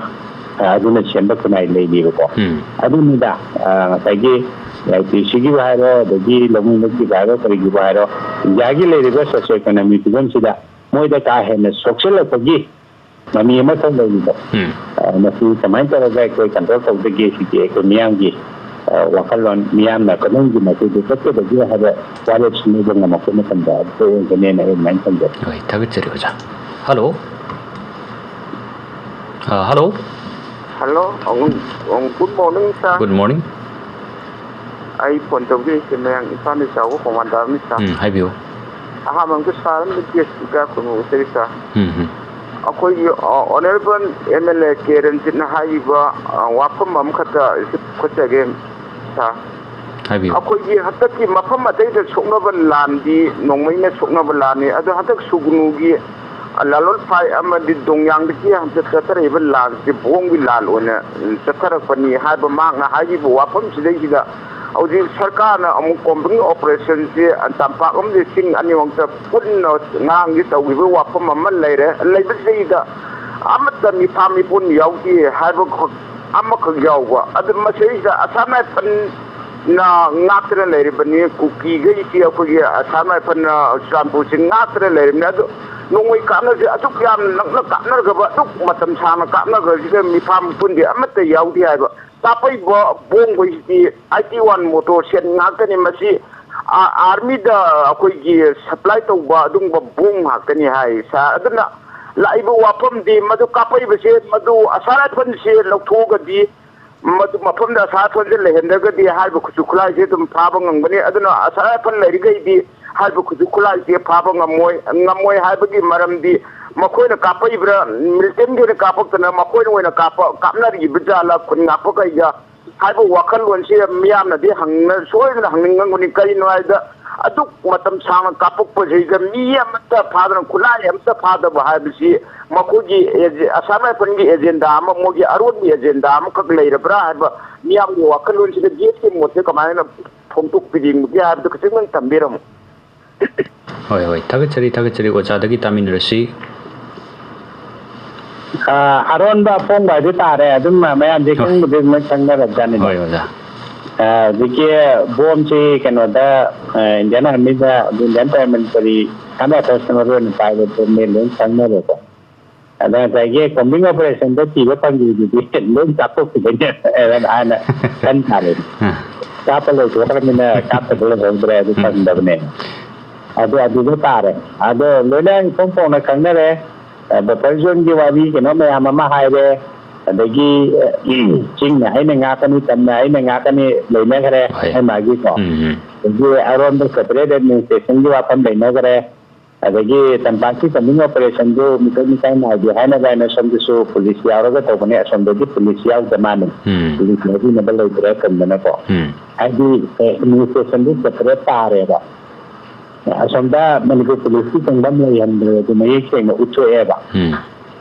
ꯑ, ꯑꯗꯨꯅ ꯁꯦꯝꯕ ꯈꯨꯟꯅꯥꯏ ꯂꯩꯔꯤꯕꯀꯣ꯫ ꯎꯝ꯫ ꯑꯗꯨꯅꯤꯗ, ꯑ, ꯉꯁꯥꯏꯒꯤ ꯂꯥꯏꯔꯤꯛ ꯁꯤꯒꯤꯕꯨ ꯍꯥꯏꯔꯣ, ꯑꯗꯒꯤ ꯂꯧꯃꯤꯕꯨ ꯍꯥꯏꯔꯣ, ꯀꯔꯤꯒꯤꯕꯨ ꯍꯥꯏꯔꯣ, ꯏꯟꯗꯤꯌꯥꯒꯤ ꯂꯩꯔꯤꯕ ꯁꯣꯁꯤꯑꯣ ꯏꯀꯣꯅꯣꯃꯤ ꯐꯤꯕꯝꯁꯤꯗ ꯃꯣꯏꯗ ꯀꯥ ꯍꯦꯟꯅ ꯁꯣꯛꯆꯜꯂꯛꯄꯒꯤ ꯃꯃꯤ ꯑꯃꯈꯛ ꯂꯩꯔꯤꯕ꯫ ꯎꯝ꯫ ꯑ, ꯃꯁꯤ ꯀꯃꯥꯏꯅ ꯇꯧꯔꯒ ꯑꯩꯈꯣꯏ ꯀꯟꯇ꯭ꯔꯣꯜ ꯇꯧꯗꯒꯦ? ꯁꯤꯒꯤ ꯑꯩꯈꯣꯏ ꯃꯤꯌꯥꯝꯒꯤ, ꯑ, ꯋꯥꯈꯜꯂꯣꯟ, ꯃꯤꯌꯥꯝꯅ ꯀꯗꯣꯝꯒꯤ ꯃꯥꯏꯀꯩꯗ ꯆꯠꯀꯗꯒꯦ ꯍꯥꯏꯕ ꯋꯥꯔꯦꯞꯁꯤ ꯂꯧꯕ ꯉꯝꯃꯛꯄ ꯃꯇꯝꯗ ꯑꯗꯨ ꯑꯣꯏꯒꯅꯦꯅ ꯑꯩ ꯑꯗꯨꯃꯥꯏꯅ ꯊꯝꯖꯩ꯫ ꯍꯣꯏ, ꯊꯥꯒꯠꯆꯔꯤ ꯑꯣꯖꯥ꯫ ꯍꯜꯂꯣ꯫ ꯑ, ꯍꯜꯂꯣ꯫ ꯍꯜꯂꯣ, ꯑ, good morning, sir. Good morning. ꯑꯩ ꯐꯣꯟ ꯇꯧꯖꯔꯤꯁꯦ ꯃꯌꯥꯡ ꯏꯝꯐꯥꯜꯗꯒꯤ ꯆꯥꯎꯕ ꯀꯣꯃꯥꯟꯗꯔꯅꯤ, ꯁꯥꯔ꯫ ꯎꯝ, ꯍꯥꯏꯕꯤꯌꯨ꯫ ꯑꯍꯥꯟꯕ ꯑꯃꯗ ꯁꯥꯔ ꯑꯃꯗ ꯒꯦꯁ ꯏꯀꯥ ꯈꯨꯔꯨꯝꯕ ꯎꯠꯆꯔꯤ, ꯁꯥꯔ꯫ ꯎꯝ, ꯎꯝ꯫ ꯑꯩꯈꯣꯏꯒꯤ, ꯑ, honourable M L A K ꯔꯟꯖꯤꯠꯅ ꯍꯥꯏꯔꯤꯕ, ꯑ, ꯋꯥꯐꯝ ꯑꯃꯈꯛꯇ ꯄꯨꯈꯠꯆꯒꯦ, ꯁꯥꯔ꯫ ꯍꯥꯏꯕꯤꯌꯨ꯫ ꯑꯩꯈꯣꯏꯒꯤ ꯍꯟꯗꯛꯀꯤ ꯃꯐꯝ ꯑꯇꯩꯗ ꯁꯣꯛꯅꯕ ꯂꯥꯟꯗꯤ ꯅꯣꯡꯃꯩꯅ ꯁꯣꯛꯅꯕ ꯂꯥꯟꯅꯤ, ꯑꯗꯣ ꯍꯟꯗꯛ ꯁꯨꯒꯅꯨꯒꯤ ꯂꯥꯂꯣꯜ ꯐꯥꯏ ꯑꯃꯗꯤ ꯗꯣꯡꯌꯥꯡꯗꯒꯤ ꯍꯟꯗꯛ ꯆꯠꯊꯔꯛꯏꯕ ꯂꯥꯟꯁꯤ ꯕꯣꯝꯒꯤ ꯂꯥꯟ ꯑꯣꯏꯅ ꯆꯠꯊꯔꯛꯄꯅꯤ ꯍꯥꯏꯕ ꯃꯍꯥꯛꯅ ꯍꯥꯏꯈꯤꯕ ꯋꯥꯐꯝꯁꯤꯗꯩꯁꯤꯗ ꯍꯧꯖꯤꯛ ꯁꯔꯀꯥꯔꯅ ꯑꯃꯨꯛ ꯀꯣꯝꯕꯤꯡ ꯑꯣꯄꯔꯦꯁꯟꯁꯤ ꯇꯝꯄꯥꯛ ꯑꯃꯗꯤ ꯆꯤꯡ ꯑꯅꯤꯃꯛꯇ ꯄꯨꯟꯅ ꯉꯔꯥꯡꯒꯤ ꯇꯧꯈꯤꯕ ꯋꯥꯐꯝ ꯑꯃ ꯂꯩꯔꯦ꯫ ꯂꯩꯕꯁꯤꯗꯩꯗ ꯑꯃꯠꯇ ꯃꯤꯐꯥ ꯃꯤꯄꯨꯟ ꯌꯥꯎꯗꯦ ꯍꯥꯏꯕ ꯈꯛ-, ꯑꯃꯈꯛ ꯌꯥꯎꯕ꯫ ꯑꯗꯨ ꯃꯁꯤꯗꯩꯗ ꯑꯁꯥꯝ ꯔꯥꯏꯐꯜ ꯅ ꯉꯥꯛꯇꯅ ꯂꯩꯔꯤꯕꯅꯤ꯫ ꯀꯨꯀꯤꯈꯩꯁꯤ ꯑꯩꯈꯣꯏꯒꯤ ꯑꯁꯥꯝ ꯔꯥꯏꯐꯜꯅ ꯆꯨꯔꯆꯥꯟꯄꯨꯔꯁꯤ ꯉꯥꯛꯇꯅ ꯂꯩꯔꯤꯕꯅꯤ꯫ ꯑꯗꯨ ꯅꯣꯡꯃꯩ ꯀꯥꯞꯅꯕꯁꯦ ꯑꯗꯨꯛ ꯌꯥꯝ ꯅꯛꯅ ꯀꯥꯞꯅꯔꯒꯕ, ꯑꯗꯨꯛ ꯃꯇꯝ ꯁꯥꯡꯅ ꯀꯥꯞꯅꯈ꯭ꯔꯁꯤꯗ ꯃꯤꯐꯥ ꯃꯤꯄꯨꯟꯗꯤ ꯑꯃꯠꯇ ꯌꯥꯎꯗꯦ ꯍꯥꯏꯕ꯫ ꯀꯥꯞꯄꯛꯏꯕ ꯕꯣꯝꯈꯩꯁꯤꯗꯤ ꯑꯥꯏꯇꯤ ꯋꯥꯟ ꯃꯣꯇꯣꯔ ꯁꯦꯠ ꯉꯥꯛꯇꯅꯤ꯫ ꯃꯁꯤ ꯑꯥ, ꯑꯥꯔꯃꯤꯗ ꯑꯩꯈꯣꯏꯒꯤ ꯁꯄ꯭ꯂꯥꯏ ꯇꯧꯕ ꯑꯗꯨꯒꯨꯝꯕ ꯕꯣꯝ ꯉꯥꯛꯇꯅꯤ ꯍꯥꯏ, ꯁꯥꯔ꯫ ꯑꯗꯨꯅ ꯂꯥꯛꯏꯕ ꯋꯥꯐꯝꯗꯤ ꯃꯗꯨ ꯀꯥꯞꯄꯛꯏꯕꯁꯦ, ꯃꯗꯨ ꯑꯁꯥꯝ ꯔꯥꯏꯐꯜꯁꯦ ꯂꯧꯊꯣꯛꯑꯒꯗꯤ, ꯃꯗꯨ ꯃꯐꯝꯗ ꯑꯁꯥꯝ ꯔꯥꯏꯐꯜꯁꯦ ꯂꯩꯍꯟꯗ꯭ꯔꯒꯗꯤ ꯍꯥꯏꯔꯤꯕ ꯈꯨꯠꯁꯨ ꯈꯨꯠꯂꯥꯏꯁꯦ ꯑꯗꯨꯝ ꯐꯥꯕ ꯉꯝꯒꯅꯤ꯫ ꯑꯗꯨꯅ ꯑꯁꯥꯝ ꯔꯥꯏꯐꯜ ꯂꯩꯔꯤꯈꯩꯗꯤ ꯍꯥꯏꯔꯤꯕ ꯈꯨꯠꯁꯨ ꯈꯨꯠꯂꯥꯏꯁꯦ ꯐꯥꯕ ꯉꯝꯃꯣꯏ꯫ ꯉꯝꯃꯣꯏ ꯍꯥꯏꯕꯒꯤ ꯃꯔꯝꯗꯤ ꯃꯈꯣꯏꯅ ꯀꯥꯞꯄꯛꯏꯕ꯭ꯔꯥ, ꯃꯤꯂꯤꯇꯦꯟꯒꯤꯅ ꯀꯥꯞꯄꯛꯇꯅ ꯃꯈꯣꯏꯅ ꯑꯣꯏꯅ ꯀꯥꯞꯄ, ꯀꯥꯞꯅꯔꯤꯕ ꯖꯥꯠꯂ ꯈꯨꯟ ꯉꯥꯛꯄ ꯀꯩꯒ ꯍꯥꯏꯕ ꯋꯥꯈꯜꯂꯣꯟꯁꯤ ꯃꯤꯌꯥꯝꯅꯗꯤ ꯍꯪꯅ-, ꯁꯣꯏꯗꯅ ꯍꯪꯅꯤꯡꯉꯝꯒꯅꯤ꯫ ꯀꯔꯤꯅꯣ ꯍꯥꯏꯕꯗ, ꯑꯗꯨꯛ ꯃꯇꯝ ꯁꯥꯡꯅ ꯀꯥꯞꯄꯛꯄꯁꯤꯗ ꯃꯤ ꯑꯃꯠꯇ ꯐꯥꯗꯅ, ꯈꯨꯠꯂꯥꯏ ꯑꯃꯠꯇ ꯐꯥꯗꯕ ꯍꯥꯏꯕꯁꯤ ꯃꯈꯣꯏꯒꯤ ꯑꯦꯖꯦ-, ꯑꯁꯥꯝ ꯔꯥꯏꯐꯜꯒꯤ ꯑꯦꯖꯦꯟꯗꯥ ꯑꯃ, ꯃꯣꯏꯒꯤ ꯑꯔꯣꯟꯕ ꯑꯦꯖꯦꯟꯗꯥ ꯑꯃꯈꯛ ꯂꯩꯔꯕ꯭ꯔꯥ ꯍꯥꯏꯕ ꯃꯤꯌꯥꯝꯒꯤ ꯋꯥꯈꯜꯂꯣꯟꯁꯤꯗ ꯖꯤ ꯑꯦꯐꯀꯤ ꯃꯣꯠꯁꯦ ꯀꯃꯥꯏꯅ ꯐꯣꯡꯗꯣꯛꯄꯤꯅꯤꯡꯕꯒꯦ ꯍꯥꯏꯕꯗꯨ ꯈꯤꯇꯪ ꯇꯝꯕꯤꯔꯝꯃꯨ꯫ ꯍꯣꯏ, ꯍꯣꯏ, ꯊꯥꯒꯠꯆꯔꯤ, ꯊꯥꯒꯠꯆꯔꯤ꯫ ꯑꯣꯖꯥꯗꯒꯤ ꯇꯥꯃꯤꯟꯅꯔꯁꯤ꯫ ꯑ, ꯑꯔꯣꯟꯕ ꯑꯐꯣꯡꯕ ꯍꯥꯏꯗꯨ ꯇꯥꯔꯦ꯫ ꯑꯗꯨꯝ ꯃꯌꯥꯝꯗꯤ ꯍꯣꯏ꯫ ꯈꯪꯕꯨꯗꯤ ꯂꯣꯏ ꯈꯪꯅꯔꯕꯖꯥꯠꯅꯤꯗ꯫ ꯍꯣꯏ, ꯑꯣꯖꯥ꯫ ꯑ, ꯍꯧꯖꯤꯛꯀꯤ ꯕꯣꯝꯁꯤ ꯀꯩꯅꯣꯗ, ꯑ, ꯏꯟꯗꯤꯌꯥꯟ ꯑꯥꯔꯃꯤꯗ, ꯏꯟꯗꯤꯌꯥꯟ ꯄꯦꯔꯥꯃꯤꯂꯤꯇꯔꯤ ꯀꯃꯥꯟꯗꯔꯁꯅ ꯃꯔꯨ ꯑꯣꯏꯅ ꯄꯥꯏꯕ ꯕꯣꯝꯅꯦ, ꯂꯣꯏ ꯈꯪꯅꯔꯦꯀꯣ꯫ ꯑꯗ ꯉꯁꯥꯏꯒꯤ ꯀꯣꯝꯕꯤꯡ ꯑꯣꯄꯔꯦꯁꯟꯗ ꯊꯤꯕ ꯐꯪꯈꯤꯕꯗꯨꯗꯤ ꯂꯣꯏ ꯆꯥꯊꯣꯛꯈꯤꯕꯩꯅꯦ ꯍꯥꯏꯅ ꯈꯟ ꯇꯥꯔꯦ꯫ ꯑ, ꯀꯥꯞꯄ ꯂꯣꯏꯊꯣꯛꯈ꯭ꯔꯃꯤꯅ ꯀꯥꯞꯇꯕ ꯂꯩꯍꯧꯗ꯭ꯔꯦ, ꯑꯗꯨ ꯐꯪꯗꯕꯅꯦ꯫ ꯑꯗꯣ ꯑꯗꯨꯗ ꯇꯥꯔꯦ꯫ ꯑꯗꯣ ꯂꯣꯏꯅ ꯏꯐꯣꯡ ꯐꯣꯡꯅ ꯈꯪꯅꯔꯦ꯫ ꯑ, ꯕꯐꯔ ꯖꯣꯟꯒꯤ ꯋꯥꯔꯤ ꯀꯩꯅꯣ ꯃꯌꯥꯝ ꯑꯃ ꯍꯥꯏꯔꯦ꯫ ꯑꯗꯒꯤ, ꯑ, ꯆꯤꯡꯅ ꯑꯩꯅ ꯉꯥꯛꯀꯅꯤ, ꯇꯝꯅ ꯑꯩꯅ ꯉꯥꯛꯀꯅꯤ ꯂꯩꯅꯈ꯭ꯔꯦ, ꯍꯣꯏ꯫ ꯃꯥꯏ ꯃꯥꯒꯤꯀꯣ꯫ ꯎꯝ, ꯎꯝ꯫ ꯑꯗꯒꯤ ꯑꯔꯣꯟꯕ ꯁꯦꯄꯔꯦꯠ ꯑꯦꯗꯃꯤꯅꯤꯁꯇ꯭ꯔꯦꯁꯟꯒꯤ ꯋꯥꯐꯝ ꯂꯩꯅꯈ꯭ꯔꯦ꯫ ꯑꯗꯒꯤ ꯇꯝꯄꯥꯛꯀꯤ ꯀꯝꯕꯤꯡ ꯑꯣꯄꯔꯦꯁꯟꯗꯨ ꯃꯤꯇꯣꯞ ꯃꯤꯆꯥꯏ ꯅꯥꯏꯗꯦ ꯍꯥꯏꯅꯕ ꯍꯥꯏꯅ ꯁꯣꯝꯗꯁꯨ ꯄꯨꯂꯤꯁ ꯌꯥꯎꯔꯒ ꯇꯧꯕꯅꯦ, ꯑꯁꯣꯝꯗꯗꯤ ꯄꯨꯂꯤꯁ ꯌꯥꯎꯗ ꯃꯥꯜꯂꯦ꯫ ꯎꯝ꯫ ꯄꯨꯂꯤꯁ ꯂꯧꯕꯤꯅꯕ ꯂꯩꯇ꯭ꯔꯦ ꯈꯟꯗꯅꯀꯣ꯫ ꯎꯝ꯫ ꯍꯥꯏꯗꯤ, ꯑꯦ, ꯑꯦꯗꯃꯤꯅꯤꯁꯇ꯭ꯔꯦꯁꯟꯗꯨ ꯁꯦꯄꯔꯦꯠ ꯇꯥꯔꯦꯕ꯫ ꯑꯁꯣꯝꯗ ꯃꯅꯤꯄꯨꯔ ꯄꯨꯂꯤꯁꯀꯤ ꯆꯪꯐꯝ ꯂꯩꯍꯟꯗ꯭ꯔꯦ ꯑꯗꯨ ꯃꯌꯦꯛ ꯁꯦꯡꯅ ꯎꯠꯊꯣꯛꯑꯦꯕ꯫ ꯎꯝ꯫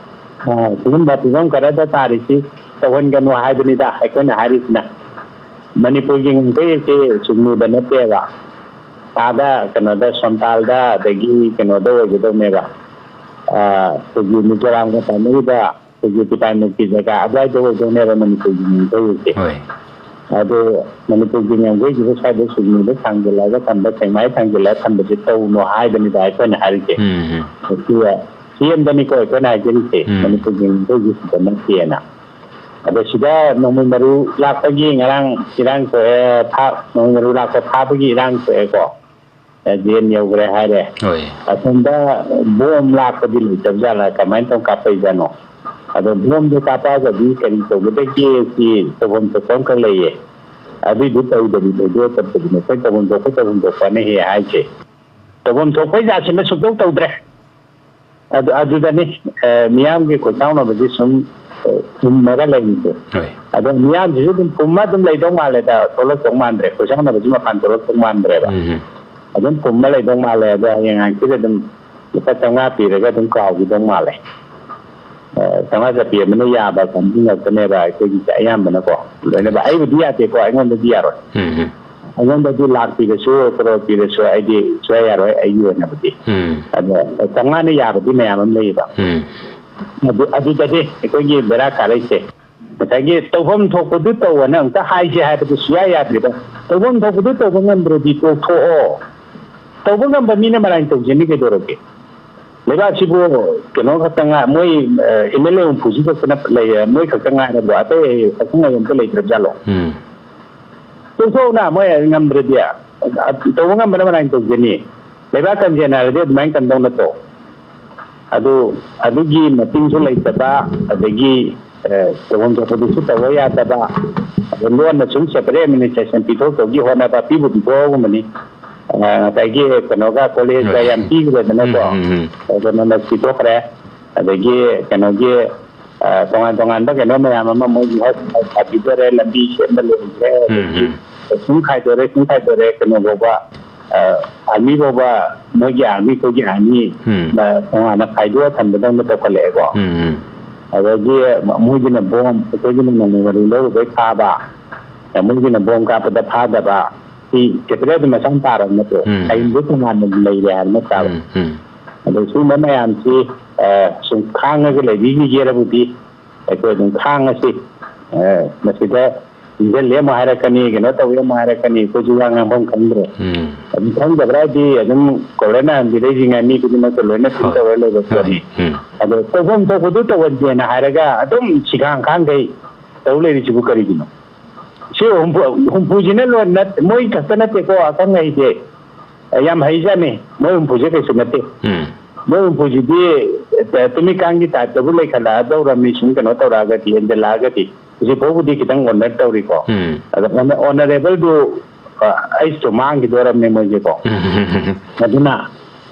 ꯑ, ꯁꯤꯒꯨꯝꯕ ꯐꯤꯕꯝ ꯈꯔꯗ ꯇꯥꯔꯤꯁꯤ ꯇꯧꯍꯟꯒꯅꯨ ꯍꯥꯏꯕꯅꯤꯗ ꯑꯩꯈꯣꯏꯅ ꯍꯥꯏꯔꯤꯁꯤꯅ꯫ ꯃꯅꯤꯄꯨꯔꯒꯤ ꯉꯝꯈꯩ ꯑꯁꯤ ꯆꯨꯝꯃꯨꯕ ꯅꯠꯇꯦꯕ꯫ ꯑꯥꯗ ꯀꯩꯅꯣꯗ ꯁꯣꯟꯇꯥꯜꯗ ꯑꯗꯒꯤ ꯀꯩꯅꯣꯗ ꯑꯣꯏꯒꯗꯧꯅꯦꯕ꯫ ꯑ, ꯑꯩꯈꯣꯏꯒꯤ ꯃꯤꯖꯣꯔꯥꯝꯒ ꯇꯥꯏꯅꯔꯤꯕ ꯑꯩꯈꯣꯏꯒꯤ ꯇꯤꯄꯥꯏꯃꯨꯛꯀꯤ ꯖꯒꯥ ꯑꯗꯨꯋꯥꯏꯗ ꯑꯣꯏꯗꯧꯅꯦꯕ ꯃꯅꯤꯄꯨꯔꯒꯤ ꯉꯝꯈꯩ ꯑꯁꯤ꯫ ꯍꯣꯏ꯫ ꯑꯗꯣ ꯃꯅꯤꯄꯨꯔꯒꯤ ꯉꯝꯈꯩꯁꯤꯕꯨ ꯁ꯭ꯋꯥꯏꯗ ꯁꯨꯒꯅꯨꯗ ꯊꯥꯡꯖꯤꯜꯂꯒ ꯊꯝꯕ, ꯁꯦꯛꯃꯥꯏ ꯊꯥꯡꯖꯤꯜꯂꯒ ꯊꯝꯕꯁꯦ ꯇꯧꯅꯣ ꯍꯥꯏꯕꯅꯤꯗ ꯑꯩꯈꯣꯏꯅ ꯍꯥꯏꯔꯤꯁꯦ꯫ ꯎꯝ, ꯎꯝ꯫ ꯁꯤ ꯁꯤ ꯑꯦꯝꯗꯅꯤꯀꯣ ꯑꯩꯈꯣꯏꯅ ꯍꯥꯏꯖꯔꯤꯁꯦ, ꯎꯝ꯫ ꯃꯅꯤꯄꯨꯔꯒꯤ ꯉꯝꯈꯩꯁꯤ ꯁꯤꯗ ꯅꯠꯇꯦꯅ꯫ ꯑꯗꯣ ꯁꯤꯗ ꯅꯣꯡꯃꯩ ꯃꯔꯨ ꯂꯥꯛꯄꯒꯤ ꯉꯔꯥꯡ ꯏꯔꯥꯡ ꯊꯣꯛꯑꯦ, ꯐꯥ-, ꯅꯣꯡꯃꯩ ꯃꯔꯨ ꯂꯥꯛꯄ ꯐꯥꯕꯒꯤ ꯏꯔꯥꯡ ꯊꯣꯛꯑꯦꯀꯣ꯫ ꯖꯦꯜ ꯌꯧꯈ꯭ꯔꯦ ꯍꯥꯏꯔꯦ꯫ ꯍꯣꯏ꯫ ꯑꯁꯣꯝꯗ ꯕꯣꯝ ꯂꯥꯛꯄꯗꯤ ꯂꯩꯇꯕ ꯖꯥꯠꯂꯥ, ꯀꯃꯥꯏꯅ ꯇꯧ ꯀꯥꯞꯄꯛꯏꯖꯥꯠꯅꯣ? ꯑꯗꯣ ꯕꯣꯝꯗꯣ ꯀꯥꯞꯄꯛꯑꯒꯗꯤ ꯀꯔꯤ ꯇꯧꯒꯗꯒꯦ? ꯁꯤ ꯇꯧꯐꯝ ꯊꯣꯛꯄ ꯑꯃꯈꯛ ꯂꯩꯌꯦ꯫ ꯑꯗꯨꯏꯗꯨ ꯇꯧꯗꯕꯤ ꯊꯧꯗꯣꯛꯑ ꯆꯠꯄꯗꯨꯅꯦ ꯑꯩꯈꯣꯏ ꯇꯧꯐꯝ ꯊꯣꯛꯄ, ꯇꯧꯐꯝ ꯊꯣꯛꯄꯅ ꯍꯦꯛ ꯍꯥꯏꯁꯦ꯫ ꯇꯧꯐꯝ ꯊꯣꯛꯄꯩ ꯖꯥꯠꯁꯤꯅ ꯁꯨꯛꯇꯧ ꯇꯧꯗ꯭ꯔꯦ꯫ ꯑꯗꯨ, ꯑꯗꯨꯗꯅꯤ, ꯑ, ꯃꯤꯌꯥꯝꯒꯤ ꯈꯣꯏꯁꯥꯎꯅꯕꯁꯤ ꯁꯨꯝ, ꯑ, ꯐꯨꯝꯃꯒ ꯂꯩꯔꯤꯁꯦ꯫ ꯍꯣꯏ꯫ ꯑꯗꯣ ꯃꯤꯌꯥꯝꯁꯤꯁꯨ ꯑꯗꯨꯝ ꯐꯨꯝꯃ ꯑꯗꯨꯝ ꯂꯩꯗꯧ ꯃꯥꯜꯂꯦꯗ, ꯊꯣꯛꯂꯛꯇꯧ ꯃꯥꯟꯗ꯭ꯔꯦ, ꯈꯣꯏꯁꯥꯎꯅꯕꯁꯤ ꯃꯄꯥꯟ ꯊꯣꯛꯂꯛꯇꯧ ꯃꯥꯟꯗ꯭ꯔꯦꯕ꯫ ꯎꯝ꯫ ꯑꯗꯨꯝ ꯐꯨꯝꯃ ꯂꯩꯗꯧ ꯃꯥꯜꯂꯦ꯫ ꯑꯗꯣ ꯍꯌꯦꯡ ꯍꯪꯆꯤꯠ ꯑꯗꯨꯝ ꯂꯨꯄꯥ ꯆꯥꯝꯃꯉꯥ ꯄꯤꯔꯒ ꯑꯗꯨꯝ ꯀꯥꯎꯈꯤꯗꯧ ꯃꯥꯜꯂꯦ꯫ ꯑ, ꯆꯥꯝꯃꯉꯥ ꯆꯠꯄꯤ ꯑꯃꯅ ꯌꯥꯕ ꯀꯥꯡꯕꯨ ꯉꯥꯛꯇꯅꯦꯕ ꯑꯩꯈꯣꯏꯒꯤꯁꯦ ꯑꯌꯥꯝꯕꯅꯀꯣ꯫ ꯂꯣꯏꯅꯕ ꯑꯩꯕꯨꯗꯤ ꯌꯥꯗꯦꯀꯣ, ꯑꯩꯉꯣꯟꯗꯗꯤ ꯌꯥꯔꯣꯏ꯫ ꯎꯝ, ꯎꯝ꯫ ꯑꯩꯉꯣꯟꯗꯗꯤ ꯂꯥꯛ ꯄꯤꯔꯁꯨ, ꯀꯔꯣꯔ ꯄꯤꯔꯁꯨ ꯑꯩꯗꯤ ꯁꯨꯡꯌꯥ ꯌꯥꯔꯣꯏ ꯑꯩꯒꯤ ꯑꯣꯏꯅꯕꯗꯤ꯫ ꯎꯝ꯫ ꯑꯗꯣ ꯆꯥꯝꯃꯉꯥꯅ ꯌꯥꯕꯗꯤ ꯃꯌꯥꯝ ꯑꯃ ꯂꯩꯌꯦꯕ꯫ ꯎꯝ꯫ ꯑꯗꯨ, ꯑꯗꯨꯗꯗꯤ ꯑꯩꯈꯣꯏꯒꯤ ꯕꯦꯔꯥ ꯀꯥꯔꯛꯏꯁꯦ꯫ ꯉꯁꯥꯏꯒꯤ ꯇꯧꯐꯝ ꯊꯣꯛꯄꯗꯨ ꯇꯧꯑꯅ ꯑꯝꯇ ꯍꯥꯏꯁꯦ ꯍꯥꯏꯕꯗꯨ ꯁꯨꯡꯌꯥ ꯌꯥꯗ꯭ꯔꯤꯕ꯫ ꯇꯧꯐꯝ ꯊꯣꯛꯄꯗꯨ ꯇꯧꯕ ꯉꯝꯗ꯭ꯔꯗꯤ ꯇꯣꯛꯊꯣꯛꯑꯣ꯫ ꯇꯧꯕ ꯉꯝꯕ ꯃꯤꯅ ꯃꯔꯥꯏꯅ ꯇꯧꯖꯅꯤ ꯀꯩꯗꯧꯔꯒꯦ? ꯂꯩꯕꯥꯛꯁꯤꯕꯨ ꯀꯩꯅꯣ ꯈꯛꯇ ꯉꯥꯏ, ꯃꯣꯏ, ꯑ, ꯑꯦꯝ ꯑꯦꯜ ꯑꯦ ꯍꯨꯝꯐꯨꯁꯤ ꯈꯛꯇꯅ ꯂꯩ, ꯃꯣꯏ ꯈꯛꯇ ꯉꯥꯏꯔꯕꯣ? ꯑꯇꯩ ꯑꯈꯪ ꯑꯍꯩ ꯑꯝꯇ ꯂꯩꯇ꯭ꯔꯕ ꯖꯥꯠꯂꯣ? ꯎꯝ꯫ ꯇꯣꯛꯊꯣꯛꯎꯅ, ꯃꯣꯏ ꯉꯝꯗ꯭ꯔꯗꯤ꯫ ꯑ, ꯇꯧꯕ ꯉꯝꯕꯅ ꯃꯔꯥꯏꯅ ꯇꯧꯖꯅꯤ꯫ ꯂꯩꯕꯥꯛ ꯀꯟꯖꯦꯅ ꯍꯥꯏꯔꯗꯤ ꯑꯗꯨꯃꯥꯏꯅ ꯀꯟꯗꯧ ꯅꯠꯇ꯭ꯔꯣ? ꯑꯗꯨ, ꯑꯗꯨꯒꯤ ꯃꯇꯤꯡꯁꯨ ꯂꯩꯇꯕ, ꯑꯗꯒꯤ, ꯑ, ꯇꯧꯐꯝ ꯊꯣꯛꯄꯗꯨꯁꯨ ꯇꯧꯕ ꯌꯥꯗꯕ, ꯑꯗ ꯂꯣꯟꯅ ꯁꯨꯝ separate administration ꯄꯤꯊꯣꯛꯇꯧꯒꯤ ꯍꯣꯠꯅꯕ, ꯄꯤꯕꯨ ꯄꯤꯊꯣꯛꯑꯒꯨꯝꯕꯅꯤ꯫ ꯑ, ꯉꯁꯥꯏꯒꯤ ꯀꯩꯅꯣꯒ ꯀꯣꯂꯦꯖꯀ ꯍꯣꯏ꯫ ꯌꯥꯝ ꯄꯤꯈ꯭ꯔꯦꯗꯅꯀꯣ꯫ ꯎꯝ, ꯎꯝ, ꯎꯝ꯫ ꯑꯗꯨꯅ ꯄꯤꯊꯣꯛꯈ꯭ꯔꯦ꯫ ꯑꯗꯒꯤ ꯀꯩꯅꯣꯒꯤ, ꯑ, ꯇꯣꯉꯥꯟ ꯇꯣꯉꯥꯟꯕ ꯀꯩꯅꯣ ꯃꯌꯥꯝ ꯑꯃ ꯃꯣꯏꯒꯤ ꯍꯣꯁꯄꯤꯇꯥꯜ ꯁꯥꯕꯤꯗꯣꯔꯦ, ꯂꯝꯕꯤ ꯁꯦꯝꯕ ꯂꯣꯏꯈ꯭ꯔꯦ, ꯎꯝ, ꯑꯗꯒꯤ ꯎꯝ꯫ ꯁꯨꯝ ꯈꯥꯏꯗꯣꯔꯦ, ꯁꯨꯝ ꯈꯥꯏꯗꯣꯔꯦ, ꯀꯩꯅꯣ ꯐꯥꯎꯕ, ꯑ, ꯑꯥꯔꯃꯤ ꯐꯥꯎꯕ ꯃꯣꯏꯒꯤ ꯑꯥꯔꯃꯤ, ꯑꯩꯈꯣꯏꯒꯤ ꯑꯥꯔꯃꯤ, ꯎꯝ꯫ ꯑ, ꯇꯣꯉꯥꯟꯅ ꯈꯥꯏꯗꯣꯛꯑ ꯊꯝꯕꯗꯧꯅ ꯇꯧꯈꯠꯂꯛꯑꯦꯀꯣ꯫ ꯎꯝ, ꯎꯝ꯫ ꯑꯗꯒꯤ ꯃꯣꯏꯒꯤꯅ ꯕꯣꯝ, ꯑꯩꯈꯣꯏꯒꯤꯅ ꯅꯣꯡꯃꯩ ꯃꯔꯨ ꯂꯧꯔꯨꯕꯩ ꯐꯥꯕ, ꯑ, ꯃꯣꯏꯒꯤꯅ ꯕꯣꯝ ꯀꯥꯞꯄꯗ ꯐꯥꯗꯕ, ꯁꯤ separate ꯃꯁꯥ ꯇꯥꯔꯕ ꯅꯠꯇ꯭ꯔꯣ? ꯎꯝ꯫ ꯑꯥꯏꯟꯗꯣ ꯇꯣꯉꯥꯟꯅ ꯂꯩꯔꯦ ꯍꯥꯏꯕ ꯅꯠꯇ꯭ꯔꯕ? ꯎꯝ, ꯎꯝ꯫ ꯑꯗꯣ ꯁꯤꯒꯨꯝꯕ ꯃꯌꯥꯝꯁꯤ, ꯑ, ꯁꯨꯝ ꯈꯥꯡꯉꯒ ꯂꯩꯕꯤꯈꯤꯒꯦꯔꯕꯨꯗꯤ ꯑꯩꯈꯣꯏ ꯑꯗꯨꯝ ꯈꯥꯡꯉꯁꯤ꯫ ꯑ, ꯃꯁꯤꯗ ꯏꯟꯖꯜꯂꯦ ꯑꯃꯨꯛ ꯍꯥꯏꯔꯛꯀꯅꯤ, ꯀꯩꯅꯣ ꯇꯧꯋꯦ ꯑꯃꯨꯛ ꯍꯥꯏꯔꯛꯀꯅꯤ, ꯑꯩꯈꯣꯏꯁꯨ ꯋꯥ ꯉꯥꯡꯐꯝ ꯈꯪꯗ꯭ꯔꯦ꯫ ꯎꯝ꯫ ꯑꯗꯨ ꯈꯪꯗꯕ꯭ꯔꯥ ꯍꯥꯏꯗꯤ ꯑꯗꯨꯝ ꯀꯣꯔꯣꯅꯥ ꯅꯥꯏꯟꯇꯤꯟꯗꯩ ꯉꯥꯏ ꯃꯤ ꯈꯨꯗꯤꯡꯃꯛꯇ ꯂꯣꯏꯅ ꯐꯤꯜ ꯍꯣꯏ꯫ ꯇꯧꯔ ꯂꯩꯕ ꯍꯣꯏ꯫ ꯄꯣꯠꯅꯤ꯫ ꯎꯝ꯫ ꯑꯗꯣ ꯇꯧꯐꯝ ꯊꯣꯛꯄꯗꯨ ꯇꯧꯍꯟꯁꯦꯅ ꯍꯥꯏꯔꯒ ꯑꯗꯨꯝ ꯁꯤꯈꯥꯡ ꯈꯥꯡꯈꯩ ꯇꯧ ꯂꯩꯔꯤꯁꯤꯕꯨ ꯀꯔꯤꯒꯤꯅꯣ? ꯁꯤ ꯍꯨꯝꯐꯨ, ꯍꯨꯝꯐꯨꯁꯤꯅ ꯂꯣꯏ ꯅꯠ-, ꯃꯣꯏ ꯈꯛꯇ ꯅꯠꯇꯦꯀꯣ, ꯑꯈꯪ ꯑꯍꯩꯁꯦ ꯌꯥꯝ ꯍꯩꯖꯥꯠꯅꯤ꯫ ꯃꯣꯏ ꯍꯨꯝꯐꯨꯁꯦ ꯀꯩꯁꯨ ꯅꯠꯇꯦ꯫ ꯎꯝ꯫ ꯃꯣꯏ ꯍꯨꯝꯐꯨꯁꯤꯗꯤ, ꯑ, ꯇꯨꯃꯤꯀꯥꯡꯒꯤ ꯇꯥꯏꯞꯇꯕꯨ ꯂꯩꯈꯠꯂꯛꯑꯗꯧꯔꯝꯃꯤ, ꯁꯨꯝ ꯀꯩꯅꯣ ꯇꯧꯔꯛꯑꯒꯗꯤ, ꯍꯦꯟꯖꯜꯂꯛꯑꯒꯗꯤ꯫ ꯍꯧꯖꯤꯛ ꯐꯥꯎꯕꯗꯤ ꯈꯤꯇꯪ ꯑꯣꯅꯔ ꯇꯧꯔꯤꯀꯣ꯫ ꯎꯝ꯫ ꯑꯗ ꯑꯣꯅ-, ꯑꯣꯅꯔꯦꯕꯜꯗꯨ, ꯑ, ꯑꯩꯁꯨ ꯃꯥꯡꯈꯤꯗꯣꯔꯝꯅꯦ ꯃꯣꯏꯁꯦꯀꯣ꯫ ꯎꯝ꯫ ꯑꯗꯨꯅ,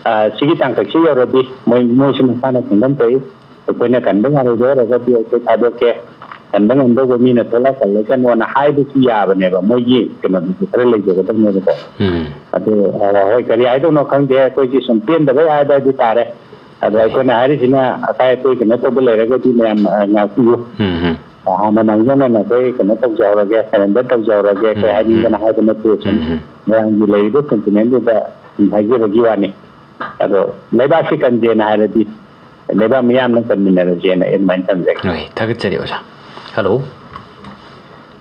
ꯑ, ꯁꯤꯒꯤ ꯇꯥꯡꯀꯛꯁꯤ ꯌꯧꯔꯗꯤ ꯃꯣꯏ, ꯃꯣꯏꯁꯨ ꯃꯁꯥꯅ ꯈꯪꯐꯝ ꯊꯣꯛꯏ꯫ ꯑꯩꯈꯣꯏꯅ ꯀꯟꯕ ꯉꯝꯗ ꯑꯣꯏꯔꯒꯗꯤ ꯑꯩꯈꯣꯏ ꯊꯥꯗꯣꯛꯀꯦ, ꯀꯟꯕ ꯉꯝꯗꯧꯕ ꯃꯤꯅ ꯊꯣꯛꯂꯛ ꯀꯜꯂꯁꯅꯣꯅ ꯍꯥꯏꯕꯁꯨ ꯌꯥꯕꯅꯦꯕ, ꯃꯣꯏꯒꯤ ꯀꯩꯅꯣꯗꯨꯁꯨ ꯈꯔ ꯂꯩꯖꯒꯗꯕꯅꯦꯕꯀꯣ꯫ ꯎꯝ꯫ ꯑꯗꯨ, ꯑ, ꯍꯣꯏ, ꯀꯔꯤ ꯍꯥꯏꯗꯧꯅꯣ ꯈꯪꯗꯦ, ꯑꯩꯈꯣꯏꯒꯤ ꯁꯨꯝ ꯄꯦꯟꯗꯕ ꯍꯥꯏꯕ ꯍꯥꯏꯗꯨ ꯇꯥꯔꯦ꯫ ꯑꯗꯣ ꯑꯩꯈꯣꯏꯅ ꯍꯥꯏꯔꯤꯁꯤꯅ ꯑꯀꯥꯏ ꯑꯇꯣꯏ ꯀꯩꯅꯣ ꯇꯧꯕ ꯂꯩꯔꯒꯗꯤ ꯃꯌꯥꯝ, ꯑ, ꯉꯥꯛꯄꯤꯌꯨ꯫ ꯎꯝ, ꯎꯝ꯫ ꯑ, ꯍꯥꯟꯅ ꯃꯥꯡꯖꯧꯅꯅ ꯑꯩꯈꯣꯏ ꯀꯩꯅꯣ ꯇꯧꯖꯍꯧꯔꯒꯦ, ꯁꯔꯦꯟꯗꯔ ꯇꯧꯖꯍꯧꯔꯒꯦ, ꯑꯩꯈꯣꯏ ꯎꯝ, ꯍꯥꯏꯅꯤꯡꯗꯅ ꯎꯝ꯫ ꯍꯥꯏꯕ ꯅꯠꯇꯦ, ꯁꯨꯝ ꯎꯝ, ꯎꯝ꯫ ꯃꯌꯥꯝꯒꯤ ꯂꯩꯔꯤꯕ ꯁꯦꯟꯇꯤꯃꯦꯟꯗꯨꯗ ꯁꯨꯝ ꯍꯥꯏꯖꯕꯒꯤ ꯋꯥꯅꯤ꯫ ꯑꯗꯣ ꯂꯩꯕꯥꯛꯁꯤ ꯀꯟꯗꯦꯅ ꯍꯥꯏꯔꯗꯤ ꯂꯩꯕꯥꯛ ꯃꯤꯌꯥꯝꯅ ꯀꯟꯃꯤꯟꯅꯔꯁꯦꯅ ꯑꯩ ꯑꯗꯨꯃꯥꯏꯅ ꯊꯝꯖꯒꯦ꯫ ꯍꯣꯏ, ꯊꯥꯒꯠꯆꯔꯤ ꯑꯣꯖꯥ꯫ ꯍꯜꯂꯣ꯫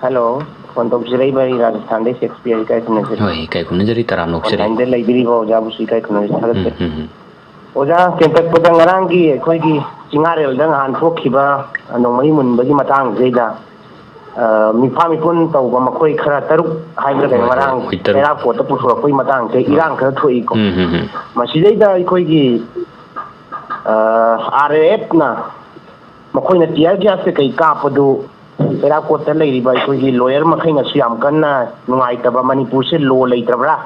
ꯍꯜꯂꯣ, ꯐꯣꯟ ꯇꯧꯕꯤꯔꯛꯏꯕ ꯑꯩ ꯔꯥꯖꯁꯊꯥꯟꯗꯩ ꯁꯦꯛꯁꯄꯤꯌꯔ ꯏꯀꯥꯏ ꯈꯨꯝꯅꯖꯔꯤ꯫ ꯍꯣꯏ, ꯏꯀꯥꯏ ꯈꯨꯝꯅꯖꯔꯤ, ꯇꯔꯥꯝꯅ ꯑꯣꯛꯆꯔꯤ꯫ ꯑꯣꯟꯂꯥꯏꯟꯗ ꯂꯩꯕꯤꯔꯤꯕ ꯑꯣꯖꯥꯕꯨꯁꯨ ꯏꯀꯥꯏ ꯈꯨꯝꯅꯖꯔꯤ, ꯎꯝ, ꯊꯥꯒꯠꯆꯔꯤ꯫ ꯎꯝ, ꯎꯝ꯫ ꯑꯣꯖꯥ, ꯇꯦꯟꯇꯛꯄꯗ ꯉꯔꯥꯡꯒꯤ ꯑꯩꯈꯣꯏꯒꯤ ꯆꯤꯡꯉꯥꯔꯦꯜꯗ ꯅꯍꯥꯟ ꯊꯣꯛꯈꯤꯕ ꯅꯣꯡꯃꯩ ꯃꯨꯟꯕꯒꯤ ꯃꯇꯥꯡꯁꯤꯗꯩꯗ, ꯑ, ꯃꯤꯐꯥ ꯃꯤꯄꯨꯟ ꯇꯧꯕ ꯃꯈꯣꯏ ꯈꯔ ꯇꯔꯨꯛ ꯍꯥꯏꯕ꯭ꯔꯥ ꯀꯩꯅꯣ ꯍꯣꯏ, ꯍꯣꯏ, ꯉꯔꯥꯡ ꯍꯣꯏ, ꯇꯔꯨꯛ꯫ ꯑꯦꯔꯥꯕꯣꯠꯇ ꯄꯨꯊꯣꯔꯛꯄꯒꯤ ꯃꯇꯥꯡꯁꯦ ꯍꯣꯏ꯫ ꯏꯔꯥꯡ ꯈꯔ ꯊꯣꯛꯏꯀꯣ꯫ ꯎꯝ, ꯎꯝ, ꯎꯝ꯫ ꯃꯁꯤꯗꯩꯗ ꯑꯩꯈꯣꯏꯒꯤ, ꯑ, ꯑꯥꯔ ꯑꯦ ꯑꯦꯐꯅ ꯃꯈꯣꯏꯅ ꯇꯤꯌꯔ ꯒ꯭ꯌꯥꯁ ꯀꯩꯀꯩ ꯀꯥꯞꯄꯗꯨ ꯏꯔꯥꯕꯣꯠꯇ ꯂꯩꯔꯤꯕ ꯑꯩꯈꯣꯏꯒꯤ ꯂꯣꯌꯔ ꯃꯈꯩꯅꯁꯨ ꯌꯥꯝ ꯀꯟꯅ ꯅꯨꯡꯉꯥꯏꯇꯕ, ꯃꯅꯤꯄꯨꯔꯁꯦ ꯂꯣ ꯂꯩꯇ꯭ꯔꯕ꯭ꯔꯥ,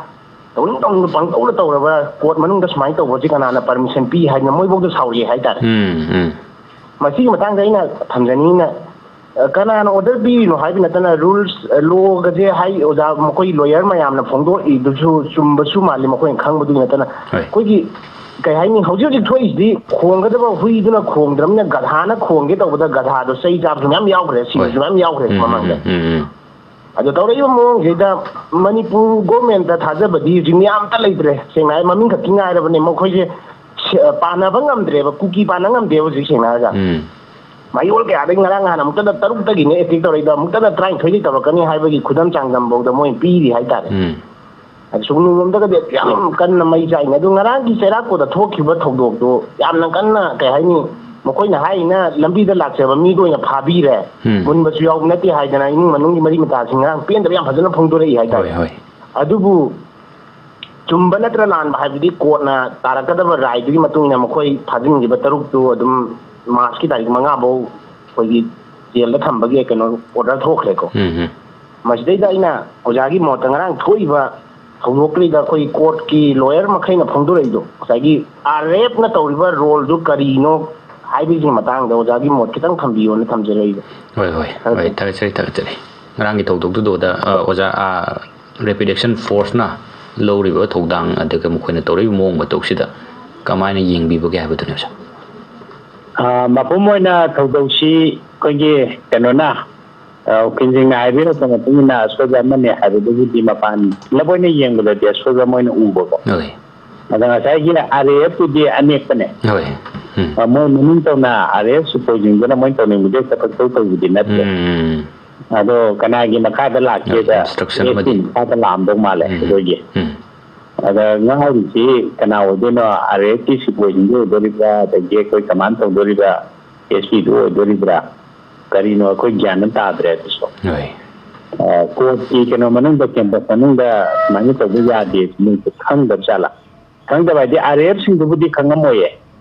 ꯇꯧꯅꯤꯡ ꯇꯧꯅꯤꯡꯕ ꯄꯪꯇꯧꯗ ꯇꯧꯔꯕ, ꯀꯣꯔꯠ ꯃꯅꯨꯡꯗ ꯁꯨꯃꯥꯏꯅ ꯇꯧꯕꯁꯤ ꯀꯅꯥꯅ ꯄꯔꯃꯤꯁꯟ ꯄꯤ ꯍꯥꯏꯗꯅ ꯃꯣꯏꯐꯧꯗ ꯁꯥꯎꯔꯛꯑꯦ ꯍꯥꯏꯇꯥꯔꯦ꯫ ꯎꯝ, ꯎꯝ꯫ ꯃꯁꯤꯒꯤ ꯃꯇꯥꯡꯗ ꯑꯩꯅ ꯊꯝꯖꯅꯤꯡꯉꯤꯅ, ꯑ, ꯀꯅꯥꯅ ꯑꯣꯔꯗꯔ ꯄꯤꯔꯤꯅꯣ ꯍꯥꯏꯕ ꯅꯠꯇꯅ, ꯔꯨꯜꯁ, ꯑ, ꯂꯣꯒꯁꯦ ꯍꯥꯏ, ꯑꯣꯖꯥ, ꯃꯈꯣꯏ ꯂꯣꯌꯔ ꯃꯌꯥꯝꯅ ꯐꯣꯡꯗꯣꯛꯏꯗꯨꯁꯨ ꯆꯨꯝꯕꯁꯨ ꯃꯥꯜꯂꯤ, ꯃꯈꯣꯏꯅ ꯈꯪꯕꯗꯨꯒꯤ ꯅꯠꯇꯅ꯫ ꯍꯣꯏ꯫ ꯑꯩꯈꯣꯏꯒꯤ, ꯀꯩ ꯍꯥꯏꯅꯤ, ꯍꯧꯖꯤꯛ ꯍꯧꯖꯤꯛ ꯊꯣꯛꯏꯁꯤꯗꯤ ꯈꯣꯡꯒꯗꯕ ꯍꯨꯏꯗꯨꯅ ꯈꯣꯡꯗ꯭ꯔꯕꯅꯤꯅ ꯒꯙꯥꯅ ꯈꯣꯡꯒꯦ ꯇꯧꯕꯗ ꯒꯙꯥꯗꯣ ꯆꯩ ꯆꯥꯕꯁꯨ ꯃꯌꯥꯝ ꯌꯥꯎꯈ꯭ꯔꯦ, ꯁꯤꯕꯁꯨ ꯍꯣꯏ꯫ ꯃꯌꯥꯝ ꯌꯥꯎꯈ꯭ꯔꯦ ꯎꯝ, ꯎꯝ, ꯃꯃꯥꯡꯗ꯫ ꯎꯝ, ꯎꯝ, ꯎꯝ꯫ ꯑꯗꯣ ꯇꯧꯔꯛꯏꯕ ꯃꯑꯣꯡꯁꯤꯗ ꯃꯅꯤꯄꯨꯔ ꯒꯣꯔꯃꯦꯟꯇ ꯊꯥꯖꯕꯗꯤ ꯍꯧꯖꯤꯛ ꯃꯤ ꯑꯝꯇ ꯂꯩꯇ꯭ꯔꯦ꯫ ꯁꯦꯡꯅ ꯍꯥꯏ, ꯃꯃꯤꯡ ꯈꯛꯀꯤ ꯉꯥꯏꯔꯕꯅꯦ꯫ ꯃꯈꯣꯏꯁꯦ ꯁꯦ-, ꯄꯥꯟꯅꯕ ꯉꯝꯗ꯭ꯔꯦꯕ, ꯀꯨꯀꯤ ꯄꯥꯟꯅ ꯉꯝꯗꯦꯕ ꯍꯧꯖꯤꯛ, ꯁꯦꯡꯅ ꯍꯥꯏꯔꯒ꯫ ꯎꯝ꯫ ꯃꯌꯣꯜ ꯀꯌꯥꯗꯒꯤ ꯉꯔꯥꯡ ꯅꯍꯥꯟ ꯑꯃꯨꯛꯇꯗ ꯇꯔꯨꯛꯇꯒꯤꯅꯦ ꯑꯦꯇꯦꯛ ꯇꯧꯔꯛꯏꯗꯣ, ꯑꯃꯨꯛꯇꯗ ꯇꯔꯥꯅꯤꯊꯣꯏꯗꯒꯤ ꯇꯧꯔꯛꯀꯅꯤ ꯍꯥꯏꯕꯒꯤ ꯈꯨꯗꯝ ꯆꯥꯡꯗꯝꯐꯥꯎꯗ ꯃꯣꯏ ꯄꯤꯔꯤ ꯍꯥꯏꯇꯥꯔꯦ꯫ ꯎꯝ꯫ ꯑꯗꯨ ꯁꯨꯒꯅꯨꯔꯣꯝꯗꯒꯗꯤ ꯌꯥꯝ ꯀꯟꯅ ꯃꯩ ꯆꯥꯏꯅꯦ꯫ ꯑꯗꯨ ꯉꯔꯥꯡꯒꯤ ꯆꯩꯔꯥꯛꯀꯣꯗ ꯊꯣꯛꯈꯤꯕ ꯊꯧꯗꯣꯛꯇꯣ ꯌꯥꯝꯅ ꯀꯟꯅ, ꯀꯩ ꯍꯥꯏꯅꯤ, ꯃꯈꯣꯏꯅ ꯍꯥꯏꯔꯤꯅ ꯂꯝꯕꯤꯗ ꯂꯥꯛꯆꯕ ꯃꯤꯗ ꯑꯣꯏꯅ ꯐꯥꯕꯤꯔꯦ, ꯎꯝ꯫ ꯃꯨꯟꯕꯁꯨ ꯌꯥꯎꯕ ꯅꯠꯇꯦ ꯍꯥꯏꯗꯅ ꯏꯃꯨꯡ ꯃꯅꯨꯡꯒꯤ ꯃꯔꯤ ꯃꯇꯥꯁꯤꯡ ꯉꯔꯥꯡ ꯄꯦꯟꯗꯕ ꯌꯥꯝ ꯐꯖꯅ ꯐꯣꯡꯗꯣꯔꯛꯏ ꯍꯥꯏꯇꯥꯔꯦ꯫ ꯍꯣꯏ, ꯍꯣꯏ꯫ ꯑꯗꯨꯕꯨ ꯆꯨꯝꯕ ꯅꯠꯇ꯭ꯔ ꯂꯥꯟꯕ ꯍꯥꯏꯕꯗꯤ ꯀꯣꯔꯠꯅ ꯇꯥꯔꯛꯀꯗꯕ ꯔꯥꯏꯗꯨꯒꯤ ꯃꯇꯨꯡ ꯏꯟꯅ ꯃꯈꯣꯏ ꯐꯥꯖꯤꯟꯈꯤꯕ ꯇꯔꯨꯛꯇꯨ ꯑꯗꯨꯝ ꯃꯥꯔꯆꯀꯤ ꯇꯥꯔꯤꯛ ꯃꯉꯥ ꯐꯥꯎ ꯑꯩꯈꯣꯏꯒꯤ ꯖꯦꯜꯗ ꯊꯝꯕꯒꯤ ꯀꯩꯅꯣ ꯑꯣꯔꯗꯔ ꯊꯣꯛꯈ꯭ꯔꯦꯀꯣ꯫ ꯎꯝ, ꯎꯝ꯫ ꯃꯁꯤꯗꯩꯗ ꯑꯩꯅ ꯑꯣꯖꯥꯒꯤ ꯃꯣꯠꯇ ꯉꯔꯥꯡ ꯊꯣꯛꯏꯕ ꯊꯧꯗꯣꯛꯇꯨꯗ ꯑꯩꯈꯣꯏꯒꯤ ꯀꯣꯔꯠꯀꯤ ꯂꯣꯌꯔ ꯃꯈꯩꯅ ꯐꯣꯡꯗꯣꯔꯛꯏꯗꯣ ꯉꯁꯥꯏꯒꯤ ꯑꯥꯔ ꯑꯦꯐꯅ ꯇꯧꯔꯤꯕ ꯔꯣꯜꯗꯨ ꯀꯔꯤꯅꯣ ꯍꯥꯏꯕꯒꯤ ꯃꯇꯥꯡꯗ ꯑꯣꯖꯥꯒꯤ ꯃꯣꯠ ꯈꯤꯇꯪ ꯊꯝꯕꯤꯌꯣꯅ ꯊꯝꯖꯔꯛꯏꯕ꯫ ꯍꯣꯏ, ꯍꯣꯏ, ꯍꯣꯏ, ꯊꯥꯒꯠꯆꯔꯤ꯫ ꯊꯥꯒꯠꯆꯔꯤ, ꯊꯥꯒꯠꯆꯔꯤ꯫ ꯉꯔꯥꯡꯒꯤ ꯊꯧꯗꯣꯛꯇꯨꯗ ꯑꯣꯖꯥ, ꯑ, ꯑꯣꯖꯥ, ꯑ, ꯔꯦꯄꯤꯗ ꯑꯦꯛꯁꯟ ꯐꯣꯔꯁꯅ ꯂꯧꯔꯤꯕ ꯊꯧꯗꯥꯡ, ꯑꯗꯨꯒ ꯃꯈꯣꯏꯅ ꯇꯧꯔꯤꯕ ꯃꯑꯣꯡ ꯃꯇꯧꯁꯤꯗ ꯀꯃꯥꯏꯅ ꯌꯦꯡꯕꯤꯕꯒꯦ ꯍꯥꯏꯕꯗꯨꯅꯦ, ꯑꯣꯖꯥ? ꯑ, ꯃꯄꯨꯝ ꯑꯣꯏꯅ ꯊꯧꯗꯣꯛꯁꯤ ꯑꯩꯈꯣꯏꯒꯤ ꯀꯩꯅꯣꯅ, ꯑ, ꯎꯀꯤꯜꯁꯤꯡꯅ ꯍꯥꯏꯕꯤꯔꯛꯄ ꯃꯇꯨꯡ ꯏꯟꯅ ꯑꯁꯣꯏꯕ ꯑꯃꯅꯤ ꯍꯥꯏꯕꯗꯒꯤꯗꯤ ꯃꯄꯥꯟ ꯄꯨꯂꯞ ꯑꯣꯏꯅ ꯌꯦꯡꯕꯗꯗꯤ ꯑꯁꯣꯏꯕ ꯑꯃ ꯑꯣꯏꯅ ꯎꯕꯀꯣ꯫ ꯍꯣꯏ꯫ ꯑꯗ ꯉꯁꯥꯏꯒꯤ ꯑꯥꯔ ꯑꯦ ꯑꯦꯐꯇꯨꯗꯤ ꯑꯅꯦꯛꯄꯅꯦ꯫ ꯍꯣꯏ꯫ ꯎꯝ꯫ ꯑ, ꯃꯣꯏ ꯃꯅꯨꯡ ꯇꯧꯅ ꯑꯥꯔ ꯑꯦ ꯑꯦꯐ ꯁꯤꯄꯣꯏꯁꯤꯡꯗꯨꯅ ꯃꯣꯏ ꯇꯧꯅꯤꯡꯕꯗꯤ ꯍꯦꯛꯇ ꯄꯪꯇꯧ ꯇꯧꯕꯗꯤ ꯅꯠꯇꯦ꯫ ꯎꯝ꯫ ꯑꯗꯣ ꯀꯅꯥꯒꯤ ꯃꯈꯥꯗ ꯂꯥꯛꯀꯦꯗ ꯍꯣꯏ, instruction ꯑꯃꯗꯤ꯫ ꯑꯦꯁ ꯄꯤ ꯃꯈꯥꯗ ꯂꯥꯛꯑꯝꯗꯧ ꯃꯥꯜꯂꯦ ꯎꯝ, ꯎꯝ, ꯑꯩꯈꯣꯏꯒꯤ꯫ ꯎꯝ꯫ ꯑꯗ ꯉꯥꯎꯔꯤꯁꯤ ꯀꯅꯥ ꯑꯣꯏꯗꯣꯏꯅꯣ? ꯑꯥꯔ ꯑꯦꯐꯀꯤ ꯁꯤꯄꯣꯏꯁꯤꯡꯗꯨ ꯑꯣꯏꯗꯣꯔꯤꯕ꯭ꯔꯥ, ꯑꯗꯒꯤ ꯑꯩꯈꯣꯏ ꯀꯃꯥꯟ ꯇꯧꯗꯣꯔꯤꯕ ꯑꯦꯁ ꯄꯤꯗꯨ ꯑꯣꯏꯗꯣꯔꯤꯕ꯭ꯔꯥ, ꯀꯔꯤꯅꯣ ꯑꯩꯈꯣꯏ ꯒ꯭ꯌꯥꯟ ꯑꯃ ꯇꯥꯗ꯭ꯔꯦ ꯑꯗꯨꯁꯨ꯫ ꯍꯣꯏ꯫ ꯑ, ꯀꯣꯔꯠꯀꯤ ꯀꯩꯅꯣ ꯃꯅꯨꯡꯗ, ꯀꯦꯝꯄꯁ ꯃꯅꯨꯡꯗ ꯁꯨꯃꯥꯏꯅ ꯇꯧꯕ ꯌꯥꯗꯦ, ꯃꯣꯏꯁꯨ ꯈꯪꯗꯕ ꯖꯥꯠꯂꯥ? ꯈꯪꯗꯕ ꯍꯥꯏꯗꯤ ꯑꯥꯔ ꯑꯦꯐ ꯁꯤꯡꯗꯨꯕꯨꯗꯤ ꯈꯪꯉꯝꯃꯣꯏꯌꯦ꯫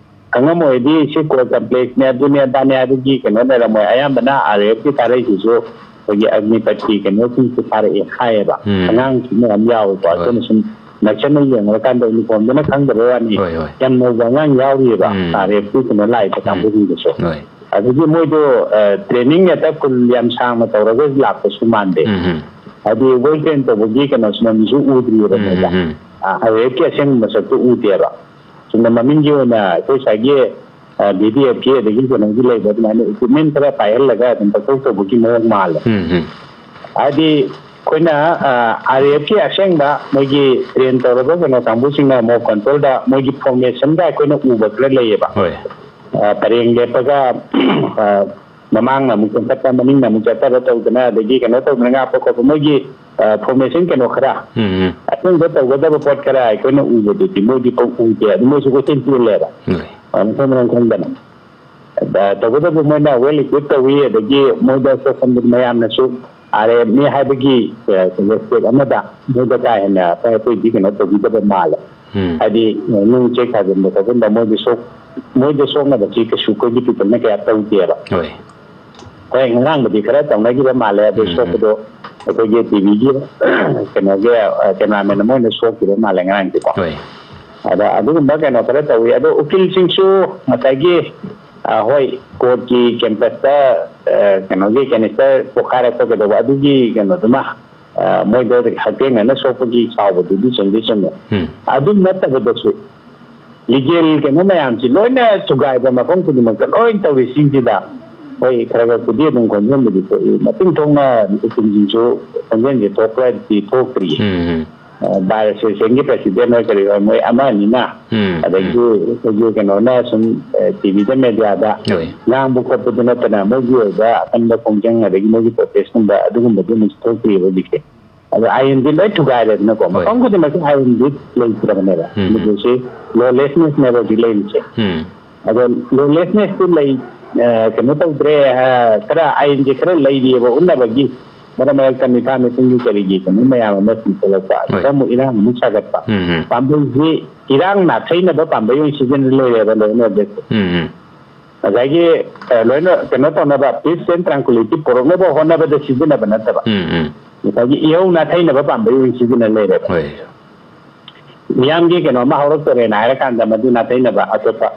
ꯈꯪꯉꯝꯃꯣꯏꯗꯤ ꯁꯤ ꯀꯣꯔꯠ ꯀꯝꯄ꯭ꯂꯦꯛꯁꯅꯦ, ꯑꯗꯨꯅꯦ ꯑꯗꯥꯅꯦ ꯍꯥꯏꯕꯒꯤ ꯀꯩꯅꯣ ꯂꯩꯔꯝꯃꯣꯏ꯫ ꯑꯌꯥꯝꯕꯅ ꯑꯥꯔ ꯑꯦꯐꯀꯤ ꯊꯥꯔꯛꯏꯁꯤꯁꯨ ꯑꯩꯈꯣꯏꯒꯤ ꯑꯒꯅꯤꯄꯠꯀꯤ ꯀꯩꯅꯣꯁꯤꯡꯁꯨ ꯊꯥꯔꯛꯑꯦ ꯍꯥꯏꯌꯦꯕ꯫ ꯎꯝ꯫ ꯑꯉꯥꯡꯁꯨ ꯃꯌꯥꯝ ꯌꯥꯎꯋꯦꯀꯣ꯫ ꯍꯣꯏ꯫ ꯑꯩꯈꯣꯏꯅ ꯁꯨꯝ ꯅꯛꯁꯟꯅ ꯌꯦꯡꯉꯨꯔꯀꯥꯟꯗ ꯌꯨꯅꯤꯐꯣꯔꯝꯗꯨꯅ ꯈꯪꯗꯕ ꯋꯥꯅꯤ꯫ ꯍꯣꯏ, ꯍꯣꯏ꯫ ꯌꯥꯝ ꯅꯧꯕ ꯑꯉꯥꯡ ꯌꯥꯎꯔꯤꯑꯕ ꯎꯝ꯫ ꯑꯥꯔ ꯑꯦꯐꯀꯤ ꯀꯩꯅꯣ ꯂꯥꯛꯏꯕ ꯎꯝ꯫ ꯀꯥꯡꯕꯨꯁꯤꯡꯗꯨꯁꯨ꯫ ꯍꯣꯏ꯫ ꯑꯗꯒꯤ ꯃꯣꯏꯗꯣ, ꯑ, ꯇ꯭ꯔꯦꯅꯤꯡ ꯍꯦꯛꯇ ꯀꯨꯟ ꯌꯥꯝ ꯁꯥꯡꯅ ꯇꯧꯔꯒ ꯂꯥꯛꯄꯁꯨ ꯃꯥꯟꯗꯦ꯫ ꯎꯝ, ꯎꯝ꯫ ꯍꯥꯏꯗꯤ ꯋꯦꯜ ꯇ꯭ꯔꯦꯟ ꯇꯧꯕꯒꯤ ꯀꯩꯅꯣꯁꯨ ꯃꯃꯤꯁꯨ ꯎꯗ꯭ꯔꯤꯑꯕ ꯎꯝ, ꯃꯣꯏꯗ꯫ ꯎꯝ, ꯎꯝ꯫ ꯑ, ꯑꯥꯔ ꯑꯦꯐꯀꯤ ꯑꯁꯦꯡꯕ ꯃꯁꯛꯇꯨ ꯎꯗꯦꯕ꯫ ꯆꯨꯝꯅ ꯃꯃꯤꯡꯒꯤ ꯑꯣꯏꯅ ꯑꯩꯈꯣꯏ ꯉꯁꯥꯏꯒꯤ, ꯑ, ꯚꯤ ꯗꯤ ꯑꯦꯐꯀꯤ ꯑꯗꯒꯤ ꯀꯩꯅꯣꯒꯤ ꯂꯩꯕ ꯑꯗꯨꯃꯥꯏꯅ ꯏꯀ꯭ꯋꯤꯞꯃꯦꯟ ꯈꯔ ꯄꯥꯏꯍꯜꯂꯒ ꯑꯗꯨꯝ ꯄꯪꯇꯧ ꯇꯧꯕꯒꯤ ꯃꯑꯣꯡ ꯃꯥꯜꯂꯦ꯫ ꯎꯝ, ꯎꯝ꯫ ꯍꯥꯏꯗꯤ ꯑꯩꯈꯣꯏꯅ, ꯑ, ꯑꯥꯔ ꯑꯦꯐꯀꯤ ꯑꯁꯦꯡꯕ ꯃꯣꯏꯒꯤ ꯇ꯭ꯔꯦꯟ ꯇꯧꯔꯕ ꯀꯩꯅꯣ ꯀꯥꯡꯕꯨꯁꯤꯡꯅ ꯃꯣꯛ ꯀꯟꯇ꯭ꯔꯣꯜꯗ ꯃꯣꯏꯒꯤ ꯐꯣꯔꯃꯦꯁꯟꯒ ꯑꯩꯈꯣꯏꯅ ꯎꯕ ꯈꯔ ꯂꯩꯌꯦꯕ꯫ ꯍꯣꯏ꯫ ꯑ, ꯄꯔꯦꯡ ꯂꯦꯞꯄꯒ, ꯑ, ꯃꯃꯥꯡꯅ ꯑꯃꯨꯛ ꯆꯦꯟꯈꯠꯄ, ꯃꯅꯤꯡꯅ ꯑꯃꯨꯛ ꯆꯦꯟꯊꯕ ꯇꯧꯗꯅ, ꯑꯗꯒꯤ ꯀꯩꯅꯣ ꯇꯧꯗꯅ ꯉꯥꯛꯄ ꯈꯣꯠꯄ, ꯃꯣꯏꯒꯤ, ꯑ, formation ꯀꯩꯅꯣ ꯈꯔ, ꯎꯝ, ꯎꯝ꯫ ꯑꯁꯦꯡꯕ ꯇꯧꯒꯗꯕ ꯄꯣꯠ ꯈꯔ ꯑꯩꯈꯣꯏꯅ ꯎꯕꯗꯨꯗꯤ ꯃꯣꯏꯗꯤ ꯄꯥꯛ ꯎꯗꯦ꯫ ꯑꯗꯨ ꯃꯣꯏꯁꯨ ꯀꯣꯏꯆꯦꯟ ꯆꯦꯜꯂꯦꯕ꯫ ꯎꯝ꯫ ꯑ, ꯃꯊꯣꯡ ꯃꯔꯝ ꯈꯪꯗꯅ꯫ ꯑ, ꯇꯧꯕꯇꯕꯨ ꯃꯣꯏꯅ well equipped ꯇꯧꯏ, ꯑꯗꯒꯤ ꯃꯣꯏꯗ ꯁꯣꯛꯍꯟꯕꯗꯨ ꯃꯌꯥꯝꯅꯁꯨ ꯑꯥꯔ ꯑꯦꯐꯅꯤ ꯍꯥꯏꯕꯒꯤ, ꯑ, respect ꯑꯃꯗ ꯃꯣꯏꯗ ꯀꯥ ꯍꯦꯟꯅ ꯑꯩꯈꯣꯏ ꯑꯇꯩꯗꯤ ꯀꯩꯅꯣ ꯇꯧꯕꯤꯗꯕ ꯃꯥꯜꯂꯦ꯫ ꯎꯝ꯫ ꯍꯥꯏꯗꯤ, ꯑ, ꯅꯨꯡ ꯆꯦꯛ ꯊꯥꯖꯤꯟꯕ ꯈꯣꯠꯆꯤꯟꯕ ꯃꯣꯏꯗꯤ ꯁꯣꯛ-, ꯃꯣꯏꯗ ꯁꯣꯛꯅꯕꯁꯤ ꯀꯩꯁꯨ ꯑꯩꯈꯣꯏꯒꯤ peopleꯅ ꯀꯌꯥ ꯇꯧꯗꯦꯕ꯫ ꯍꯣꯏ꯫ ꯍꯣꯏ, ꯉꯔꯥꯡꯕꯨꯗꯤ ꯈꯔ ꯇꯧꯅꯈꯤꯕ ꯃꯥꯜꯂꯦ, ꯑꯗꯨ ꯎꯝ, ꯎꯝ꯫ ꯁꯣꯛꯄꯗꯣ ꯑꯩꯈꯣꯏꯒꯤ ꯇꯤꯚꯤꯒꯤ ꯀꯩꯅꯣꯒꯤ, ꯑ, cameraman ꯑꯃ ꯑꯣꯏꯅ ꯁꯣꯛꯈꯤꯕ ꯃꯥꯜꯂꯦ ꯉꯔꯥꯡꯗꯤꯀꯣ꯫ ꯍꯣꯏ꯫ ꯑꯗ ꯑꯗꯨꯒꯨꯝꯕ ꯀꯩꯅꯣ ꯈꯔ ꯇꯧꯋꯤ꯫ ꯑꯗꯣ ꯎꯀꯤꯜꯁꯤꯡꯁꯨ ꯉꯁꯥꯏꯒꯤ, ꯑ, ꯍꯣꯏ, courtꯀꯤ campusꯇ, ꯑ, ꯀꯩꯅꯣꯒꯤ canister ꯄꯣꯈꯥꯏꯔꯛꯄ ꯀꯩꯗꯧꯕ ꯑꯗꯨꯒꯤ ꯀꯩꯅꯣꯗꯨꯃ, ꯑ, ꯃꯣꯏꯗ ꯍꯛꯊꯦꯡꯅꯅ ꯁꯣꯛꯄꯒꯤ ꯁꯥꯎꯕꯗꯨꯗꯤ ꯆꯨꯝꯗꯤ ꯆꯨꯝꯃꯦ꯫ ꯎꯝ꯫ ꯑꯗꯨ ꯅꯠꯇꯕꯗꯁꯨ legal ꯀꯩꯅꯣ ꯃꯌꯥꯝꯁꯤ ꯂꯣꯏꯅ ꯊꯨꯒꯥꯏꯕ ꯃꯐꯝ ꯈꯨꯗꯤꯡꯃꯛꯇ ꯂꯣꯏ ꯇꯧꯔꯤꯁꯤꯡꯁꯤꯗ ꯍꯣꯏ, ꯈꯔ ꯈꯔꯕꯨꯗꯤ ꯑꯗꯨꯝ ꯈꯣꯟꯖꯦꯜꯕꯨꯗꯤ ꯊꯣꯛꯏ꯫ ꯃꯇꯨꯡ ꯊꯣꯛꯅ ꯎꯀꯤꯜꯁꯤꯡꯁꯨ ꯈꯣꯟꯖꯦꯜꯁꯦ ꯊꯣꯛꯄꯗꯤ ꯊꯣꯛꯇ꯭ꯔꯤꯌꯦ꯫ ꯎꯝ, ꯎꯝ꯫ ꯑ, bar associationꯒꯤ president ꯍꯣꯏ ꯀꯔꯤ ꯍꯣꯏ ꯃꯣꯏ ꯑꯃ ꯑꯅꯤꯅ, ꯎꯝ, ꯑꯗꯒꯤ ꯎꯝ꯫ ꯑꯩꯈꯣꯏꯒꯤ ꯀꯩꯅꯣꯅ ꯁꯨꯝ, ꯑ, ꯇꯤꯚꯤꯗ mediaꯗ ꯍꯣꯏ꯫ ꯉꯥꯡꯕ ꯈꯣꯠꯄꯗꯨ ꯅꯠꯇꯅ ꯃꯣꯏꯒꯤ ꯑꯣꯏꯕ ꯑꯀꯟꯕ ꯈꯣꯡꯖꯪ ꯑꯗꯒꯤ ꯃꯣꯏꯒꯤ protestꯀꯨꯝꯕ ꯑꯗꯨꯒꯨꯝꯕꯗꯤ ꯑꯃꯨꯛ ꯊꯣꯛꯇ꯭ꯔꯤꯕ ꯍꯧꯖꯤꯛꯁꯦ꯫ ꯑꯗꯣ ꯑꯥꯏꯟꯗꯤ ꯂꯣꯏ ꯊꯨꯒꯥꯏꯔꯦꯗꯅꯀꯣ꯫ ꯍꯣꯏ꯫ ꯃꯐꯝ ꯈꯨꯗꯤꯡꯃꯛꯇ ꯑꯥꯏꯟꯗꯤ ꯂꯩꯇ꯭ꯔꯕꯅꯦꯕ꯫ ꯎꯝ꯫ ꯃꯗꯨꯁꯤ lawlessnessꯅꯦꯕ ꯍꯧꯖꯤꯛ ꯂꯩꯔꯤꯁꯦ꯫ ꯎꯝ꯫ ꯑꯗꯣ lawlessnessꯇꯨ ꯂꯩ, ꯑ, ꯀꯩꯅꯣ ꯇꯧꯗ꯭ꯔꯦ, ꯑ, ꯈꯔ ꯑꯥꯏꯟꯁꯦ ꯈꯔ ꯂꯩꯔꯤꯑꯕ ꯎꯠꯅꯕꯒꯤ꯫ ꯃꯔꯛ ꯃꯔꯛꯇ ꯃꯤꯐꯥ ꯃꯤꯄꯨꯝꯒꯤ ꯀꯔꯤꯒꯤ ꯀꯩꯅꯣ ꯃꯌꯥꯝ ꯑꯃ ꯁꯤꯟꯊꯣꯛꯂꯛꯄ꯫ ꯍꯣꯏ꯫ ꯑꯗꯨꯗ ꯑꯃꯨꯛ ꯏꯔꯥꯡ ꯑꯃꯨꯛ ꯁꯥꯒꯠꯄ꯫ ꯎꯝ, ꯎꯝ꯫ ꯄꯥꯝꯕꯩꯁꯤ ꯏꯔꯥꯡ ꯅꯥꯊꯩꯅꯕ ꯄꯥꯝꯕꯩ ꯑꯣꯏꯅ ꯁꯤꯖꯤꯟꯅ ꯂꯩꯔꯦꯕ ꯂꯣꯏꯅ ꯍꯧꯖꯤꯛ꯫ ꯎꯝ, ꯎꯝ꯫ ꯉꯁꯥꯏꯒꯤ, ꯑ, ꯂꯣꯏꯅ ꯀꯩꯅꯣ ꯇꯧꯅꯕ, peace and tranquility ꯄꯨꯔꯛꯅꯕ ꯍꯣꯠꯅꯕꯗ ꯁꯤꯖꯤꯟꯅꯕ ꯅꯠꯇꯕ꯫ ꯎꯝ, ꯎꯝ꯫ ꯉꯁꯥꯏꯒꯤ ꯏꯍꯧ ꯅꯥꯊꯩꯅꯕ ꯄꯥꯝꯕꯩ ꯑꯣꯏꯅ ꯁꯤꯖꯤꯟꯅ ꯂꯩꯔꯦꯕ꯫ ꯍꯣꯏ꯫ ꯃꯤꯌꯥꯝꯒꯤ ꯀꯩꯅꯣ ꯑꯃ ꯍꯧꯔꯛꯇꯣꯔꯦꯅ ꯍꯥꯏꯔꯀꯥꯟꯗ ꯃꯗꯨ ꯅꯥꯊꯩꯅꯕ ꯑꯇꯣꯞꯄ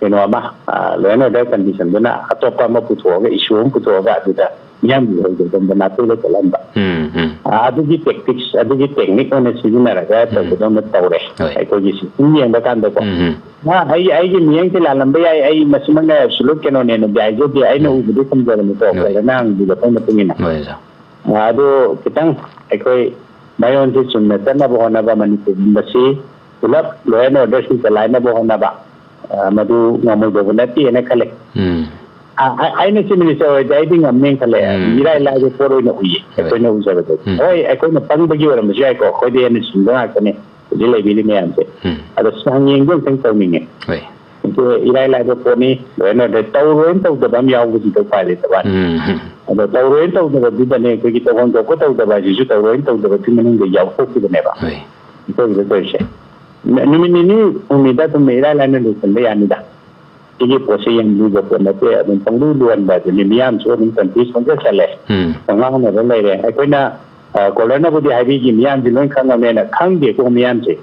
ꯀꯩꯅꯣ ꯑꯃ, ꯑ, law and order conditionꯗꯨꯅ ꯑꯇꯣꯞꯄ ꯑꯃ ꯄꯨꯊꯣꯛꯑꯒ, issue ꯑꯃ ꯄꯨꯊꯣꯛꯑꯒ ꯑꯗꯨꯗ ꯃꯤꯌꯥꯝꯒꯤ ꯏꯍꯧꯗꯣ ꯁꯣꯝꯗ ꯅꯥꯊꯩꯕ ꯆꯠꯍꯟꯕ꯫ ꯎꯝ, ꯎꯝ꯫ ꯑ, ꯑꯗꯨꯒꯤ tactics, ꯑꯗꯨꯒꯤ technique ꯑꯣꯏꯅ ꯁꯤꯖꯤꯟꯅꯔꯒ ꯎꯝ꯫ ꯇꯧꯕꯗꯧꯅ ꯇꯧꯔꯦ꯫ ꯍꯣꯏ꯫ ꯑꯩꯈꯣꯏꯒꯤ system ꯌꯦꯡꯕ ꯀꯥꯟꯗꯀꯣ꯫ ꯎꯝ, ꯎꯝ꯫ ꯑ, ꯑꯩ, ꯑꯩꯒꯤ ꯃꯤꯠꯌꯦꯡꯁꯦ ꯂꯥꯜꯂꯝꯕ ꯌꯥꯏ, ꯑꯩ ꯃꯁꯤꯃꯛꯅ absolute ꯀꯩꯅꯣꯅꯦꯅ ꯍꯥꯏꯖꯗꯦ, ꯑꯩꯅ ꯎꯝ꯫ ꯎꯕꯗꯤ ꯊꯝꯖꯕꯅꯤꯀꯣ, ꯍꯣꯏ꯫ ꯐꯖꯅ ꯍꯪꯕꯤꯔꯛꯄꯒꯤ ꯃꯇꯨꯡ ꯏꯟꯅ꯫ ꯍꯣꯏ, ꯑꯣꯖꯥ꯫ ꯑ, ꯑꯗꯨ ꯈꯤꯇꯪ ꯑꯩꯈꯣꯏ ꯃꯌꯣꯟꯁꯤ ꯆꯨꯝꯅ ꯆꯠꯅꯕ ꯍꯣꯠꯅꯕ, ꯃꯅꯤꯄꯨꯔ ꯄꯨꯝꯕꯁꯤ ꯄꯨꯂꯞ law and order ꯁꯤ ꯆꯂꯥꯏꯅꯕ ꯍꯣꯠꯅꯕ, ꯑ, ꯃꯗꯨ ꯉꯝꯃꯣꯏꯗꯧꯕ ꯅꯠꯇꯦꯅ ꯈꯜꯂꯦ꯫ ꯎꯝ꯫ ꯑ, ꯑ, ꯑꯩꯅ ꯆꯤꯐ ꯃꯤꯅꯤꯁꯇꯔ ꯑꯣꯏꯔꯗꯤ ꯑꯩꯗꯤ ꯉꯝꯅꯦꯅ ꯈꯜꯂꯦ꯫ ꯎꯝ꯫ ꯏꯔꯥꯏ ꯂꯥꯏꯕ ꯄꯣꯠ ꯑꯣꯏꯅ ꯎꯏꯌꯦ, ꯍꯣꯏ꯫ ꯑꯩꯈꯣꯏꯅ ꯎꯖꯕꯗꯗꯤ꯫ ꯎꯝ꯫ ꯍꯣꯏ, ꯑꯩꯈꯣꯏꯅ ꯄꯪꯕꯒꯤ ꯑꯣꯏꯔꯝꯕꯁꯨ ꯌꯥꯏꯀꯣ, ꯑꯩꯈꯣꯏꯗꯤ ꯍꯦꯟꯅ ꯁꯤꯡꯕ ꯉꯥꯛꯇꯅꯦ ꯍꯧꯖꯤꯛ ꯂꯩꯕꯤꯔꯤ ꯃꯌꯥꯝꯁꯦ꯫ ꯎꯝ꯫ ꯑꯗꯣ ꯆꯥꯡꯌꯦꯡꯗꯣ ꯑꯝꯇꯪ ꯇꯧꯅꯤꯡꯉꯦ꯫ ꯍꯣꯏ꯫ ꯑꯗꯣ ꯏꯔꯥꯏ ꯂꯥꯏꯕ ꯄꯣꯠꯅꯤ, ꯂꯣꯏꯅ ꯑꯗꯩ ꯇꯧꯔꯣꯏꯅ ꯇꯧꯗꯕ ꯑꯃ ꯌꯥꯎꯕꯁꯤꯗ ꯎꯄꯥꯏ ꯂꯩꯇꯕ꯫ ꯎꯝ꯫ ꯑꯗꯣ ꯇꯧꯔꯣꯏꯅ ꯇꯧꯗꯕꯗꯨꯗꯅꯦ ꯑꯩꯈꯣꯏꯒꯤ ꯇꯧꯐꯝ ꯊꯣꯛꯄ ꯇꯧꯗꯕ ꯍꯥꯏꯁꯤꯁꯨ ꯇꯧꯔꯣꯏꯅ ꯇꯧꯗꯕꯗꯨꯒꯤ ꯃꯅꯨꯡꯗ ꯌꯥꯎꯊꯣꯛꯈꯤꯕꯅꯦꯕ꯫ ꯍꯣꯏ꯫ ꯑꯩꯈꯣꯏꯒꯤꯗ ꯇꯧꯔꯤꯁꯦ꯫ ꯅ-, ꯅꯨꯃꯤꯠ ꯅꯤꯅꯤ ꯍꯨꯝꯅꯤꯗ ꯑꯗꯨꯝ ꯏꯔꯥꯏ ꯂꯥꯏꯅ ꯂꯣꯏꯁꯤꯟꯕ ꯌꯥꯅꯤꯗ꯫ ꯁꯤꯒꯤ ꯄꯣꯠꯁꯦ ꯌꯥꯝ ꯂꯨꯕ ꯄꯣꯠ ꯅꯠꯇꯦ, ꯑꯗꯨꯝ ꯄꯪꯂꯨ ꯂꯨꯍꯟꯕ ꯑꯗꯨꯅꯤ꯫ ꯃꯤꯌꯥꯝꯁꯨ ꯑꯗꯨꯝ ꯀꯟꯐ꯭ꯌꯨꯁ ꯄꯪꯆꯠ ꯆꯠꯂꯦ꯫ ꯎꯝ꯫ ꯉꯥꯎꯅꯕ ꯂꯩꯔꯦ꯫ ꯑꯩꯈꯣꯏꯅ, ꯑ, ꯀꯣꯂꯔꯅꯕꯨꯗꯤ ꯍꯥꯏꯕꯤꯈꯤ, ꯃꯤꯌꯥꯝꯁꯤ ꯂꯣꯏ ꯈꯪꯉꯕꯅꯦꯅ꯫ ꯈꯪꯗꯦꯀꯣ ꯃꯤꯌꯥꯝꯁꯦ꯫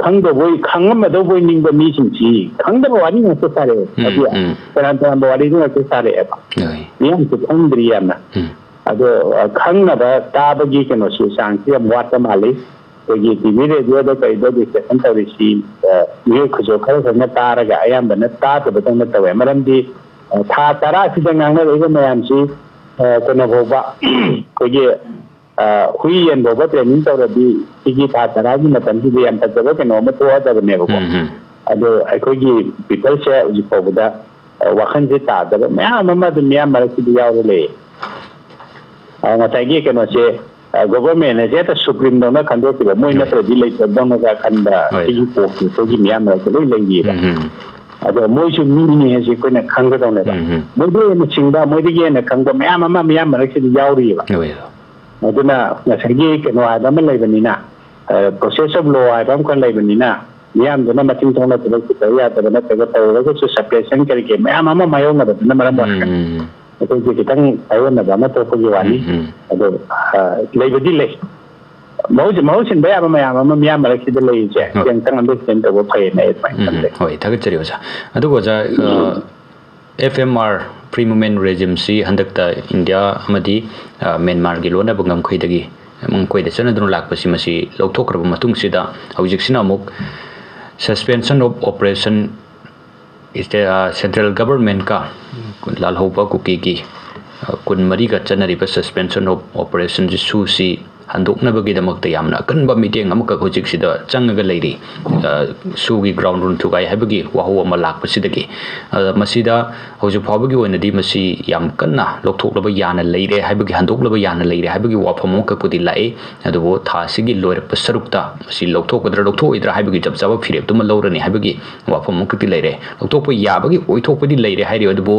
ꯈꯪꯗꯕꯣꯏ, ꯈꯪꯉꯝꯃꯗꯧꯕꯣꯏ ꯅꯤꯡꯕ ꯃꯤꯁꯤꯡꯁꯤ ꯈꯪꯗꯕ ꯋꯥꯔꯤ ꯉꯥꯛꯇ ꯁꯥꯔꯛꯑꯦ꯫ ꯎꯝ, ꯑꯗꯨ ꯎꯝ꯫ ꯁꯦꯔꯥꯟ ꯇꯨꯔꯥꯟꯕ ꯋꯥꯔꯤꯗꯨ ꯉꯥꯛꯇ ꯁꯥꯔꯛꯑꯦꯕ꯫ ꯍꯣꯏ꯫ ꯃꯤꯌꯥꯝꯁꯦ ꯈꯪꯗ꯭ꯔꯤ ꯌꯥꯝꯅ꯫ ꯎꯝ꯫ ꯑꯗꯣ, ꯑ, ꯈꯪꯅꯕ ꯇꯥꯕꯒꯤ ꯀꯩꯅꯣꯁꯤ ꯆꯥꯡꯁꯤ ꯌꯥꯝ ꯋꯥꯠꯄ ꯃꯥꯜꯂꯤ꯫ ꯑꯩꯈꯣꯏꯒꯤ ꯇꯤ ꯚꯤ ꯔꯦꯗꯤꯑꯣꯗ ꯀꯩꯗ ꯗꯤꯁꯀꯁꯟ ꯇꯧꯔꯤꯁꯤ, ꯑ, ꯃꯤꯑꯣꯏ ꯈꯨꯖꯣꯞ ꯈꯔ ꯈꯛꯅ ꯇꯥꯔꯒ ꯑꯌꯥꯝꯕꯅ ꯇꯥꯗꯕꯗꯧꯅ ꯇꯧꯋꯦ꯫ ꯃꯔꯝꯗꯤ, ꯑ, ꯊꯥ ꯇꯔꯥꯁꯤꯗ ꯉꯥꯡꯅꯔꯛꯏꯕ ꯃꯌꯥꯝꯁꯤ, ꯑ, ꯀꯩꯅꯣ ꯐꯥꯎꯕ, ꯑꯩꯈꯣꯏꯒꯤ, ꯑ, ꯍꯨꯏ ꯌꯦꯟ ꯐꯥꯎꯕ ꯇ꯭ꯔꯦꯅꯤꯡ ꯇꯧꯔꯗꯤ ꯁꯤꯒꯤ ꯊꯥ ꯇꯔꯥꯒꯤ ꯃꯇꯝꯁꯤꯗ ꯌꯥꯝ ꯐꯖꯕ ꯀꯩꯅꯣ ꯑꯃ ꯊꯣꯛꯑꯗꯕꯅꯦꯕꯀꯣ꯫ ꯎꯝ, ꯎꯝ꯫ ꯑꯗꯣ ꯑꯩꯈꯣꯏꯒꯤ ꯄꯤꯄꯜꯁꯦ ꯍꯧꯖꯤꯛ ꯐꯥꯎꯕꯗ, ꯑ, ꯋꯥꯈꯜꯁꯦ ꯇꯥꯗꯕ ꯃꯌꯥꯝ ꯑꯃ ꯑꯗꯨꯝ ꯃꯤꯌꯥꯝ ꯃꯔꯛꯁꯤꯗ ꯌꯥꯎꯔ ꯂꯩ꯫ ꯑ, ꯉꯁꯥꯏꯒꯤ ꯀꯩꯅꯣꯁꯦ, ꯑ, ꯒꯣꯚꯔꯟꯃꯦꯟ ꯑꯁꯦ ꯍꯦꯛꯇ ꯁꯨꯄ꯭ꯔꯤꯝꯗꯧꯅ ꯈꯟꯗꯣꯛꯈꯤꯕ, ꯃꯣꯏ ꯍꯣꯏ꯫ ꯅꯠꯇ꯭ꯔꯗꯤ ꯂꯩꯇꯕꯗꯧꯅꯒ ꯈꯟꯕ, ꯍꯣꯏ꯫ ꯁꯤꯒꯤ ꯀꯣꯛꯁꯦ ꯑꯩꯈꯣꯏꯒꯤ ꯃꯤꯌꯥꯝ ꯃꯔꯛꯇ ꯂꯣꯏ ꯂꯩꯔꯤꯑꯕ꯫ ꯎꯝ, ꯎꯝ꯫ ꯑꯗꯣ ꯃꯣꯏꯁꯨ ꯃꯤꯅꯤ ꯍꯥꯏꯁꯦ ꯑꯩꯈꯣꯏꯅ ꯈꯪꯒꯗꯧꯅꯦꯕ꯫ ꯎꯝ, ꯎꯝ꯫ ꯃꯣꯏꯗꯒꯤ ꯍꯦꯟꯅ ꯁꯤꯡꯕ, ꯃꯣꯏꯗꯒꯤ ꯍꯦꯟꯅ ꯈꯪꯕ ꯃꯌꯥꯝ ꯑꯃ ꯃꯤꯌꯥꯝ ꯃꯔꯛꯁꯤꯗ ꯌꯥꯎꯔꯤꯑꯕ꯫ ꯍꯣꯏ꯫ ꯑꯗꯨꯅ ꯉꯁꯥꯏꯒꯤ ꯀꯩꯅꯣ ꯍꯥꯏꯕ ꯑꯃ ꯂꯩꯕꯅꯤꯅ, ꯑ, process of law ꯍꯥꯏꯕ ꯑꯃꯈꯛ ꯂꯩꯕꯅꯤꯅ, ꯃꯤꯌꯥꯝꯗꯨꯅ ꯃꯁꯤꯡ ꯊꯣꯛꯅ ꯊꯕꯛꯁꯦ ꯇꯧ ꯌꯥꯗꯕ ꯅꯠꯇ꯭ꯔꯒ ꯇꯧꯔꯒꯁꯨ suppression ꯀꯔꯤ ꯀꯔꯤ ꯃꯌꯥꯝ ꯑꯃ ꯃꯥꯌꯣꯛꯅꯕꯗꯨꯅ ꯃꯔꯝ ꯑꯣꯏꯔꯒ ꯎꯝ, ꯎꯝ꯫ ꯑꯩꯈꯣꯏꯁꯦ ꯈꯤꯇꯪ ꯇꯥꯏꯑꯣꯟꯅꯕ ꯑꯃ ꯊꯣꯛꯄꯒꯤ ꯋꯥꯅꯤ꯫ ꯎꯝ, ꯎꯝ꯫ ꯑꯗꯣ, ꯑ, ꯂꯩꯕꯗꯤ ꯂꯩ꯫ ꯃꯍꯨꯠ, ꯃꯍꯨꯠ ꯁꯤꯟꯕ ꯌꯥꯕ ꯃꯌꯥꯝ ꯑꯃ ꯃꯤꯌꯥꯝ ꯃꯔꯛꯁꯤꯗ ꯂꯩꯔꯤꯁꯦ, ꯍꯣꯏ꯫ ꯁꯤ ꯑꯝꯇꯪ understand ꯇꯧꯕ ꯐꯩꯌꯦꯅ ꯑꯩ ꯑꯗꯨꯃꯥꯏꯅ ꯎꯝ, ꯎꯝ꯫ ꯈꯟꯖꯩ꯫ ꯍꯣꯏ, ꯊꯥꯒꯠꯆꯔꯤ ꯑꯣꯖꯥ꯫ ꯑꯗꯨꯒ ꯑꯣꯖꯥ, ꯑ, F M R, Free Movement Regime ꯁꯤ ꯍꯟꯗꯛꯇ ꯏꯟꯗꯤꯌꯥ ꯑꯃꯗꯤ, ꯑ, ꯃ꯭ꯌꯥꯟꯃꯥꯔꯒꯤ ꯂꯣꯟꯅꯕ ꯉꯝꯈꯩꯗꯒꯤ ꯉꯝꯈꯩꯗ ꯆꯠꯅꯗꯨꯅ ꯂꯥꯛꯄꯁꯤ ꯃꯁꯤ ꯂꯧꯊꯣꯛꯈ꯭ꯔꯕ ꯃꯇꯨꯡꯁꯤꯗ ꯍꯧꯖꯤꯛꯁꯤꯅ ꯑꯃꯨꯛ suspension of operation, ꯏꯁꯇꯦ-, ꯑ, central government ꯀ ꯂꯥꯜꯍꯧꯕ ꯀꯨꯀꯤꯒꯤ, ꯑ, ꯀꯨꯟꯃꯔꯤꯒ ꯆꯠꯅꯔꯤꯕ suspension of operation ꯁꯤ ꯍꯟꯗꯣꯛꯅꯕꯒꯤꯗꯃꯛꯇ ꯌꯥꯝꯅ ꯑꯀꯟꯕ ꯃꯤꯠꯌꯦꯡ ꯑꯃꯈꯛ ꯍꯧꯖꯤꯛꯁꯤꯗ ꯆꯪꯉꯒ ꯂꯩꯔꯤ꯫ ꯑ, ꯁꯨꯒꯤ ground rule ꯊꯨꯒꯥꯏ ꯍꯥꯏꯕꯒꯤ ꯋꯥꯍꯧ ꯑꯃ ꯂꯥꯛꯄꯁꯤꯗꯒꯤ꯫ ꯑ, ꯃꯁꯤꯗ ꯍꯧꯖꯤꯛ ꯐꯥꯎꯕꯒꯤ ꯑꯣꯏꯅꯗꯤ ꯃꯁꯤ ꯌꯥꯝ ꯀꯟꯅ ꯂꯧꯊꯣꯛꯂꯕ ꯌꯥꯅ ꯂꯩꯔꯦ ꯍꯥꯏꯕꯒꯤ, ꯍꯟꯗꯣꯛꯂꯕ ꯌꯥꯅ ꯂꯩꯔꯦ ꯍꯥꯏꯕꯒꯤ ꯋꯥꯐꯝ ꯑꯃꯈꯛꯄꯨꯗꯤ ꯂꯥꯛꯏ꯫ ꯑꯗꯨꯕꯨ ꯊꯥ ꯑꯁꯤꯒꯤ ꯂꯣꯏꯔꯛꯄ ꯁꯔꯨꯛꯇ ꯃꯁꯤ ꯂꯧꯊꯣꯛꯀꯗ꯭ꯔꯥ ꯂꯧꯊꯣꯛꯑꯣꯏꯗ꯭ꯔꯥ ꯍꯥꯏꯕꯒꯤ ꯆꯞ ꯆꯥꯕ ꯐꯤꯔꯦꯞꯇꯨꯃ ꯂꯧꯔꯅꯤ ꯍꯥꯏꯕꯒꯤ ꯋꯥꯐꯝ ꯑꯃꯈꯛꯇꯤ ꯂꯩꯔꯦ꯫ ꯂꯧꯊꯣꯛꯄ ꯌꯥꯕꯒꯤ ꯑꯣꯏꯊꯣꯛꯄꯗꯤ ꯂꯩꯔꯦ ꯍꯥꯏꯔꯤ, ꯑꯗꯨꯕꯨ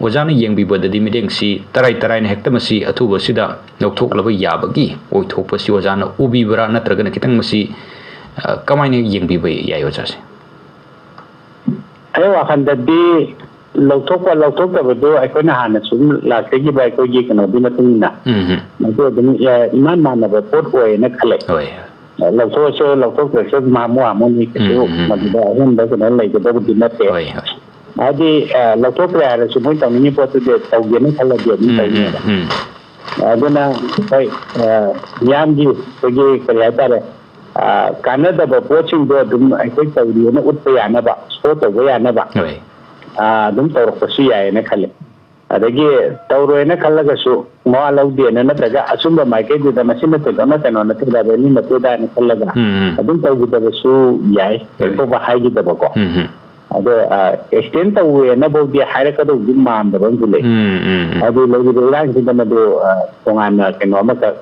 ꯑꯣꯖꯥꯅ ꯌꯦꯡꯕꯤꯕꯗꯗꯤ ꯃꯤꯠꯌꯦꯡꯁꯤ ꯇꯔꯥꯏ ꯇꯔꯥꯏꯅ ꯍꯦꯛꯇ ꯃꯁꯤ ꯑꯊꯨꯕꯁꯤꯗ ꯂꯧꯊꯣꯛꯂꯕ ꯌꯥꯕꯒꯤ ꯑꯣꯏꯊꯣꯛꯄꯁꯤ ꯑꯣꯖꯥꯅ ꯎꯕꯤꯕ꯭ꯔꯥ, ꯅꯠꯇ꯭ꯔꯒꯅ ꯈꯤꯇꯪ ꯃꯁꯤ, ꯑ, ꯀꯃꯥꯏꯅ ꯌꯦꯡꯕꯤꯕ ꯌꯥꯏ ꯑꯣꯖꯥꯁꯦ? ꯑꯩ ꯋꯥꯈꯜꯗꯗꯤ ꯂꯧꯊꯣꯛꯄ ꯂꯧꯊꯣꯛꯇꯕꯗꯨ ꯑꯩꯈꯣꯏꯅ ꯍꯥꯟꯅ ꯁꯨꯝ ꯂꯥꯛꯆꯈꯤꯕ ꯑꯩꯈꯣꯏꯒꯤ ꯀꯩꯅꯣꯒꯤ ꯃꯇꯨꯡ ꯏꯟꯅ ꯎꯝ, ꯎꯝ꯫ ꯃꯗꯨ ꯑꯗꯨꯝ, ꯑ, ꯏꯃꯥꯟ ꯃꯥꯟꯅꯕ ꯄꯣꯠ ꯑꯣꯏꯌꯦꯅ ꯈꯜꯂꯦ꯫ ꯍꯣꯏ꯫ ꯂꯧꯊꯣꯛꯑꯁꯨ ꯂꯧꯊꯣꯛꯇ꯭ꯔꯁꯨ ꯑꯗꯨꯝ ꯍꯥꯃꯨ ꯍꯥꯃꯨꯅꯤ ꯀꯩꯁꯨ꯫ ꯎꯝ, ꯎꯝ, ꯎꯝ꯫ ꯃꯗꯨꯗ ꯑꯍꯦꯟꯕ ꯀꯩꯅꯣ ꯂꯩꯒꯗꯕꯗꯤ ꯅꯠꯇꯦ꯫ ꯍꯣꯏ, ꯍꯣꯏ꯫ ꯍꯥꯏꯗꯤ, ꯑ, ꯂꯧꯊꯣꯛꯇ꯭ꯔꯦ ꯍꯥꯏꯔꯁꯨ ꯃꯣꯏ ꯇꯧꯅꯤꯡꯉꯤ ꯄꯣꯠꯇꯨꯗꯤ ꯇꯧꯒꯦꯅ ꯈꯜꯂꯗꯤ ꯑꯗꯨꯝ ꯎꯝ, ꯎꯝ, ꯇꯧꯅꯤꯕ꯫ ꯎꯝ꯫ ꯑꯗꯨꯅ ꯍꯣꯏ, ꯑ, ꯃꯤꯌꯥꯝꯒꯤ ꯑꯩꯈꯣꯏꯒꯤ ꯀꯔꯤ ꯍꯥꯏꯇꯥꯔꯦ, ꯑ, ꯀꯥꯟꯅꯗꯕ ꯄꯣꯠꯁꯤꯡꯗꯣ ꯑꯗꯨꯝ ꯑꯩꯈꯣꯏ ꯇꯧꯔꯤꯑꯅ ꯎꯠꯄ ꯌꯥꯅꯕ, ꯁꯣ ꯇꯧꯕ ꯌꯥꯅꯕ, ꯍꯣꯏ꯫ ꯑ, ꯑꯗꯨꯝ ꯇꯧꯔꯛꯄꯁꯨ ꯌꯥꯏꯌꯦꯅ ꯈꯜꯂꯦ꯫ ꯑꯗꯒꯤ ꯇꯧꯔꯣꯏꯅ ꯈꯜꯂꯒꯁꯨ ꯃꯋꯥ ꯂꯧꯗꯦꯅ ꯅꯠꯇ꯭ꯔꯒ ꯑꯆꯨꯝꯕ ꯃꯥꯏꯀꯩꯗꯨꯗ ꯃꯁꯤꯅ ꯊꯣꯏꯗꯣꯛꯅ ꯀꯩꯅꯣ ꯅꯠꯇꯦꯗ, ꯔꯦꯂꯤ ꯅꯠꯇꯦꯗꯥꯅ ꯈꯜꯂꯒ ꯎꯝ, ꯎꯝ꯫ ꯑꯗꯨꯝ ꯇꯧꯈꯤꯗꯕꯁꯨ ꯌꯥꯏ꯫ ꯍꯣꯏ꯫ ꯀꯩꯗꯧꯕ ꯍꯥꯏꯈꯤꯗꯕꯀꯣ꯫ ꯎꯝ, ꯎꯝ꯫ ꯑꯗꯣ, ꯑ, ꯑꯦꯛꯁꯇꯦꯟ ꯇꯧꯋꯦꯅꯐꯧꯗꯤ ꯍꯥꯏꯔꯛꯀꯗꯧꯕꯗꯤ ꯃꯥꯟꯗꯕ ꯑꯃꯁꯨ ꯂꯩ꯫ ꯎꯝ, ꯎꯝ, ꯎꯝ꯫ ꯍꯥꯏꯗꯤ ꯂꯩꯔꯤꯕ ꯏꯔꯥꯡꯁꯤꯗ ꯃꯗꯨ, ꯑ, ꯇꯣꯉꯥꯟꯅ ꯀꯩꯅꯣ ꯑꯃꯈꯛ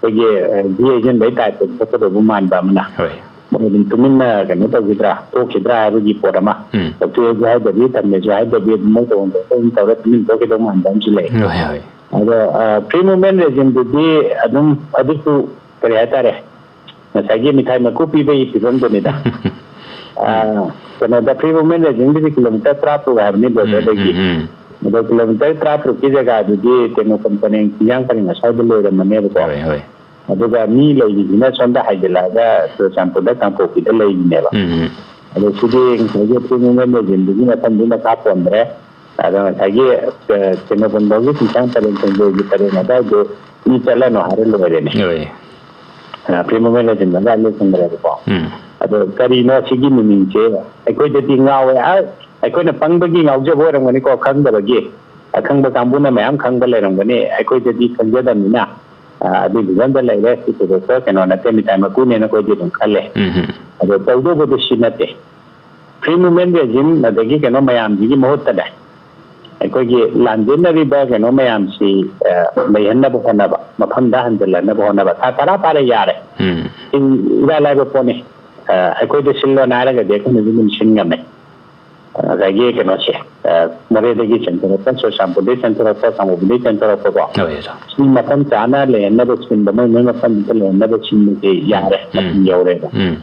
ꯑꯩꯈꯣꯏꯒꯤ, ꯑ, ꯖꯤ ꯍꯩꯖꯤꯟꯕꯩ ꯇꯥꯏꯞꯇ ꯊꯣꯛꯀꯗꯧꯕ ꯃꯥꯟꯕ ꯑꯃꯅ ꯍꯣꯏ꯫ ꯃꯣꯏ ꯑꯗꯨꯝ ꯇꯨꯃꯤꯟꯅ ꯀꯩꯅꯣ ꯇꯧꯈꯤꯗ꯭ꯔꯥ, ꯇꯣꯛꯈꯤꯗ꯭ꯔꯥ ꯍꯥꯏꯕꯒꯤ ꯄꯣꯠ ꯑꯃ꯫ ꯎꯝ꯫ ꯇꯧꯊꯣꯛꯑꯦꯁꯨ ꯍꯥꯏꯗꯕꯤ, ꯊꯝꯃꯦꯁꯨ ꯍꯥꯏꯗꯕꯤ, ꯑꯗꯨꯝ ꯃꯣꯏ ꯇꯧꯐꯝ ꯊꯣꯛꯄ ꯑꯗꯨꯝ ꯇꯧꯔ ꯇꯨꯃꯤꯟ ꯇꯣꯛꯈꯤꯗꯧ ꯃꯥꯟꯕ ꯑꯃꯁꯨ ꯂꯩ꯫ ꯍꯣꯏ, ꯍꯣꯏ꯫ ꯑꯗꯣ, ꯑ, free movement regimeꯗꯨꯗꯤ ꯑꯗꯨꯝ ꯑꯗꯨꯁꯨ ꯀꯔꯤ ꯍꯥꯏꯇꯥꯔꯦ, ꯉꯁꯥꯏꯒꯤ ꯃꯤꯊꯥꯏ ꯃꯀꯨ ꯄꯤꯕꯒꯤ ꯐꯤꯕꯝꯗꯨꯅꯤꯗ꯫ ꯑ, ꯎꯝ꯫ ꯀꯩꯅꯣꯗ free movement regimeꯒꯤꯗꯤ kilometre ꯇꯔꯥ ꯇꯔꯨꯛ ꯍꯥꯏꯕꯅꯤ ꯎꯝ, borderꯗꯒꯤ꯫ ꯎꯝ, ꯎꯝ꯫ ꯑꯗꯣ kilometre ꯇꯔꯥ ꯇꯔꯨꯛꯀꯤ ꯖꯒꯥꯗꯨꯗꯤ ꯇꯦꯡꯅꯧꯄꯜ ꯄꯔꯦꯡ, ꯆꯤꯡꯌꯥꯡ ꯄꯔꯦꯡ ꯑꯁ꯭ꯋꯥꯏꯗ ꯂꯣꯏꯔꯝꯃꯅꯦꯕꯀꯣ꯫ ꯍꯣꯏ, ꯍꯣꯏ꯫ ꯑꯗꯨꯒ ꯃꯤ ꯂꯩꯔꯤꯁꯤꯅ ꯁꯣꯝꯗ ꯍꯥꯏꯖꯤꯜꯂꯛꯑꯒ ꯆꯨꯔꯆꯥꯟꯄꯨꯔꯗ, ꯀꯥꯡꯄꯣꯛꯄꯤꯗ ꯂꯩꯔꯤꯅꯦꯕ꯫ ꯎꯝ, ꯎꯝ꯫ ꯑꯗꯣ ꯁꯤꯗꯤ ꯉꯁꯥꯏꯒꯤ free movement regimeꯗꯨꯒꯤ ꯃꯐꯝꯗꯨꯒꯤ ꯃꯈꯥ ꯄꯣꯟꯗ꯭ꯔꯦ꯫ ꯑꯗꯣ ꯉꯁꯥꯏꯒꯤ, ꯑ, ꯇꯦꯡꯅꯧꯄꯜ ꯐꯥꯎꯒꯤ ꯆꯤꯡꯁꯥꯡ ꯄꯔꯦꯡ, ꯈꯣꯡꯖꯣꯝꯒꯤ ꯄꯔꯦꯡ ꯑꯗꯥꯏꯗꯣ ꯃꯤ ꯆꯠꯂꯅꯨ ꯍꯥꯏꯔ ꯂꯣꯏꯔꯦꯅꯦ꯫ ꯂꯣꯏꯔꯦ꯫ ꯑ, free movement regimeꯅ ꯑꯗꯥꯏ ꯂꯣꯏꯁꯤꯟꯈ꯭ꯔꯦꯕꯀꯣ꯫ ꯎꯝ꯫ ꯑꯗꯣ ꯀꯔꯤꯅꯣ ꯁꯤꯒꯤ meaningꯁꯦ? ꯑꯩꯈꯣꯏꯗꯗꯤ ꯉꯥꯎꯋꯦ꯫ ꯑ, ꯑꯩꯈꯣꯏꯅ ꯄꯪꯕꯒꯤ ꯉꯥꯎꯖꯕ ꯑꯣꯏꯔꯝꯒꯅꯤꯀꯣ, ꯈꯪꯗꯕꯒꯤ꯫ ꯑꯈꯪꯕ ꯀꯥꯡꯕꯨꯅ ꯃꯌꯥꯝ ꯈꯪꯕ ꯂꯩꯔꯝꯒꯅꯤ, ꯑꯩꯈꯣꯏꯗꯗꯤ ꯈꯪꯖꯗꯕꯅꯤꯅ꯫ ꯑ, ꯑꯗꯨꯒꯤ ꯐꯤꯕꯝꯗ ꯂꯩꯔꯦ꯫ ꯁꯤ ꯊꯣꯏꯗꯣꯛꯄ ꯀꯩꯅꯣ ꯅꯠꯇꯦ, ꯃꯤꯇꯥꯏ ꯃꯀꯨꯅꯦꯅ ꯑꯩꯈꯣꯏꯗꯤ ꯑꯗꯨꯝ ꯈꯜꯂꯦ꯫ ꯎꯝ ꯍꯝ꯫ ꯑꯗꯣ ꯇꯧꯗꯧꯕꯗꯤ ꯁꯤ ꯅꯠꯇꯦ꯫ Free Movement Regime ꯑꯗꯒꯤ ꯀꯩꯅꯣ ꯃꯌꯥꯝꯁꯤꯒꯤ ꯃꯍꯨꯠꯇꯅꯦ, ꯑꯩꯈꯣꯏꯒꯤ ꯂꯥꯟꯖꯦꯟꯅꯔꯤꯕ ꯀꯩꯅꯣ ꯃꯌꯥꯝꯁꯤ, ꯑ, ꯂꯩꯍꯟꯅꯕ ꯍꯣꯠꯅꯕ, ꯃꯐꯝꯗ ꯍꯟꯖꯤꯜꯍꯟꯅꯕ ꯍꯣꯠꯅꯕ꯫ ꯊꯥ ꯇꯔꯥ ꯐꯥꯔꯦ, ꯌꯥꯔꯦ꯫ ꯎꯝ꯫ ꯏꯔꯥꯏ ꯂꯥꯏꯕ ꯄꯣꯠꯅꯤ꯫ ꯑ, ꯑꯩꯈꯣꯏꯗ ꯁꯤꯜꯂꯣꯅ ꯍꯥꯏꯔꯒꯗꯤ ꯑꯩꯈꯣꯏꯅꯁꯨ ꯑꯗꯨꯝ ꯁꯤꯟ ꯉꯝꯃꯦ꯫ ꯑ, ꯉꯁꯥꯏꯒꯤ ꯀꯩꯅꯣꯁꯦ, ꯑ, ꯃꯣꯔꯦꯗꯒꯤ ꯆꯦꯟꯊꯣꯔꯛꯄ, ꯆꯨꯔꯆꯥꯟꯄꯨꯔꯗꯒꯤ ꯆꯦꯟꯊꯣꯔꯛꯄ, ꯀꯥꯡꯄꯣꯛꯄꯤꯗꯒꯤ ꯆꯦꯟꯊꯣꯔꯛꯄꯀꯣ꯫ ꯍꯣꯏ, ꯑꯣꯖꯥ꯫ ꯁꯤ ꯃꯐꯝ ꯆꯥꯅ ꯂꯩꯍꯟꯅꯕ ꯁꯤꯟꯕ, ꯃꯣꯏ ꯃꯣꯏ ꯃꯐꯝꯗꯨꯗ ꯂꯩꯍꯟꯅꯕ ꯁꯤꯟꯕꯁꯦ ꯌꯥꯔꯦ, ꯎꯝ꯫ ꯃꯇꯝ ꯌꯧꯔꯦꯕ꯫ ꯎꯝ꯫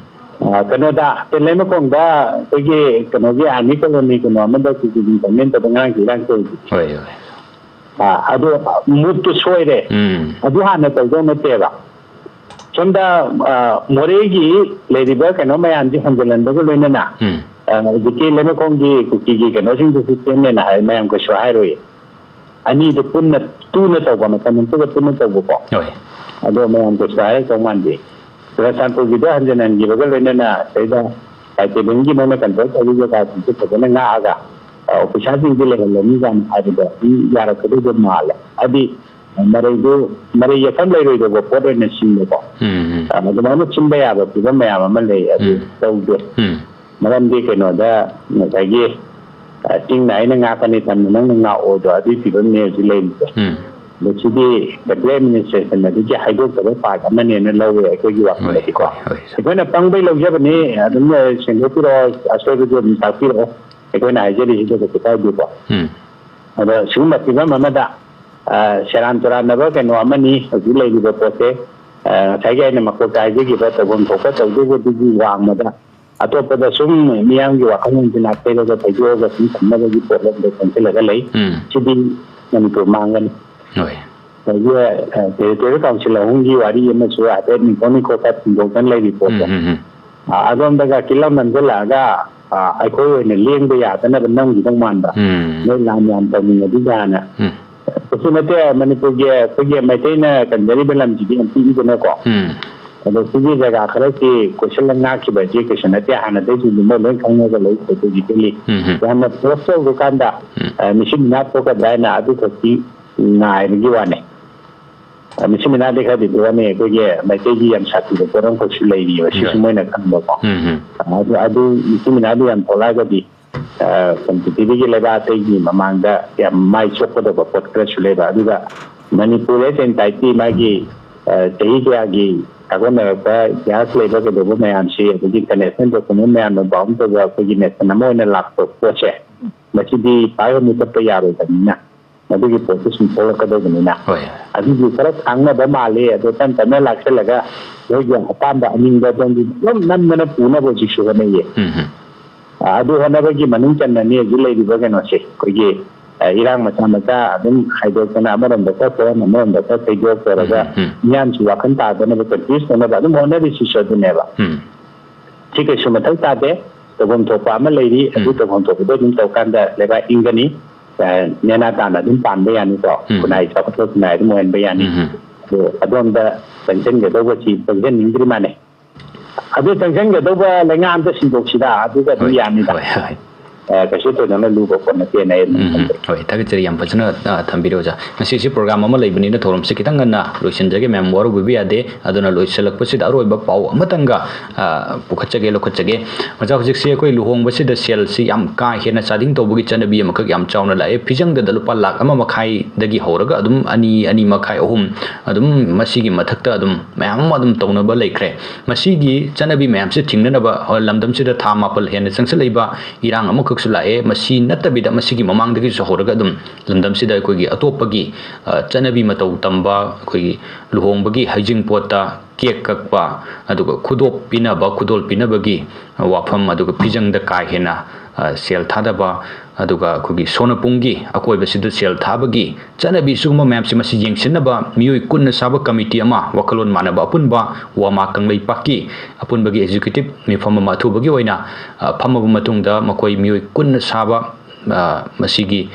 ꯑ, ꯀꯩꯅꯣꯗ, ꯂꯩꯃꯈꯣꯡꯗ ꯑꯩꯈꯣꯏꯒꯤ ꯀꯩꯅꯣꯒꯤ army colony ꯀꯩꯅꯣ ꯑꯃꯗ ꯀꯨꯀꯤꯒꯤ government ꯇꯧꯕ ꯑꯉꯥꯡꯁꯤ ꯏꯔꯥꯡ ꯇꯧꯔꯤꯗꯨꯗꯤ꯫ ꯍꯣꯏ, ꯍꯣꯏ꯫ ꯑ, ꯑꯗꯣ mood ꯇꯨ ꯁꯣꯏꯔꯦ꯫ ꯎꯝ꯫ ꯑꯗꯨ ꯍꯥꯟꯅ ꯇꯧꯗꯧ ꯅꯠꯇꯦꯕ꯫ ꯁꯣꯝꯗ, ꯑ, ꯃꯣꯔꯦꯒꯤ ꯂꯩꯔꯤꯕ ꯀꯩꯅꯣ ꯃꯌꯥꯝꯁꯦ ꯍꯣꯟꯖꯤꯜꯍꯟꯕꯒ ꯂꯣꯏꯅꯅ, ꯎꯝ꯫ ꯑ, ꯍꯧꯖꯤꯛꯀꯤ ꯂꯩꯃꯈꯣꯡꯒꯤ ꯀꯨꯀꯤꯒꯤ ꯀꯩꯅꯣꯁꯤꯡꯗꯨꯁꯨ ꯆꯦꯟꯅꯦꯅ ꯍꯥꯏ, ꯃꯌꯥꯝ ꯀꯩꯁꯨ ꯍꯥꯏꯔꯣꯏ꯫ ꯑꯅꯤꯗꯨ ꯄꯨꯟꯅ ꯇꯨꯅ ꯇꯧꯕ, ꯃꯇꯝ ꯑꯃꯇꯗ ꯄꯨꯟꯅ ꯇꯧꯕꯀꯣ꯫ ꯍꯣꯏ꯫ ꯑꯗꯣ ꯃꯌꯥꯝ ꯀꯩꯁꯨ ꯍꯥꯏꯔꯛꯇꯧ ꯃꯥꯟꯗꯦ꯫ ꯆꯨꯔꯆꯥꯟꯄꯨꯔꯒꯤꯗꯣ ꯍꯟꯖꯤꯟꯍꯟꯈꯤꯕꯒ ꯂꯣꯏꯅꯅ ꯁꯤꯗꯩꯗ ꯇꯥꯏꯇꯦꯕꯜꯒꯤ ꯃꯣꯏꯅ control ꯇꯧꯔꯤ ꯖꯒꯥꯁꯤꯡꯁꯦ ꯐꯖꯅ ꯉꯥꯛꯑꯒ, ꯑ, officerꯁꯤꯡꯁꯦ ꯂꯩꯍꯜꯂꯅꯤ ꯀꯥꯏꯅ ꯍꯥꯏꯕꯗꯣ ꯑꯗꯨꯝ ꯌꯥꯔꯛꯀꯗꯧꯕ ꯃꯥꯜꯂꯦ꯫ ꯍꯥꯏꯗꯤ, ꯃꯔꯩꯗꯨ, ꯃꯔꯩ ꯌꯦꯠꯐꯝ ꯂꯩꯔꯣꯏꯗꯧꯕ ꯄꯣꯠ ꯑꯣꯏꯅ ꯁꯤꯜꯂꯦꯀꯣ꯫ ꯎꯝ, ꯎꯝ꯫ ꯑ, ꯑꯗꯨꯃꯥꯏꯅ ꯁꯤꯟꯕ ꯌꯥꯕ ꯐꯤꯕꯝ ꯃꯌꯥꯝ ꯑꯃ ꯂꯩ, ꯑꯗꯨ ꯎꯝ꯫ ꯇꯧꯗꯦ꯫ ꯎꯝ꯫ ꯃꯔꯝꯗꯤ ꯀꯩꯅꯣꯗ ꯉꯁꯥꯏꯒꯤ, ꯑ, ꯆꯤꯡꯅ ꯑꯩꯅ ꯉꯥꯛꯀꯅꯤ, ꯇꯝꯅ ꯅꯪꯅ ꯉꯥꯛꯑꯣꯗꯣ, ꯑꯗꯨꯒꯤ ꯐꯤꯕꯝꯅꯦ ꯍꯧꯖꯤꯛ ꯂꯩꯔꯤꯁꯦ꯫ ꯎꯝ꯫ ꯑꯗꯣ ꯁꯤꯗꯤ central administration ꯑꯗꯨꯒꯤ ꯍꯥꯏꯗꯣꯛꯇꯕ part ꯑꯃꯅꯦꯅ ꯂꯧꯋꯦ ꯑꯩꯈꯣꯏꯒꯤ ꯋꯥꯈꯜꯗꯗꯤꯀꯣ꯫ ꯍꯣꯏ, ꯍꯣꯏ, ꯍꯣꯏ꯫ ꯑꯩꯈꯣꯏꯅ ꯄꯪꯕꯩ ꯂꯧꯖꯕꯅꯤ, ꯑꯗꯨꯝ ꯁꯦꯡꯗꯣꯛꯄꯤꯔꯛꯑꯣ, ꯑꯁꯣꯏꯕꯗꯨ ꯑꯗꯨꯝ ꯇꯥꯛꯄꯤꯔꯛꯑꯣ, ꯑꯩꯈꯣꯏꯅ ꯍꯥꯏꯖꯔꯤꯁꯤꯗ ꯀꯩꯁꯨ ꯀꯥꯏꯗꯦꯀꯣ꯫ ꯎꯝ꯫ ꯑꯗꯣ ꯁꯤꯒꯨꯝꯕ ꯐꯤꯕꯝ ꯑꯃꯗ, ꯑ, ꯁꯦꯔꯥꯟ ꯇꯨꯔꯥꯟꯅꯕ ꯀꯩꯅꯣ ꯑꯃꯅꯤ ꯍꯧꯖꯤꯛ ꯂꯩꯔꯤꯕ ꯄꯣꯠꯁꯦ꯫ ꯑ, ꯉꯁꯥꯏꯒꯤ ꯑꯩꯅ ꯃꯀꯣꯛꯇ ꯍꯥꯏꯖꯈꯤꯕ ꯇꯧꯐꯝ ꯊꯣꯛꯄ ꯇꯧꯗꯧꯕꯗꯨꯒꯤ ꯋꯥꯡꯃꯗ ꯑꯇꯣꯞꯄꯗ ꯁꯨꯝ ꯃꯤꯌꯥꯝꯒꯤ ꯋꯥꯈꯜꯂꯣꯟꯁꯤ ꯅꯥꯊꯩꯔꯒ ꯊꯩꯗꯣꯛꯑꯒ ꯁꯨꯝ ꯊꯝꯅꯕꯒꯤ ꯄꯣꯠꯂꯣꯝꯗ ꯆꯪꯁꯤꯜꯂꯒ ꯂꯩ꯫ ꯎꯝ꯫ ꯁꯤꯗꯤ ꯃꯅꯤꯄꯨꯔ ꯃꯥꯡꯒꯅꯤ꯫ ꯍꯣꯏ꯫ ꯉꯁꯥꯏꯒꯤ, ꯑ, territorial council ꯑꯍꯨꯝꯒꯤ ꯋꯥꯔꯤ ꯑꯃꯁꯨ ꯍꯥꯏꯐꯦꯠ ꯅꯤꯡꯊꯧ ꯅꯤꯡꯊꯧ ꯈꯔ ꯊꯤꯡꯗꯣꯛꯇꯅ ꯂꯩꯔꯤ ꯄꯣꯠꯁꯦ꯫ ꯎꯝ, ꯎꯝ, ꯎꯝ꯫ ꯑ, ꯑꯗꯣꯝꯗꯒ ꯀꯤꯜꯂꯝ ꯅꯝꯁꯤꯜꯂꯛꯑꯒ, ꯑ, ꯑꯩꯈꯣꯏ ꯑꯣꯏꯅ ꯂꯦꯡꯕ ꯌꯥꯗꯅꯕ ꯅꯝꯈꯤꯗꯧ ꯃꯥꯟꯕ꯫ ꯎꯝ꯫ ꯅꯣꯏ ꯂꯥꯟ ꯌꯥꯝ ꯇꯧꯅꯤꯡꯉꯗꯤ ꯀꯥꯏꯅ꯫ ꯎꯝ꯫ ꯀꯩꯁꯨ ꯅꯠꯇꯦ, ꯃꯅꯤꯄꯨꯔꯒꯤ ꯑꯩꯈꯣꯏꯒꯤ ꯃꯩꯇꯩꯅ ꯀꯟꯖꯔꯤꯕ ꯂꯝꯁꯤꯗꯤ ꯌꯥꯝ ꯄꯤꯛꯏꯗꯅꯀꯣ꯫ ꯎꯝ꯫ ꯑꯗꯣ ꯁꯤꯒꯤ ꯖꯒꯥ ꯈꯔꯁꯤ ꯀꯣꯏꯁꯤꯜꯂ ꯉꯥꯛꯈꯤꯕ ꯍꯥꯏꯁꯤ ꯀꯩꯁꯨ ꯅꯠꯇꯦ, ꯍꯥꯟꯅꯗꯩꯁꯨ ꯑꯗꯨꯝ ꯃꯣꯏ ꯂꯣꯏ ꯈꯪꯅꯔꯒ ꯂꯩ strategically꯫ ꯎꯝ, ꯎꯝ꯫ ꯌꯥꯝꯅ force ꯇꯧꯔꯀꯥꯟꯗ, ꯎꯝ꯫ ꯑ, ꯃꯤꯁꯤ ꯃꯤꯅꯥ ꯊꯣꯛꯀꯗ꯭ꯔꯥ ꯍꯥꯏꯅ ꯑꯗꯨ ꯈꯛꯀꯤ ꯉꯥꯏꯕꯒꯤ ꯋꯥꯅꯤ꯫ ꯃꯤꯁꯤ ꯃꯤꯅꯥꯗꯤ ꯈꯔꯗꯤ ꯊꯣꯛꯑꯝꯃꯦ, ꯑꯩꯈꯣꯏꯒꯤ ꯃꯩꯇꯩꯒꯤ ꯌꯥꯝ ꯁꯥꯊꯤꯕ ꯄꯣꯠ ꯑꯃꯈꯛꯁꯨ ꯂꯩꯔꯤꯑꯕ, ꯁꯤꯁꯨ ꯍꯣꯏ꯫ ꯃꯣꯏꯅ ꯈꯪꯕꯀꯣ꯫ ꯎꯝ, ꯎꯝ꯫ ꯑꯗꯨ, ꯑꯗꯨ ꯃꯤꯁꯤ ꯃꯤꯅꯥꯗꯤ ꯌꯥꯝ ꯊꯣꯛꯂꯛꯑꯒꯗꯤ, ꯑ, ꯄ꯭ꯔꯤꯊꯤꯕꯤꯒꯤ ꯂꯩꯕꯥꯛ ꯑꯇꯩꯒꯤ ꯃꯃꯥꯡꯗ ꯌꯥꯝ ꯃꯥꯏ ꯆꯣꯞꯀꯗꯕ ꯄꯣꯠ ꯈꯔꯁꯨ ꯂꯩꯕ꯫ ꯑꯗꯨꯒ ꯃꯅꯤꯄꯨꯔ ꯑꯦꯁ ꯑꯦꯟꯇꯥꯏꯇꯤ ꯃꯥꯒꯤ, ꯑ, ꯆꯍꯤ ꯀꯌꯥꯒꯤ ꯊꯥꯒꯣꯟꯅꯔꯛꯄ ꯏꯇꯤꯍꯥꯁ ꯂꯩꯕ ꯀꯩꯗꯧꯕ ꯃꯌꯥꯝꯁꯤ, ꯑꯗꯒꯤ ꯏꯟꯇꯔꯅꯦꯁꯅꯦꯜ ꯗꯣꯀꯨꯃꯦꯟ ꯃꯌꯥꯝꯅ ꯕꯥꯎꯟ ꯇꯧꯕ ꯑꯩꯈꯣꯏꯒꯤ ꯅꯦꯁꯟ ꯑꯃ ꯑꯣꯏꯅ ꯂꯥꯛꯄ ꯄꯣꯠꯁꯦ, ꯃꯁꯤꯗꯤ ꯄꯥꯏꯕ ꯃꯨꯊꯠꯄ ꯌꯥꯔꯣꯏꯗꯕꯅꯤꯅ, ꯃꯗꯨꯒꯤ ꯄꯣꯠꯇꯨ ꯁꯨꯝ ꯊꯣꯛꯂꯛꯀꯗꯧꯕꯅꯤꯅ, ꯍꯣꯏ꯫ ꯑꯗꯨꯒꯤ ꯈꯔ ꯈꯥꯡꯅꯕ ꯃꯥꯜꯂꯤ꯫ ꯑꯗꯣ ꯇꯞ ꯇꯞꯅ ꯂꯥꯛꯁꯜꯂꯒ ꯃꯣꯏꯒꯤ ꯑꯄꯥꯝꯕ ꯑꯅꯤꯡꯕ ꯑꯗꯣꯝꯒꯤ ꯑꯗꯨꯝ ꯅꯝꯗꯅ ꯄꯨꯅꯕ ꯍꯧꯖꯤꯛꯁꯨ ꯍꯣꯠꯅꯩꯌꯦ꯫ ꯎꯝ, ꯎꯝ꯫ ꯑ, ꯑꯗꯨ ꯍꯣꯠꯅꯕꯒꯤ ꯃꯅꯨꯡ ꯆꯟꯅꯅꯤ ꯍꯧꯖꯤꯛ ꯂꯩꯔꯤꯕ ꯀꯩꯅꯣꯁꯦ, ꯑꯩꯈꯣꯏꯒꯤ, ꯑ, ꯏꯔꯥꯡ ꯃꯆꯥ ꯃꯆꯥ ꯑꯗꯨꯝ ꯈꯥꯏꯗꯣꯛꯇꯅ ꯑꯃꯔꯣꯝꯗ ꯈꯔ ꯊꯣꯛꯍꯟ, ꯑꯃꯔꯣꯝꯗ ꯈꯔ ꯊꯩꯗꯣꯛ ꯇꯧꯔꯒ ꯎꯝ, ꯎꯝ, ꯎꯝ꯫ ꯃꯤꯌꯥꯝꯁꯨ ꯋꯥꯈꯜ ꯇꯥꯗꯅꯕ, ꯀꯟꯐ꯭ꯌꯨꯁ ꯇꯧꯅꯕ ꯑꯗꯨꯝ ꯍꯣꯠꯅꯔꯤꯁꯤꯁꯨ ꯑꯗꯨꯅꯦꯕ꯫ ꯎꯝ꯫ ꯁꯤ ꯀꯩꯁꯨ ꯃꯊꯧ ꯇꯥꯗꯦ꯫ ꯇꯧꯐꯝ ꯊꯣꯛꯄ ꯑꯃ ꯂꯩꯔꯤ, ꯑꯗꯨ ꯎꯝ꯫ ꯇꯧꯐꯝ ꯊꯣꯛꯄꯗꯣ ꯑꯗꯨꯝ ꯇꯧꯀꯥꯟꯗ ꯂꯩꯕꯥꯛ ꯏꯪꯒꯅꯤ꯫ ꯑ, ꯅꯦꯅꯥ ꯇꯥꯅ ꯑꯗꯨꯝ ꯄꯥꯟꯕ ꯌꯥꯅꯤꯀꯣ꯫ ꯎꯝ꯫ ꯈꯨꯟꯅꯥꯏ ꯆꯥꯎꯈꯠꯄ ꯈꯨꯟꯅꯥꯏ ꯑꯗꯨꯝ ꯑꯣꯏꯍꯟꯕ ꯌꯥꯅꯤ꯫ ꯎꯝ꯫ ꯑꯗꯣ ꯑꯗꯣꯝꯗ ꯆꯪꯁꯤꯟꯒꯗꯧꯕꯁꯤ ꯆꯪꯁꯤꯟꯅꯤꯡꯗ꯭ꯔꯤ ꯃꯥꯅꯦ꯫ ꯑꯗꯨ ꯆꯪꯁꯤꯟꯒꯗꯧꯕ ꯂꯩꯉꯥꯛ ꯑꯝꯇ ꯁꯤꯟꯗꯣꯛꯁꯤꯗ, ꯑꯗꯨꯒ ꯑꯗꯨꯝ ꯍꯣꯏ, ꯌꯥꯅꯤꯗ꯫ ꯍꯣꯏ, ꯍꯣꯏ꯫ ꯑ, ꯀꯩꯁꯨ ꯊꯣꯏꯗꯣꯛꯅ ꯂꯨꯕ ꯄꯣꯠ ꯅꯠꯇꯦꯅ ꯑꯩ ꯑꯗꯨꯝ ꯎꯝ, ꯎꯝ꯫ ꯈꯟꯖꯩ꯫ ꯍꯣꯏ, ꯊꯥꯒꯠꯆꯔꯤ꯫ ꯌꯥꯝ ꯐꯖꯅ, ꯑ, ꯊꯝꯕꯤꯔꯦ ꯑꯣꯖꯥ꯫ ꯉꯁꯤꯁꯤ ꯄ꯭ꯔꯣꯒ꯭ꯔꯥꯝ ꯑꯃ ꯂꯩꯕꯅꯤꯅ ꯊꯧꯔꯝꯁꯤ ꯈꯤꯇꯪ ꯉꯟꯅ ꯂꯣꯏꯁꯤꯟꯖꯒꯦ꯫ ꯃꯌꯥꯝ ꯋꯥꯔꯧꯕꯤꯕ ꯌꯥꯗꯦ꯫ ꯑꯗꯨꯅ ꯂꯣꯏꯁꯤꯜꯂꯛꯄꯁꯤꯗ ꯑꯔꯣꯏꯕ ꯄꯥꯎ ꯑꯃꯇꯪꯒ, ꯑ, ꯄꯨꯈꯠꯆꯒꯦ, ꯂꯧꯈꯠꯆꯒꯦ꯫ ꯑꯣꯖꯥ, ꯍꯧꯖꯤꯛꯁꯤ ꯑꯩꯈꯣꯏ ꯂꯨꯍꯣꯡꯕꯁꯤꯗ ꯁꯦꯜꯁꯤ ꯌꯥꯝ ꯀꯥ ꯍꯦꯟꯅ ꯆꯥꯗꯤꯡ ꯇꯧꯕꯒꯤ ꯆꯠꯅꯕꯤ ꯑꯃꯈꯛ ꯌꯥꯝ ꯆꯥꯎꯅ ꯂꯥꯛꯑꯦ꯫ ꯐꯤꯖꯪꯗꯗ ꯂꯨꯄꯥ ꯂꯥꯈ ꯑꯃ ꯃꯈꯥꯏꯗꯒꯤ ꯍꯧꯔꯒ ꯑꯗꯨꯝ ꯑꯅꯤ, ꯑꯅꯤ ꯃꯈꯥꯏ, ꯑꯍꯨꯝ, ꯑꯗꯨꯝ ꯃꯁꯤꯒꯤ ꯃꯊꯛꯇ ꯑꯗꯨꯝ ꯃꯌꯥꯝ ꯑꯃ ꯑꯗꯨꯝ ꯇꯧꯅꯕ ꯂꯩꯈ꯭ꯔꯦ꯫ ꯃꯁꯤꯒꯤ ꯆꯠꯅꯕꯤ ꯃꯌꯥꯝꯁꯤ ꯊꯤꯡꯅꯅꯕ, ꯑ, ꯂꯝꯗꯝꯁꯤꯗ ꯊꯥ ꯃꯥꯄꯜ ꯍꯦꯟꯅ ꯆꯪꯁꯤꯜꯂꯛꯏꯕ ꯏꯔꯥꯡ ꯑꯃꯈꯛꯁꯨ ꯂꯥꯛꯑꯦ꯫ ꯃꯁꯤ ꯅꯠꯇꯕꯤꯗ ꯃꯁꯤꯒꯤ ꯃꯃꯥꯡꯗꯒꯤꯁꯨ ꯍꯧꯔꯒ ꯑꯗꯨꯝ ꯂꯝꯗꯝꯁꯤꯗ ꯑꯩꯈꯣꯏꯒꯤ ꯑꯇꯣꯞꯄꯒꯤ, ꯑ, ꯆꯠꯅꯕꯤ ꯃꯇꯧ ꯇꯝꯕ, ꯑꯩꯈꯣꯏꯒꯤ ꯂꯨꯍꯣꯡꯕꯒꯤ ꯍꯩꯖꯤꯡꯄꯣꯠꯇ ꯀꯦꯛ ꯀꯛꯄ, ꯑꯗꯨꯒ ꯈꯨꯗꯣꯞ ꯄꯤꯅꯕ, ꯈꯨꯗꯣꯜ ꯄꯤꯅꯕꯒꯤ ꯋꯥꯐꯝ, ꯑꯗꯨꯒ ꯐꯤꯖꯪꯗ ꯀꯥ ꯍꯦꯟꯅ, ꯑ, ꯁꯦꯜ ꯊꯥꯗꯕ, ꯑꯗꯨꯒ ꯑꯩꯈꯣꯏꯒꯤ ꯁꯣꯅꯄꯨꯡꯒꯤ ꯑꯀꯣꯏꯕꯁꯤꯗ ꯁꯦꯜ ꯊꯥꯕꯒꯤ ꯆꯠꯅꯕꯤ, ꯁꯤꯒꯨꯝꯕ ꯃꯌꯥꯝꯁꯤ ꯃꯁꯤ ꯌꯦꯡꯁꯤꯟꯅꯕ ꯃꯤꯑꯣꯏ ꯀꯨꯟꯅ ꯁꯥꯕ ꯀꯃꯤꯇꯤ ꯑꯃ, ꯋꯥꯈꯜꯂꯣꯟ ꯃꯥꯟꯅꯕ ꯑꯄꯨꯟꯕ ꯋꯥꯃꯥ ꯀꯪꯂꯩꯄꯥꯛꯀꯤ ꯑꯄꯨꯟꯕꯒꯤ ꯑꯦꯛꯖꯤꯀ꯭ꯌꯨꯇꯤꯚ ꯃꯤꯐꯝ ꯑꯃ ꯑꯊꯨꯕꯒꯤ ꯑꯣꯏꯅ, ꯑ, ꯐꯝꯃꯕ ꯃꯇꯨꯡꯗ ꯃꯈꯣꯏ ꯃꯤꯑꯣꯏ ꯀꯨꯟꯅ ꯁꯥꯕ, ꯑ, ꯃꯁꯤꯒꯤ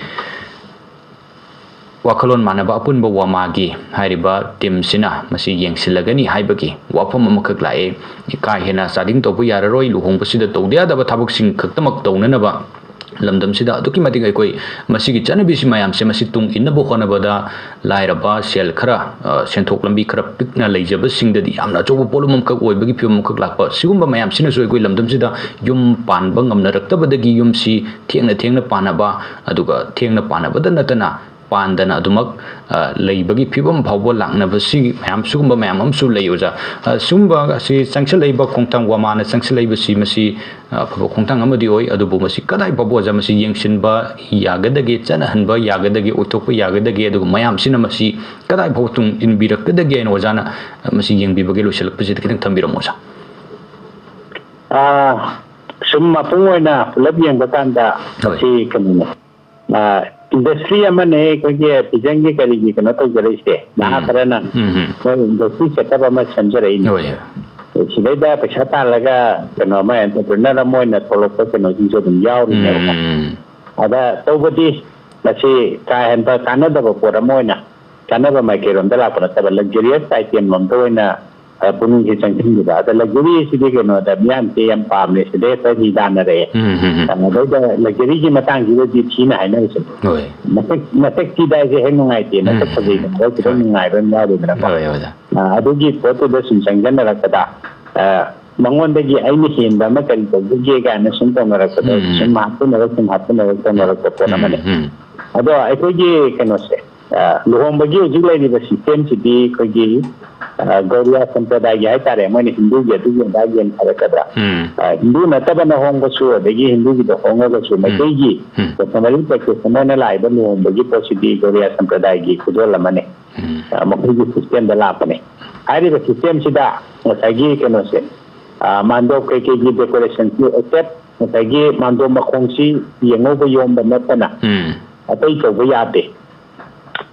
ꯋꯥꯈꯜꯂꯣꯟ ꯃꯥꯟꯅꯕ ꯑꯄꯨꯟꯕ ꯋꯥꯃꯥꯒꯤ ꯍꯥꯏꯔꯤꯕ ꯇꯤꯝꯁꯤꯅ ꯃꯁꯤ ꯌꯦꯡꯁꯤꯜꯂꯒꯅꯤ ꯍꯥꯏꯕꯒꯤ ꯋꯥꯐꯝ ꯑꯃꯈꯛ ꯂꯥꯛꯑꯦ꯫ ꯀꯥ ꯍꯦꯟꯅ ꯆꯥꯗꯤꯡ ꯇꯧꯕ ꯌꯥꯔꯔꯣꯏ, ꯂꯨꯍꯣꯡꯕꯁꯤꯗ ꯇꯧꯗ ꯌꯥꯗꯕ ꯊꯕꯛꯁꯤꯡ ꯈꯛꯇꯃꯛ ꯇꯧꯅꯅꯕ ꯂꯝꯗꯝꯁꯤꯗ ꯑꯗꯨꯛꯀꯤ ꯃꯇꯤꯛ ꯑꯩꯈꯣꯏ ꯃꯁꯤꯒꯤ ꯆꯠꯅꯕꯤꯁꯤ ꯃꯌꯥꯝꯁꯦ ꯃꯁꯤ ꯇꯨꯡ ꯏꯟꯅꯕ ꯍꯣꯠꯅꯕꯗ ꯂꯥꯏꯔꯕ, ꯁꯦꯜ ꯈꯔ, ꯑ, ꯁꯦꯟꯊꯣꯛ ꯂꯝꯕꯤ ꯈꯔ ꯄꯤꯛꯅ ꯂꯩꯖꯕꯁꯤꯡꯗꯗꯤ ꯌꯥꯝꯅ ꯑꯆꯧꯕ ꯄꯣꯠꯂꯨꯝ ꯑꯃꯈꯛ ꯑꯣꯏꯕꯒꯤ ꯐꯤꯕꯝ ꯑꯃꯈꯛ ꯂꯥꯛꯄ, ꯁꯤꯒꯨꯝꯕ ꯃꯌꯥꯝꯁꯤꯅꯁꯨ ꯑꯩꯈꯣꯏ ꯂꯝꯗꯝꯁꯤꯗ ꯌꯨꯝ ꯄꯥꯟꯕ ꯉꯝꯅꯔꯛꯇꯕꯗꯒꯤ ꯌꯨꯝꯁꯤ ꯊꯦꯡꯅ ꯊꯦꯡꯅ ꯄꯥꯟꯅꯕ, ꯑꯗꯨꯒ ꯊꯦꯡꯅ ꯄꯥꯟꯅꯕꯗ ꯅꯠꯇꯅ ꯄꯥꯟꯗꯅ ꯑꯗꯨꯃꯛ, ꯑ, ꯂꯩꯕꯒꯤ ꯐꯤꯕꯝ ꯐꯥꯎꯕ ꯂꯥꯛꯅꯕꯁꯤ ꯃꯌꯥꯝ, ꯁꯤꯒꯨꯝꯕ ꯃꯌꯥꯝ ꯑꯃꯁꯨ ꯂꯩ, ꯑꯣꯖꯥ꯫ ꯑ, ꯁꯤꯒꯨꯝꯕ ꯑꯁꯤ ꯆꯪꯁꯤꯜꯂꯛꯏꯕ ꯈꯣꯡꯊꯥꯡ, ꯋꯥꯃꯥꯅ ꯆꯪꯁꯤꯜꯂꯛꯏꯕꯁꯤ ꯃꯁꯤ ꯑꯐꯕ ꯈꯣꯡꯊꯥꯡ ꯑꯃꯗꯤ ꯑꯣꯏ, ꯑꯗꯨꯕꯨ ꯃꯁꯤ ꯀꯗꯥꯏ ꯐꯥꯎꯕ ꯑꯣꯖꯥ ꯃꯁꯤ ꯌꯦꯡꯁꯤꯟꯕ ꯌꯥꯒꯗꯒꯦ, ꯆꯠꯅꯍꯟꯕ ꯌꯥꯒꯗꯒꯦ, ꯑꯣꯏꯊꯣꯛꯄ ꯌꯥꯒꯗꯒꯦ, ꯑꯗꯨꯒ ꯃꯌꯥꯝꯁꯤꯅ ꯃꯁꯤ ꯀꯗꯥꯏ ꯐꯥꯎꯕ ꯇꯨꯡ ꯏꯟꯕꯤꯔꯛꯀꯗꯒꯦ ꯍꯥꯏꯅ ꯑꯣꯖꯥꯅ ꯃꯁꯤ ꯌꯦꯡꯕꯤꯕꯒꯦ? ꯂꯣꯏꯁꯤꯜꯂꯛꯄꯁꯤꯗ ꯈꯤꯇꯪ ꯊꯝꯕꯤꯔꯝꯃꯣ ꯑꯣꯖꯥ꯫ ꯑꯥ, ꯁꯨꯝ ꯃꯄꯨꯡ ꯑꯣꯏꯅ ꯄꯨꯂꯞ ꯌꯦꯡꯕ ꯀꯥꯟꯗ ꯍꯣꯏ꯫ ꯃꯁꯤ ꯀꯩꯅꯣꯅꯦ, ꯑꯥ, ꯏꯟꯗꯁꯇ꯭ꯔꯤ ꯑꯃꯅꯦ, ꯑꯩꯈꯣꯏꯒꯤ ꯐꯤꯖꯪꯒꯤ ꯀꯔꯤꯒꯤ ꯀꯩꯅꯣ ꯇꯧꯖꯔꯛꯏꯁꯦ, ꯅꯍꯥ ꯎꯝ꯫ ꯈꯔꯅ ꯎꯝ, ꯎꯝ꯫ ꯃꯣꯏ ꯏꯟꯗꯁꯇ꯭ꯔꯤ ꯁꯦꯠ ꯑꯞ ꯑꯃ ꯁꯦꯝꯖꯔꯛꯏꯅꯦ꯫ ꯍꯣꯏ, ꯍꯣꯏ꯫ ꯁꯤꯗꯩꯗ ꯄꯩꯁꯥ ꯇꯥꯜꯂꯒ ꯀꯩꯅꯣ ꯑꯃ ꯑꯦꯟꯇꯔꯄ꯭ꯔꯤꯅꯔ ꯑꯃ ꯑꯣꯏꯅ ꯊꯣꯛꯂꯛꯄ ꯀꯩꯅꯣꯁꯤꯡꯁꯨ ꯑꯗꯨꯝ ꯌꯥꯎꯔꯤꯅꯦꯕꯀꯣ꯫ ꯎꯝ, ꯎꯝ꯫ ꯑꯗ ꯇꯧꯕꯗꯤ ꯃꯁꯤ ꯀꯥ ꯍꯦꯟꯕ ꯀꯥꯟꯅꯗꯕ ꯄꯣꯠ ꯑꯃ ꯑꯣꯏꯅ, ꯀꯥꯟꯅꯕ ꯃꯥꯏꯀꯩꯔꯣꯝꯗ ꯂꯥꯛꯄ ꯅꯠꯇꯕ, ꯂꯛꯖꯔꯤꯌꯁ ꯑꯥꯏꯇꯦꯝ ꯂꯣꯝꯗ ꯑꯣꯏꯅ, ꯑ, ꯄꯨꯛꯅꯤꯡꯁꯦ ꯆꯪꯁꯤꯟꯈꯤꯕ꯫ ꯑꯗ ꯂꯛꯖꯔꯤꯁꯤꯗꯤ ꯀꯩꯅꯣꯗ ꯃꯤꯌꯥꯝꯁꯦ ꯌꯥꯝ ꯄꯥꯝꯃꯦ, ꯁꯤꯗꯩ ꯍꯦꯛꯇ ꯍꯤ ꯇꯥꯟꯅꯔꯛꯑꯦ꯫ ꯎꯝ, ꯎꯝ, ꯎꯝ꯫ ꯑ, ꯑꯗꯩꯗ ꯂꯛꯖꯔꯤꯒꯤ ꯃꯇꯥꯡꯁꯤꯗꯗꯤ ꯊꯤꯅ ꯍꯥꯏꯅꯔꯤꯁꯦ꯫ ꯍꯣꯏ꯫ ꯃꯁꯛ, ꯃꯁꯛ ꯊꯤꯗ ꯍꯥꯏꯁꯦ ꯍꯦꯛ ꯅꯨꯡꯉꯥꯏꯇꯦ, ꯃꯁꯛ ꯎꯝ, ꯎꯝ, ꯐꯖꯩꯗꯅ ꯎꯝ꯫ ꯈꯔ ꯈꯤꯇꯪ ꯍꯣꯏ꯫ ꯅꯨꯡꯉꯥꯏꯕ ꯑꯃ ꯌꯥꯎꯔꯤꯗꯅꯀꯣ꯫ ꯍꯣꯏ, ꯑꯣꯖꯥ꯫ ꯑ, ꯑꯗꯨꯒꯤ ꯄꯣꯠꯇꯨꯗ ꯁꯨꯝ ꯆꯪꯁꯤꯟꯅꯔꯛꯄꯗ, ꯑ, ꯃꯉꯣꯟꯗꯒꯤ ꯑꯩꯅ ꯍꯦꯟꯕ ꯑꯃ ꯀꯔꯤ ꯇꯧꯒꯦ ꯀꯥꯏꯅ ꯁꯨꯝ ꯇꯧꯅꯔꯛꯄꯗ, ꯎꯝ꯫ ꯁꯨꯝ ꯍꯥꯞꯆꯤꯟꯅꯔꯛ, ꯁꯨꯝ ꯍꯥꯞꯆꯤꯟꯅꯔꯛ ꯇꯧꯅꯔꯛꯄ ꯄꯣꯠ ꯎꯝ, ꯑꯃꯅꯦ꯫ ꯎꯝ꯫ ꯑꯗꯣ ꯑꯩꯈꯣꯏꯒꯤ ꯀꯩꯅꯣꯁꯦ, ꯑ, ꯂꯨꯍꯣꯡꯕꯒꯤ ꯍꯧꯖꯤꯛ ꯂꯩꯔꯤꯕ ꯁꯤꯁꯇꯦꯝꯁꯤꯗꯤ ꯑꯩꯈꯣꯏꯒꯤ, ꯑ, ꯒꯧꯔꯤꯌꯥ ꯁꯝꯄ꯭ꯔꯗꯥꯏꯒꯤ ꯍꯥꯏꯇꯥꯔꯦ, ꯃꯣꯏꯅ ꯍꯤꯟꯗꯨꯒꯤ ꯑꯗꯨꯒꯤ ꯑꯗꯥꯒꯤ ꯍꯥꯏꯔꯛꯀꯗ꯭ꯔꯥ? ꯎꯝ꯫ ꯑ, ꯍꯤꯟꯗꯨ ꯅꯠꯇꯕꯅ ꯍꯣꯡꯕꯁꯨ, ꯑꯗꯒꯤ ꯍꯤꯟꯗꯨꯒꯤꯗ ꯍꯣꯡꯉꯒꯁꯨ, ꯎꯝ꯫ ꯃꯩꯇꯩꯒꯤ ꯎꯝ꯫ customary practice ꯑꯃ ꯑꯣꯏꯅ ꯂꯥꯛꯏꯕ ꯂꯨꯍꯣꯡꯕꯒꯤ ꯄꯣꯠꯁꯤꯗꯤ ꯒꯧꯔꯤꯌꯥ ꯁꯝꯄ꯭ꯔꯗꯥꯏꯒꯤ ꯈꯨꯗꯣꯜ ꯑꯃꯅꯦ꯫ ꯎꯝ꯫ ꯑ, ꯃꯈꯣꯏꯒꯤ ꯁꯤꯁꯇꯦꯝꯗ ꯂꯥꯛꯄꯅꯦ꯫ ꯍꯥꯏꯔꯤꯕ ꯁꯤꯁꯇꯦꯝꯁꯤꯗ ꯉꯁꯥꯏꯒꯤ ꯀꯩꯅꯣꯁꯦ, ꯑ, ꯃꯥꯟꯗꯣꯞ ꯀꯩꯀꯩꯒꯤ ꯗꯦꯀꯣꯔꯦꯁꯟꯁꯤ ꯑꯦꯛꯁꯦꯞ ꯉꯁꯥꯏꯒꯤ ꯃꯥꯟꯗꯣꯞ ꯃꯈꯣꯡꯁꯤ ꯌꯦꯡꯉꯧꯕ ꯌꯣꯝꯕ ꯅꯠꯇꯅ ꯎꯝ꯫ ꯑꯇꯩ ꯇꯧꯕ ꯌꯥꯗꯦ꯫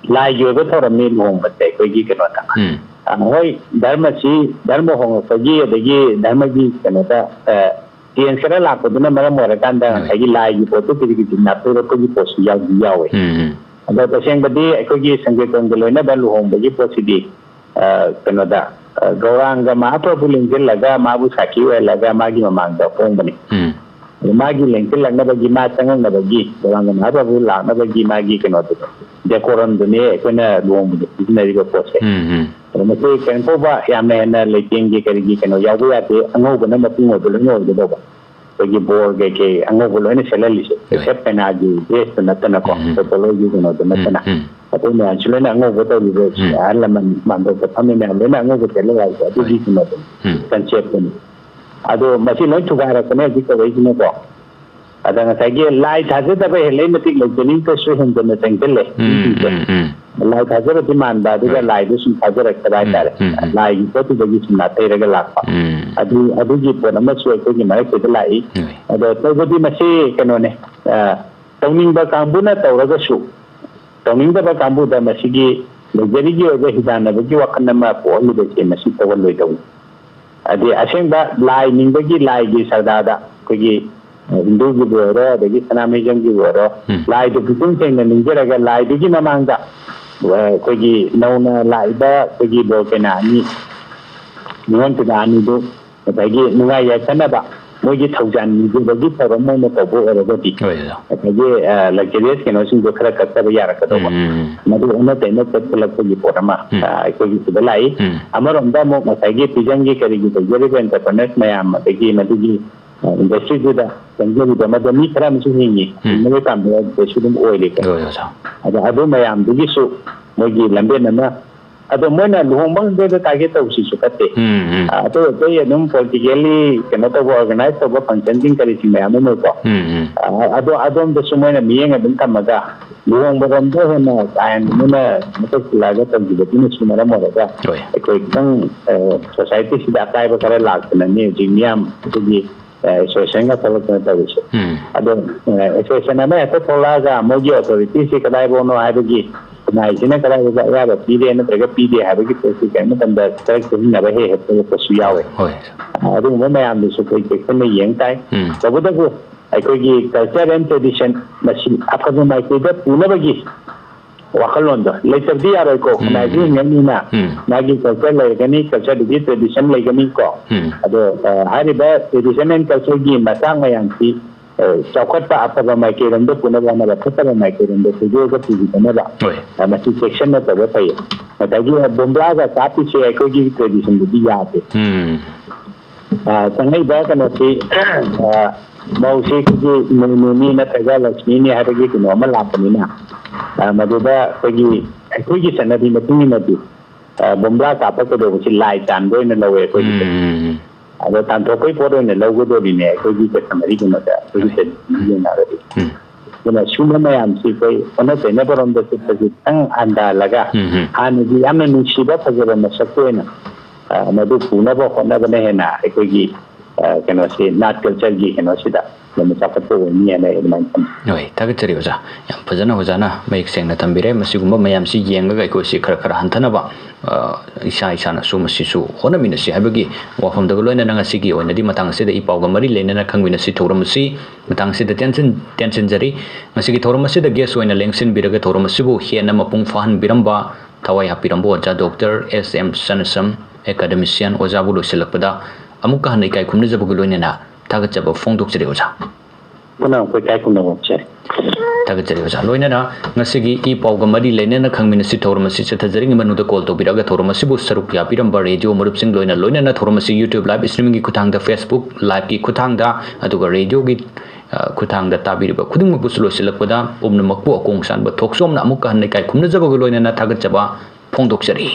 ꯂꯥꯏꯒꯤ ꯑꯣꯏꯕ ꯊꯧꯔꯝꯅꯤ ꯂꯨꯍꯣꯡꯕꯁꯦ ꯑꯩꯈꯣꯏꯒꯤ ꯀꯩꯅꯣꯗ꯫ ꯎꯝ꯫ ꯑ, ꯍꯣꯏ, ꯙꯔꯃꯁꯤ, ꯙꯔꯃ ꯍꯣꯡꯉꯛꯄꯒꯤ ꯑꯗꯒꯤ ꯙꯔꯃꯒꯤ ꯀꯩꯅꯣꯗ, ꯑ, ꯆꯦꯟꯖ ꯈꯔ ꯂꯥꯛꯄꯗꯨꯅ ꯃꯔꯝ ꯑꯣꯏꯔꯀꯥꯟꯗ ꯍꯣꯏ꯫ ꯉꯁꯥꯏꯒꯤ ꯂꯥꯏꯒꯤ ꯄꯣꯠꯇꯨ ꯈꯤꯖꯤꯛ ꯈꯤꯖꯤꯛ ꯅꯥꯊꯩꯔꯛꯄꯒꯤ ꯄꯣꯠꯁꯨ ꯌꯥꯎꯗꯤ ꯌꯥꯎꯋꯦ꯫ ꯎꯝ, ꯎꯝ꯫ ꯑꯗꯣ ꯇꯁꯦꯡꯕꯗꯤ ꯑꯩꯈꯣꯏꯒꯤ ꯁꯪꯀꯤꯔꯇꯟꯒ ꯂꯣꯏꯅꯕ ꯂꯨꯍꯣꯡꯕꯒꯤ ꯄꯣꯠꯁꯤꯗꯤ, ꯑ, ꯀꯩꯅꯣꯗ, ꯑ, ꯒꯧꯔꯥꯡꯒ ꯃꯍꯥꯄ꯭ꯔꯚꯨ ꯂꯦꯡꯁꯤꯜꯂꯒ ꯃꯥꯕꯨ ꯁꯥꯈꯤ ꯑꯣꯏꯍꯜꯂꯒ ꯃꯥꯒꯤ ꯃꯃꯥꯡꯗ ꯍꯣꯡꯕꯅꯤ꯫ ꯎꯝ꯫ ꯑꯗꯣ ꯃꯥꯒꯤ ꯂꯦꯡꯁꯤꯜꯂꯛꯅꯕꯒꯤ, ꯃꯥ ꯆꯪꯉꯛꯅꯕꯒꯤ, ꯗꯣꯂꯥꯟꯒ ꯃꯍꯥꯕꯕꯨ ꯂꯥꯛꯅꯕꯒꯤ ꯃꯥꯒꯤ ꯀꯩꯅꯣꯗꯨꯅꯦ, ꯗꯦꯀꯣꯔꯝꯗꯨꯅꯦ ꯑꯩꯈꯣꯏꯅ ꯂꯨꯍꯣꯡꯕꯗ ꯁꯤꯖꯤꯟꯅꯔꯤꯕ ꯄꯣꯠꯁꯦ꯫ ꯎꯝ ꯎꯝ ꯑꯗꯣ ꯃꯁꯤ ꯀꯩꯅꯣ ꯇꯧꯕ, ꯌꯥꯝꯅ ꯍꯦꯟꯅ ꯂꯩꯇꯦꯡꯒꯤ ꯀꯔꯤꯒꯤ ꯀꯩꯅꯣ ꯌꯥꯎꯕ ꯌꯥꯗꯦ꯫ ꯑꯉꯧꯕꯅ ꯃꯄꯨꯡ ꯑꯣꯏꯕ ꯂꯣꯏꯅ ꯑꯣꯏꯒꯗꯧꯕ꯫ ꯑꯩꯈꯣꯏꯒꯤ ꯕꯣꯔ ꯀꯩꯀꯩ ꯑꯉꯧꯕ ꯂꯣꯏꯅ ꯁꯦꯠꯍꯜꯂꯤꯁꯦ, ꯍꯣꯏ꯫ ꯑꯦꯛꯁꯦꯞ ꯀꯩꯅꯥꯒꯤ ꯗ꯭ꯔꯦꯁꯇꯨ ꯅꯠꯇꯅꯀꯣ, ꯎꯝ꯫ ꯑꯩꯈꯣꯏ ꯄꯣꯠꯂꯣꯏꯒꯤ ꯀꯩꯅꯣꯗꯨ ꯅꯠꯇꯅ꯫ ꯎꯝ ꯑꯩꯈꯣꯏ ꯃꯌꯥꯝꯁꯨ ꯂꯣꯏꯅ ꯑꯉꯧꯕ ꯇꯧꯔꯤꯕ, ꯎꯝ꯫ ꯑꯍꯜ ꯂꯃꯟ ꯃꯥꯟꯗꯣꯞꯇ ꯐꯝꯃꯤ ꯃꯌꯥꯝ ꯂꯣꯏꯅ ꯑꯉꯧꯕ ꯁꯦꯠꯂꯒ ꯂꯥꯛꯏꯁꯦ, ꯑꯗꯨꯒꯤ ꯍꯣꯏ꯫ ꯀꯩꯅꯣꯗꯨꯅꯤ, ꯎꯝ꯫ ꯀꯟꯁꯦꯞꯇꯨꯅꯤ꯫ ꯑꯗꯣ ꯃꯁꯤ ꯂꯣꯏ ꯊꯨꯒꯥꯏꯔꯛꯄꯅꯦ ꯍꯧꯖꯤꯛ ꯇꯧꯔꯛꯏꯁꯤꯅꯀꯣ꯫ ꯑꯗ ꯉꯁꯥꯏꯒꯤ ꯂꯥꯏ ꯊꯥꯖꯗꯕ ꯍꯦꯜꯂꯛꯏ ꯃꯇꯤꯛ ꯂꯩꯖꯅꯤꯡꯕꯁꯨ ꯍꯦꯟꯖꯟꯅ ꯆꯪꯁꯤꯜꯂꯦ ꯎꯝ ꯃꯤꯁꯤꯡꯁꯦ꯫ ꯎꯝ ꯎꯝ ꯂꯥꯏ ꯊꯥꯖꯕꯗꯤ ꯃꯥꯟꯕ, ꯑꯗꯨꯒ ꯍꯣꯏ꯫ ꯂꯥꯏꯗꯨ ꯁꯨꯝ ꯊꯥꯖꯔꯛꯇꯕ ꯎꯝ, ꯍꯥꯏꯇꯥꯔꯦ꯫ ꯎꯝ, ꯎꯝ꯫ ꯂꯥꯏꯒꯤ ꯄꯣꯠꯇꯨꯗꯒꯤ ꯁꯨꯝ ꯅꯥꯊꯩꯔꯒ ꯂꯥꯛꯄ꯫ ꯎꯝ꯫ ꯑꯗꯨ, ꯑꯗꯨꯒꯤ ꯄꯣꯠ ꯑꯃꯁꯨ ꯑꯩꯈꯣꯏꯒꯤ ꯃꯔꯛꯁꯤꯗ ꯂꯥꯛꯏ꯫ ꯍꯣꯏ꯫ ꯑꯗꯣ ꯇꯧꯕꯗꯤ ꯃꯁꯤ ꯀꯩꯅꯣꯅꯦ, ꯑ, ꯇꯧꯅꯤꯡꯕ ꯀꯥꯡꯕꯨꯅ ꯇꯧꯔꯒꯁꯨ, ꯇꯧꯅꯤꯡꯗꯕ ꯀꯥꯡꯕꯨꯗ ꯃꯁꯤꯒꯤ ꯂꯛꯖꯔꯤꯒꯤ ꯑꯣꯏꯕ ꯍꯤꯗꯥꯟꯅꯕꯒꯤ ꯋꯥꯈꯜ ꯑꯃ ꯄꯣꯛꯍꯜꯂꯤꯕꯁꯦ ꯃꯁꯤ ꯇꯧꯍꯜꯂꯣꯏꯗꯧꯅꯤ꯫ ꯍꯥꯏꯗꯤ ꯑꯁꯦꯡꯕ ꯂꯥꯏ ꯅꯤꯡꯕꯒꯤ, ꯂꯥꯏꯒꯤ ꯁꯔꯗꯥꯗ ꯑꯩꯈꯣꯏꯒꯤ, ꯑ, ꯍꯤꯟꯗꯨꯒꯤꯕꯨ ꯑꯣꯏꯔꯣ, ꯑꯗꯒꯤ ꯁꯅꯥꯃꯍꯤꯖꯝꯒꯤꯕꯨ ꯑꯣꯏꯔꯣ, ꯎꯝ꯫ ꯂꯥꯏꯗꯨ ꯄꯨꯛꯅꯤꯡ ꯁꯦꯡꯅ ꯅꯤꯡꯖꯔꯒ ꯂꯥꯏꯗꯨꯒꯤ ꯃꯃꯥꯡꯗ, ꯑ, ꯑꯩꯈꯣꯏꯒꯤ ꯅꯧꯅ ꯂꯥꯛꯏꯕ ꯑꯩꯈꯣꯏꯒꯤ ꯕꯣꯔ ꯀꯩꯅꯥ ꯑꯅꯤ ꯅꯤꯉꯣꯜ ꯄꯤꯕ ꯑꯅꯤꯗꯨ ꯉꯁꯥꯏꯒꯤ ꯅꯨꯡꯉꯥꯏ ꯌꯥꯏꯐꯅꯕ ꯃꯣꯏꯒꯤ ꯊꯧꯖꯥꯟ ꯅꯤꯡꯖꯕꯒꯤ ꯊꯧꯔꯝ ꯑꯣꯏꯅ ꯇꯧꯕ ꯑꯣꯏꯔꯒꯗꯤ, ꯍꯣꯏ ꯑꯣꯖꯥ꯫ ꯉꯁꯥꯏꯒꯤ, ꯑ, ꯂꯛꯖꯔꯤꯌꯁ ꯀꯩꯅꯣꯁꯤꯡꯗꯣ ꯈꯔ ꯀꯛꯊꯕ ꯌꯥꯔꯛꯀꯗꯧꯕ꯫ ꯎꯝ ꯎꯝ ꯎꯝ꯫ ꯃꯗꯨ ꯑꯣꯟꯅ ꯇꯩꯅ ꯆꯠꯁꯤꯜꯂꯛꯄꯒꯤ ꯄꯣꯠ ꯑꯃ, ꯎꯝ꯫ ꯑ, ꯑꯩꯈꯣꯏꯒꯤ ꯁꯤꯗ ꯂꯥꯛꯏ꯫ ꯎꯝ꯫ ꯑꯃꯔꯣꯝꯗ ꯑꯃꯨꯛ ꯉꯁꯥꯏꯒꯤ ꯐꯤꯖꯪꯒꯤ ꯀꯔꯤꯒꯤ ꯇꯧꯖꯔꯤꯕ ꯑꯦꯟꯇꯔꯄ꯭ꯔꯦꯅꯔꯁ ꯃꯌꯥꯝ, ꯑꯗꯒꯤ ꯃꯗꯨꯒꯤ, ꯑ, ꯏꯟꯗꯁꯇ꯭ꯔꯤꯗꯨꯗ ꯆꯪꯖꯔꯤꯕ ꯃꯗꯨ ꯃꯤ ꯈꯔ ꯑꯃꯁꯨ ꯍꯤꯡꯉꯤ꯫ ꯎꯝ꯫ ꯍꯤꯡꯅꯕꯒꯤ ꯄꯥꯝꯕꯩꯗꯁꯨ ꯑꯗꯨꯝ ꯑꯣꯏꯔꯦꯀꯣ꯫ ꯍꯣꯏ ꯑꯣꯖꯥ꯫ ꯑꯗꯣ ꯑꯗꯨ ꯃꯌꯥꯝꯗꯨꯒꯤꯁꯨ ꯃꯣꯏꯒꯤ ꯂꯝꯕꯦꯟ ꯑꯃ, ꯑꯗꯣ ꯃꯣꯏꯅ ꯂꯨꯍꯣꯡꯕ ꯈꯛꯇꯗ ꯇꯥꯔꯒꯦꯠ ꯇꯧꯕꯁꯤꯁꯨ ꯐꯠꯇꯦ꯫ ꯎꯝ ꯎꯝ꯫ ꯑ, ꯑꯇꯩ ꯑꯇꯩ ꯑꯗꯨꯝ ꯄꯣꯂꯤꯇꯤꯀꯦꯜꯂꯤ ꯀꯩꯅꯣ ꯇꯧꯕ, ꯑꯣꯔꯒꯅꯥꯏꯖ ꯇꯧꯕ ꯐꯪꯁꯟꯁꯤꯡ ꯀꯔꯤꯁꯤꯡ ꯃꯌꯥꯝ ꯑꯃ ꯂꯩꯀꯣ꯫ ꯎꯝ ꯎꯝ꯫ ꯑ, ꯑꯗꯣ ꯑꯗꯣꯝꯗꯁꯨ ꯃꯣꯏꯅ ꯃꯤꯠꯌꯦꯡ ꯑꯗꯨꯝ ꯊꯝꯃꯒ ꯂꯨꯍꯣꯡꯕꯔꯣꯝꯗ ꯍꯦꯟꯅ ꯀꯥ ꯍꯦꯟꯅ ꯃꯣꯏꯅ ꯃꯁꯛ ꯁꯤꯜꯂꯛꯑꯒ ꯇꯧꯈꯤꯕꯗꯨꯅꯁꯨ ꯃꯔꯝ ꯑꯣꯏꯔꯒ ꯍꯣꯏ꯫ ꯑꯩꯈꯣꯏ ꯈꯤꯇꯪ, ꯑ, ꯁꯣꯁꯥꯏꯇꯤꯁꯤꯗ ꯑꯀꯥꯏꯕ ꯈꯔ ꯂꯥꯛꯇꯅꯅꯦ ꯍꯧꯖꯤꯛ ꯃꯤꯌꯥꯝ ꯑꯩꯈꯣꯏꯒꯤ, ꯑ, ꯑꯦꯁꯣꯁꯤꯌꯦꯁꯟꯒ ꯊꯣꯛꯂꯛꯇꯅ ꯇꯧꯔꯤꯁꯦ꯫ ꯎꯝ꯫ ꯑꯗꯣ, ꯑ, ꯑꯦꯁꯣꯁꯤꯌꯦꯁꯟ ꯑꯃ ꯍꯦꯛꯇ ꯊꯣꯛꯂꯛꯑꯒ ꯃꯣꯏꯒꯤ ꯑꯣꯊꯣꯔꯤꯇꯤꯁꯤ ꯀꯗꯥꯏꯐꯥꯎꯅꯣ ꯍꯥꯏꯕꯒꯤ, ꯈꯨꯟꯅꯥꯏꯁꯤꯅ ꯀꯗꯥꯏꯐꯥꯎꯗ ꯑꯌꯥꯕ ꯄꯤꯔꯦ ꯅꯠꯇ꯭ꯔꯒ ꯄꯤꯗꯦ ꯍꯥꯏꯕꯒꯤ ꯄꯣꯠꯁꯤ ꯀꯔꯤꯒꯨꯝꯕ ꯃꯇꯝꯗ ꯈꯔ ꯈꯦꯠꯅꯕ ꯍꯦꯛ ꯍꯦꯛ ꯊꯣꯛꯂꯛꯄꯁꯨ ꯌꯥꯎꯋꯦ꯫ ꯍꯣꯏ꯫ ꯑꯗꯨꯒꯨꯝꯕ ꯃꯌꯥꯝꯗꯨꯁꯨ ꯑꯩꯈꯣꯏ ꯆꯦꯛꯁꯤꯟꯅ ꯌꯦꯡ ꯇꯥꯏ꯫ ꯎꯝ꯫ ꯇꯧꯕꯇꯕꯨ ꯑꯩꯈꯣꯏꯒꯤ ꯀꯜꯆꯔ ꯑꯦꯟ ꯇ꯭ꯔꯦꯗꯤꯁꯟ ꯃꯁꯤ ꯑꯐꯕ ꯃꯥꯏꯀꯩꯗ ꯄꯨꯅꯕꯒꯤ ꯋꯥꯈꯜꯂꯣꯟꯗꯣ ꯂꯩꯇꯕꯗꯤ ꯌꯥꯔꯣꯏꯀꯣ꯫ ꯎꯝ꯫ ꯈꯨꯟꯅꯥꯏꯁꯨ ꯍꯤꯡꯉꯛꯏꯅꯤꯅ ꯎꯝ꯫ ꯃꯥꯒꯤ culture ꯂꯩꯔꯒꯅꯤ, cultureꯗꯨꯒꯤ tradition ꯂꯩꯒꯅꯤꯀꯣ꯫ ꯎꯝ꯫ ꯑꯗꯣ, ꯑ, ꯍꯥꯏꯔꯤꯕ tradition and cultureꯒꯤ ꯃꯇꯥꯡ ꯃꯌꯥꯝꯁꯤ, ꯑ, ꯆꯥꯎꯈꯠꯄ ꯑꯐꯕ ꯃꯥꯏꯀꯩꯔꯣꯝꯗ ꯄꯨꯅꯕ ꯍꯣꯠꯅꯕ, ꯐꯠꯇꯕ ꯃꯥꯏꯀꯩꯔꯣꯝꯗ ꯊꯨꯗꯣꯛꯑꯒ ꯄꯨꯈꯤꯗꯅꯕ, ꯍꯣꯏ꯫ ꯑ, ꯃꯁꯤ ꯆꯦꯛꯁꯤꯟꯅ ꯇꯧꯕ ꯐꯩ꯫ ꯉꯁꯥꯏꯒꯤ ꯕꯣꯝꯕ꯭ꯂꯥꯒ ꯀꯥꯞꯄꯤꯁꯦ ꯑꯩꯈꯣꯏꯒꯤ traditionꯗꯗꯤ ꯌꯥꯗꯦ꯫ ꯎꯝ꯫ ꯑ, ꯆꯪꯉꯛꯏꯕ ꯀꯩꯅꯣꯁꯤ, ꯑ, ꯃꯧꯁꯤ ꯑꯩꯈꯣꯏꯒꯤ ꯏꯃꯣꯏꯅꯨꯅꯤ ꯅꯠꯇ꯭ꯔꯒ ꯂꯛꯁꯃꯤꯅꯤ ꯍꯥꯏꯕꯒꯤ ꯀꯩꯅꯣ ꯑꯃ ꯂꯥꯛꯄꯅꯤꯅ, ꯑ, ꯃꯗꯨꯗ ꯑꯩꯈꯣꯏꯒꯤ, ꯑꯩꯈꯣꯏꯒꯤ ꯆꯠꯅꯕꯤ ꯃꯇꯨꯡ ꯏꯟꯅꯗꯤ, ꯑ, ꯕꯣꯝꯕ꯭ꯂꯥ ꯀꯥꯞꯄ ꯀꯩꯗꯧꯕꯁꯤ ꯂꯥꯏ ꯆꯥꯟꯕ ꯑꯣꯏꯅ ꯂꯧꯋꯦ ꯑꯩꯈꯣꯏꯒꯤꯁꯦ꯫ ꯎꯝ꯫ ꯑꯗꯣ ꯇꯥꯟꯊꯣꯛꯄꯒꯤ ꯄꯣꯠ ꯑꯣꯏꯅ ꯂꯧꯒꯗꯧꯔꯤꯅꯦ ꯑꯩꯈꯣꯏꯒꯤ customary ꯀꯩꯅꯣꯗ, ꯑꯩꯈꯣꯏꯒꯤ ꯍꯣꯏ꯫ Traditionꯒ ꯌꯦꯡꯅꯔꯗꯤ꯫ ꯎꯝ꯫ ꯑꯗꯨꯅ ꯁꯨꯝꯕ ꯃꯌꯥꯝꯁꯤ ꯑꯩꯈꯣꯏ ꯑꯣꯟꯅ ꯇꯩꯅꯕꯔꯣꯝꯗ ꯆꯠꯄꯁꯤ ꯈꯤꯇꯪ ꯍꯟꯊꯍꯜꯂꯒ ꯎꯝ, ꯎꯝ꯫ ꯍꯥꯟꯅꯒꯤ ꯌꯥꯝꯅ ꯅꯨꯡꯁꯤꯕ ꯐꯖꯕ ꯃꯁꯛꯇ ꯑꯣꯏꯅ, ꯑ, ꯃꯗꯨ ꯄꯨꯅꯕ ꯍꯣꯠꯅꯕꯅ ꯍꯦꯟꯅ ꯑꯩꯈꯣꯏꯒꯤ, ꯑ, ꯀꯩꯅꯣꯁꯤ, ꯅꯥꯠ cultureꯒꯤ ꯀꯩꯅꯣꯁꯤꯗ ꯍꯦꯟꯅ ꯆꯥꯎꯈꯠꯄ ꯑꯣꯏꯅꯤ ꯍꯥꯏꯅ ꯑꯩ ꯑꯗꯨꯃꯥꯏꯅ ꯈꯜꯂꯤ꯫ ꯍꯣꯏ, ꯊꯥꯒꯠꯆꯔꯤ ꯑꯣꯖꯥ꯫ ꯌꯥꯝ ꯐꯖꯅ ꯑꯣꯖꯥꯅ ꯃꯌꯦꯛ ꯁꯦꯡꯅ ꯊꯝꯕꯤꯔꯦ꯫ ꯃꯁꯤꯒꯨꯝꯕ ꯃꯌꯥꯝꯁꯤ ꯌꯦꯡꯂꯒ ꯑꯩꯈꯣꯏꯁꯤ ꯈꯔ ꯈꯔ ꯍꯟꯊꯅꯕ, ꯑ, ꯏꯁꯥ ꯏꯁꯥꯅꯁꯨ ꯃꯁꯤꯁꯨ ꯍꯣꯠꯅꯃꯤꯟꯅꯁꯤ ꯍꯥꯏꯕꯒꯤ ꯋꯥꯐꯝꯗꯒ ꯂꯣꯏꯅꯅ ꯉꯁꯤꯒꯤ ꯑꯣꯏꯅꯗꯤ ꯃꯇꯥꯡ ꯑꯁꯤꯗ ꯏ ꯄꯥꯎꯒ ꯃꯔꯤ ꯂꯩꯅꯅ ꯈꯪꯃꯤꯟꯅꯁꯤ ꯊꯧꯔꯝ ꯑꯁꯤ ꯃꯇꯥꯡ ꯑꯁꯤꯗ ꯇꯦꯟꯁꯤꯟ-, ꯇꯦꯟꯁꯤꯟꯖꯔꯤ꯫ ꯉꯁꯤꯒꯤ ꯊꯧꯔꯝ ꯑꯁꯤꯗ guest ꯑꯣꯏꯅ ꯂꯦꯡꯁꯤꯟꯕꯤꯔꯒ ꯊꯧꯔꯝ ꯑꯁꯤꯕꯨ ꯍꯦꯟꯅ ꯃꯄꯨꯡ ꯐꯥꯍꯟꯕꯤꯔꯝꯕ ꯊꯋꯥꯏ ꯍꯥꯞꯄꯤꯔꯝꯕ ꯑꯣꯖꯥ ꯗꯣꯛꯇꯔ ꯑꯦꯁ ꯑꯦꯝ ꯁꯅꯥꯁꯝ, academician, ꯑꯣꯖꯥꯕꯨ ꯂꯣꯏꯁꯤꯜꯂꯛꯄꯗ ꯑꯃꯨꯛꯀ ꯍꯟꯅ ꯏꯀꯥꯏ ꯈꯨꯝꯅꯖꯕꯒ ꯂꯣꯏꯅꯅ ꯊꯥꯒꯠꯆꯕ ꯐꯣꯡꯗꯣꯛꯆꯔꯤ ꯑꯣꯖꯥ꯫ ꯄꯨꯝꯅꯃꯛꯄꯨ ꯏꯀꯥꯏ ꯈꯨꯝꯅꯕ ꯐꯣꯡꯗꯣꯛꯆꯔꯤ꯫ ꯊꯥꯒꯠꯆꯔꯤ ꯑꯣꯖꯥ꯫ ꯂꯣꯏꯅꯅ ꯉꯁꯤꯒꯤ ꯏ ꯄꯥꯎꯒ ꯃꯔꯤ ꯂꯩꯅꯅ ꯈꯪꯃꯤꯟꯅꯁꯤ ꯊꯧꯔꯝ ꯑꯁꯤ ꯆꯠꯊꯖꯔꯤꯉꯩ ꯃꯅꯨꯡꯗ call ꯇꯧꯕꯤꯔꯛꯑꯒ ꯊꯧꯔꯝ ꯑꯁꯤꯕꯨ ꯁꯔꯨꯛ ꯌꯥꯕꯤꯔꯝꯕ radio ꯃꯔꯨꯞꯁꯤꯡ ꯂꯣꯏꯅ ꯂꯣꯏꯅꯅ ꯊꯧꯔꯝ ꯑꯁꯤ YouTube live streamingꯒꯤ ꯈꯨꯠꯊꯥꯡꯗ, Facebook liveꯀꯤ ꯈꯨꯠꯊꯥꯡꯗ, ꯑꯗꯨꯒ radioꯒꯤ, ꯑ, ꯈꯨꯠꯊꯥꯡꯗ ꯇꯥꯕꯤꯔꯤꯕ ꯈꯨꯗꯤꯡꯃꯛꯄꯨꯁꯨ ꯂꯣꯏꯁꯤꯜꯂꯛꯄꯗ ꯄꯨꯝꯅꯃꯛꯄꯨ ꯑꯀꯣꯡ ꯁꯥꯟꯕ ꯊꯣꯛꯆꯣꯝꯅ ꯑꯃꯨꯛꯀ ꯍꯟꯅ ꯏꯀꯥꯏ ꯈꯨꯝꯅꯖꯕꯒ ꯂꯣꯏꯅꯅ ꯊꯥꯒꯠꯆꯕ ꯐꯣꯡꯗꯣꯛꯆꯔꯤ꯫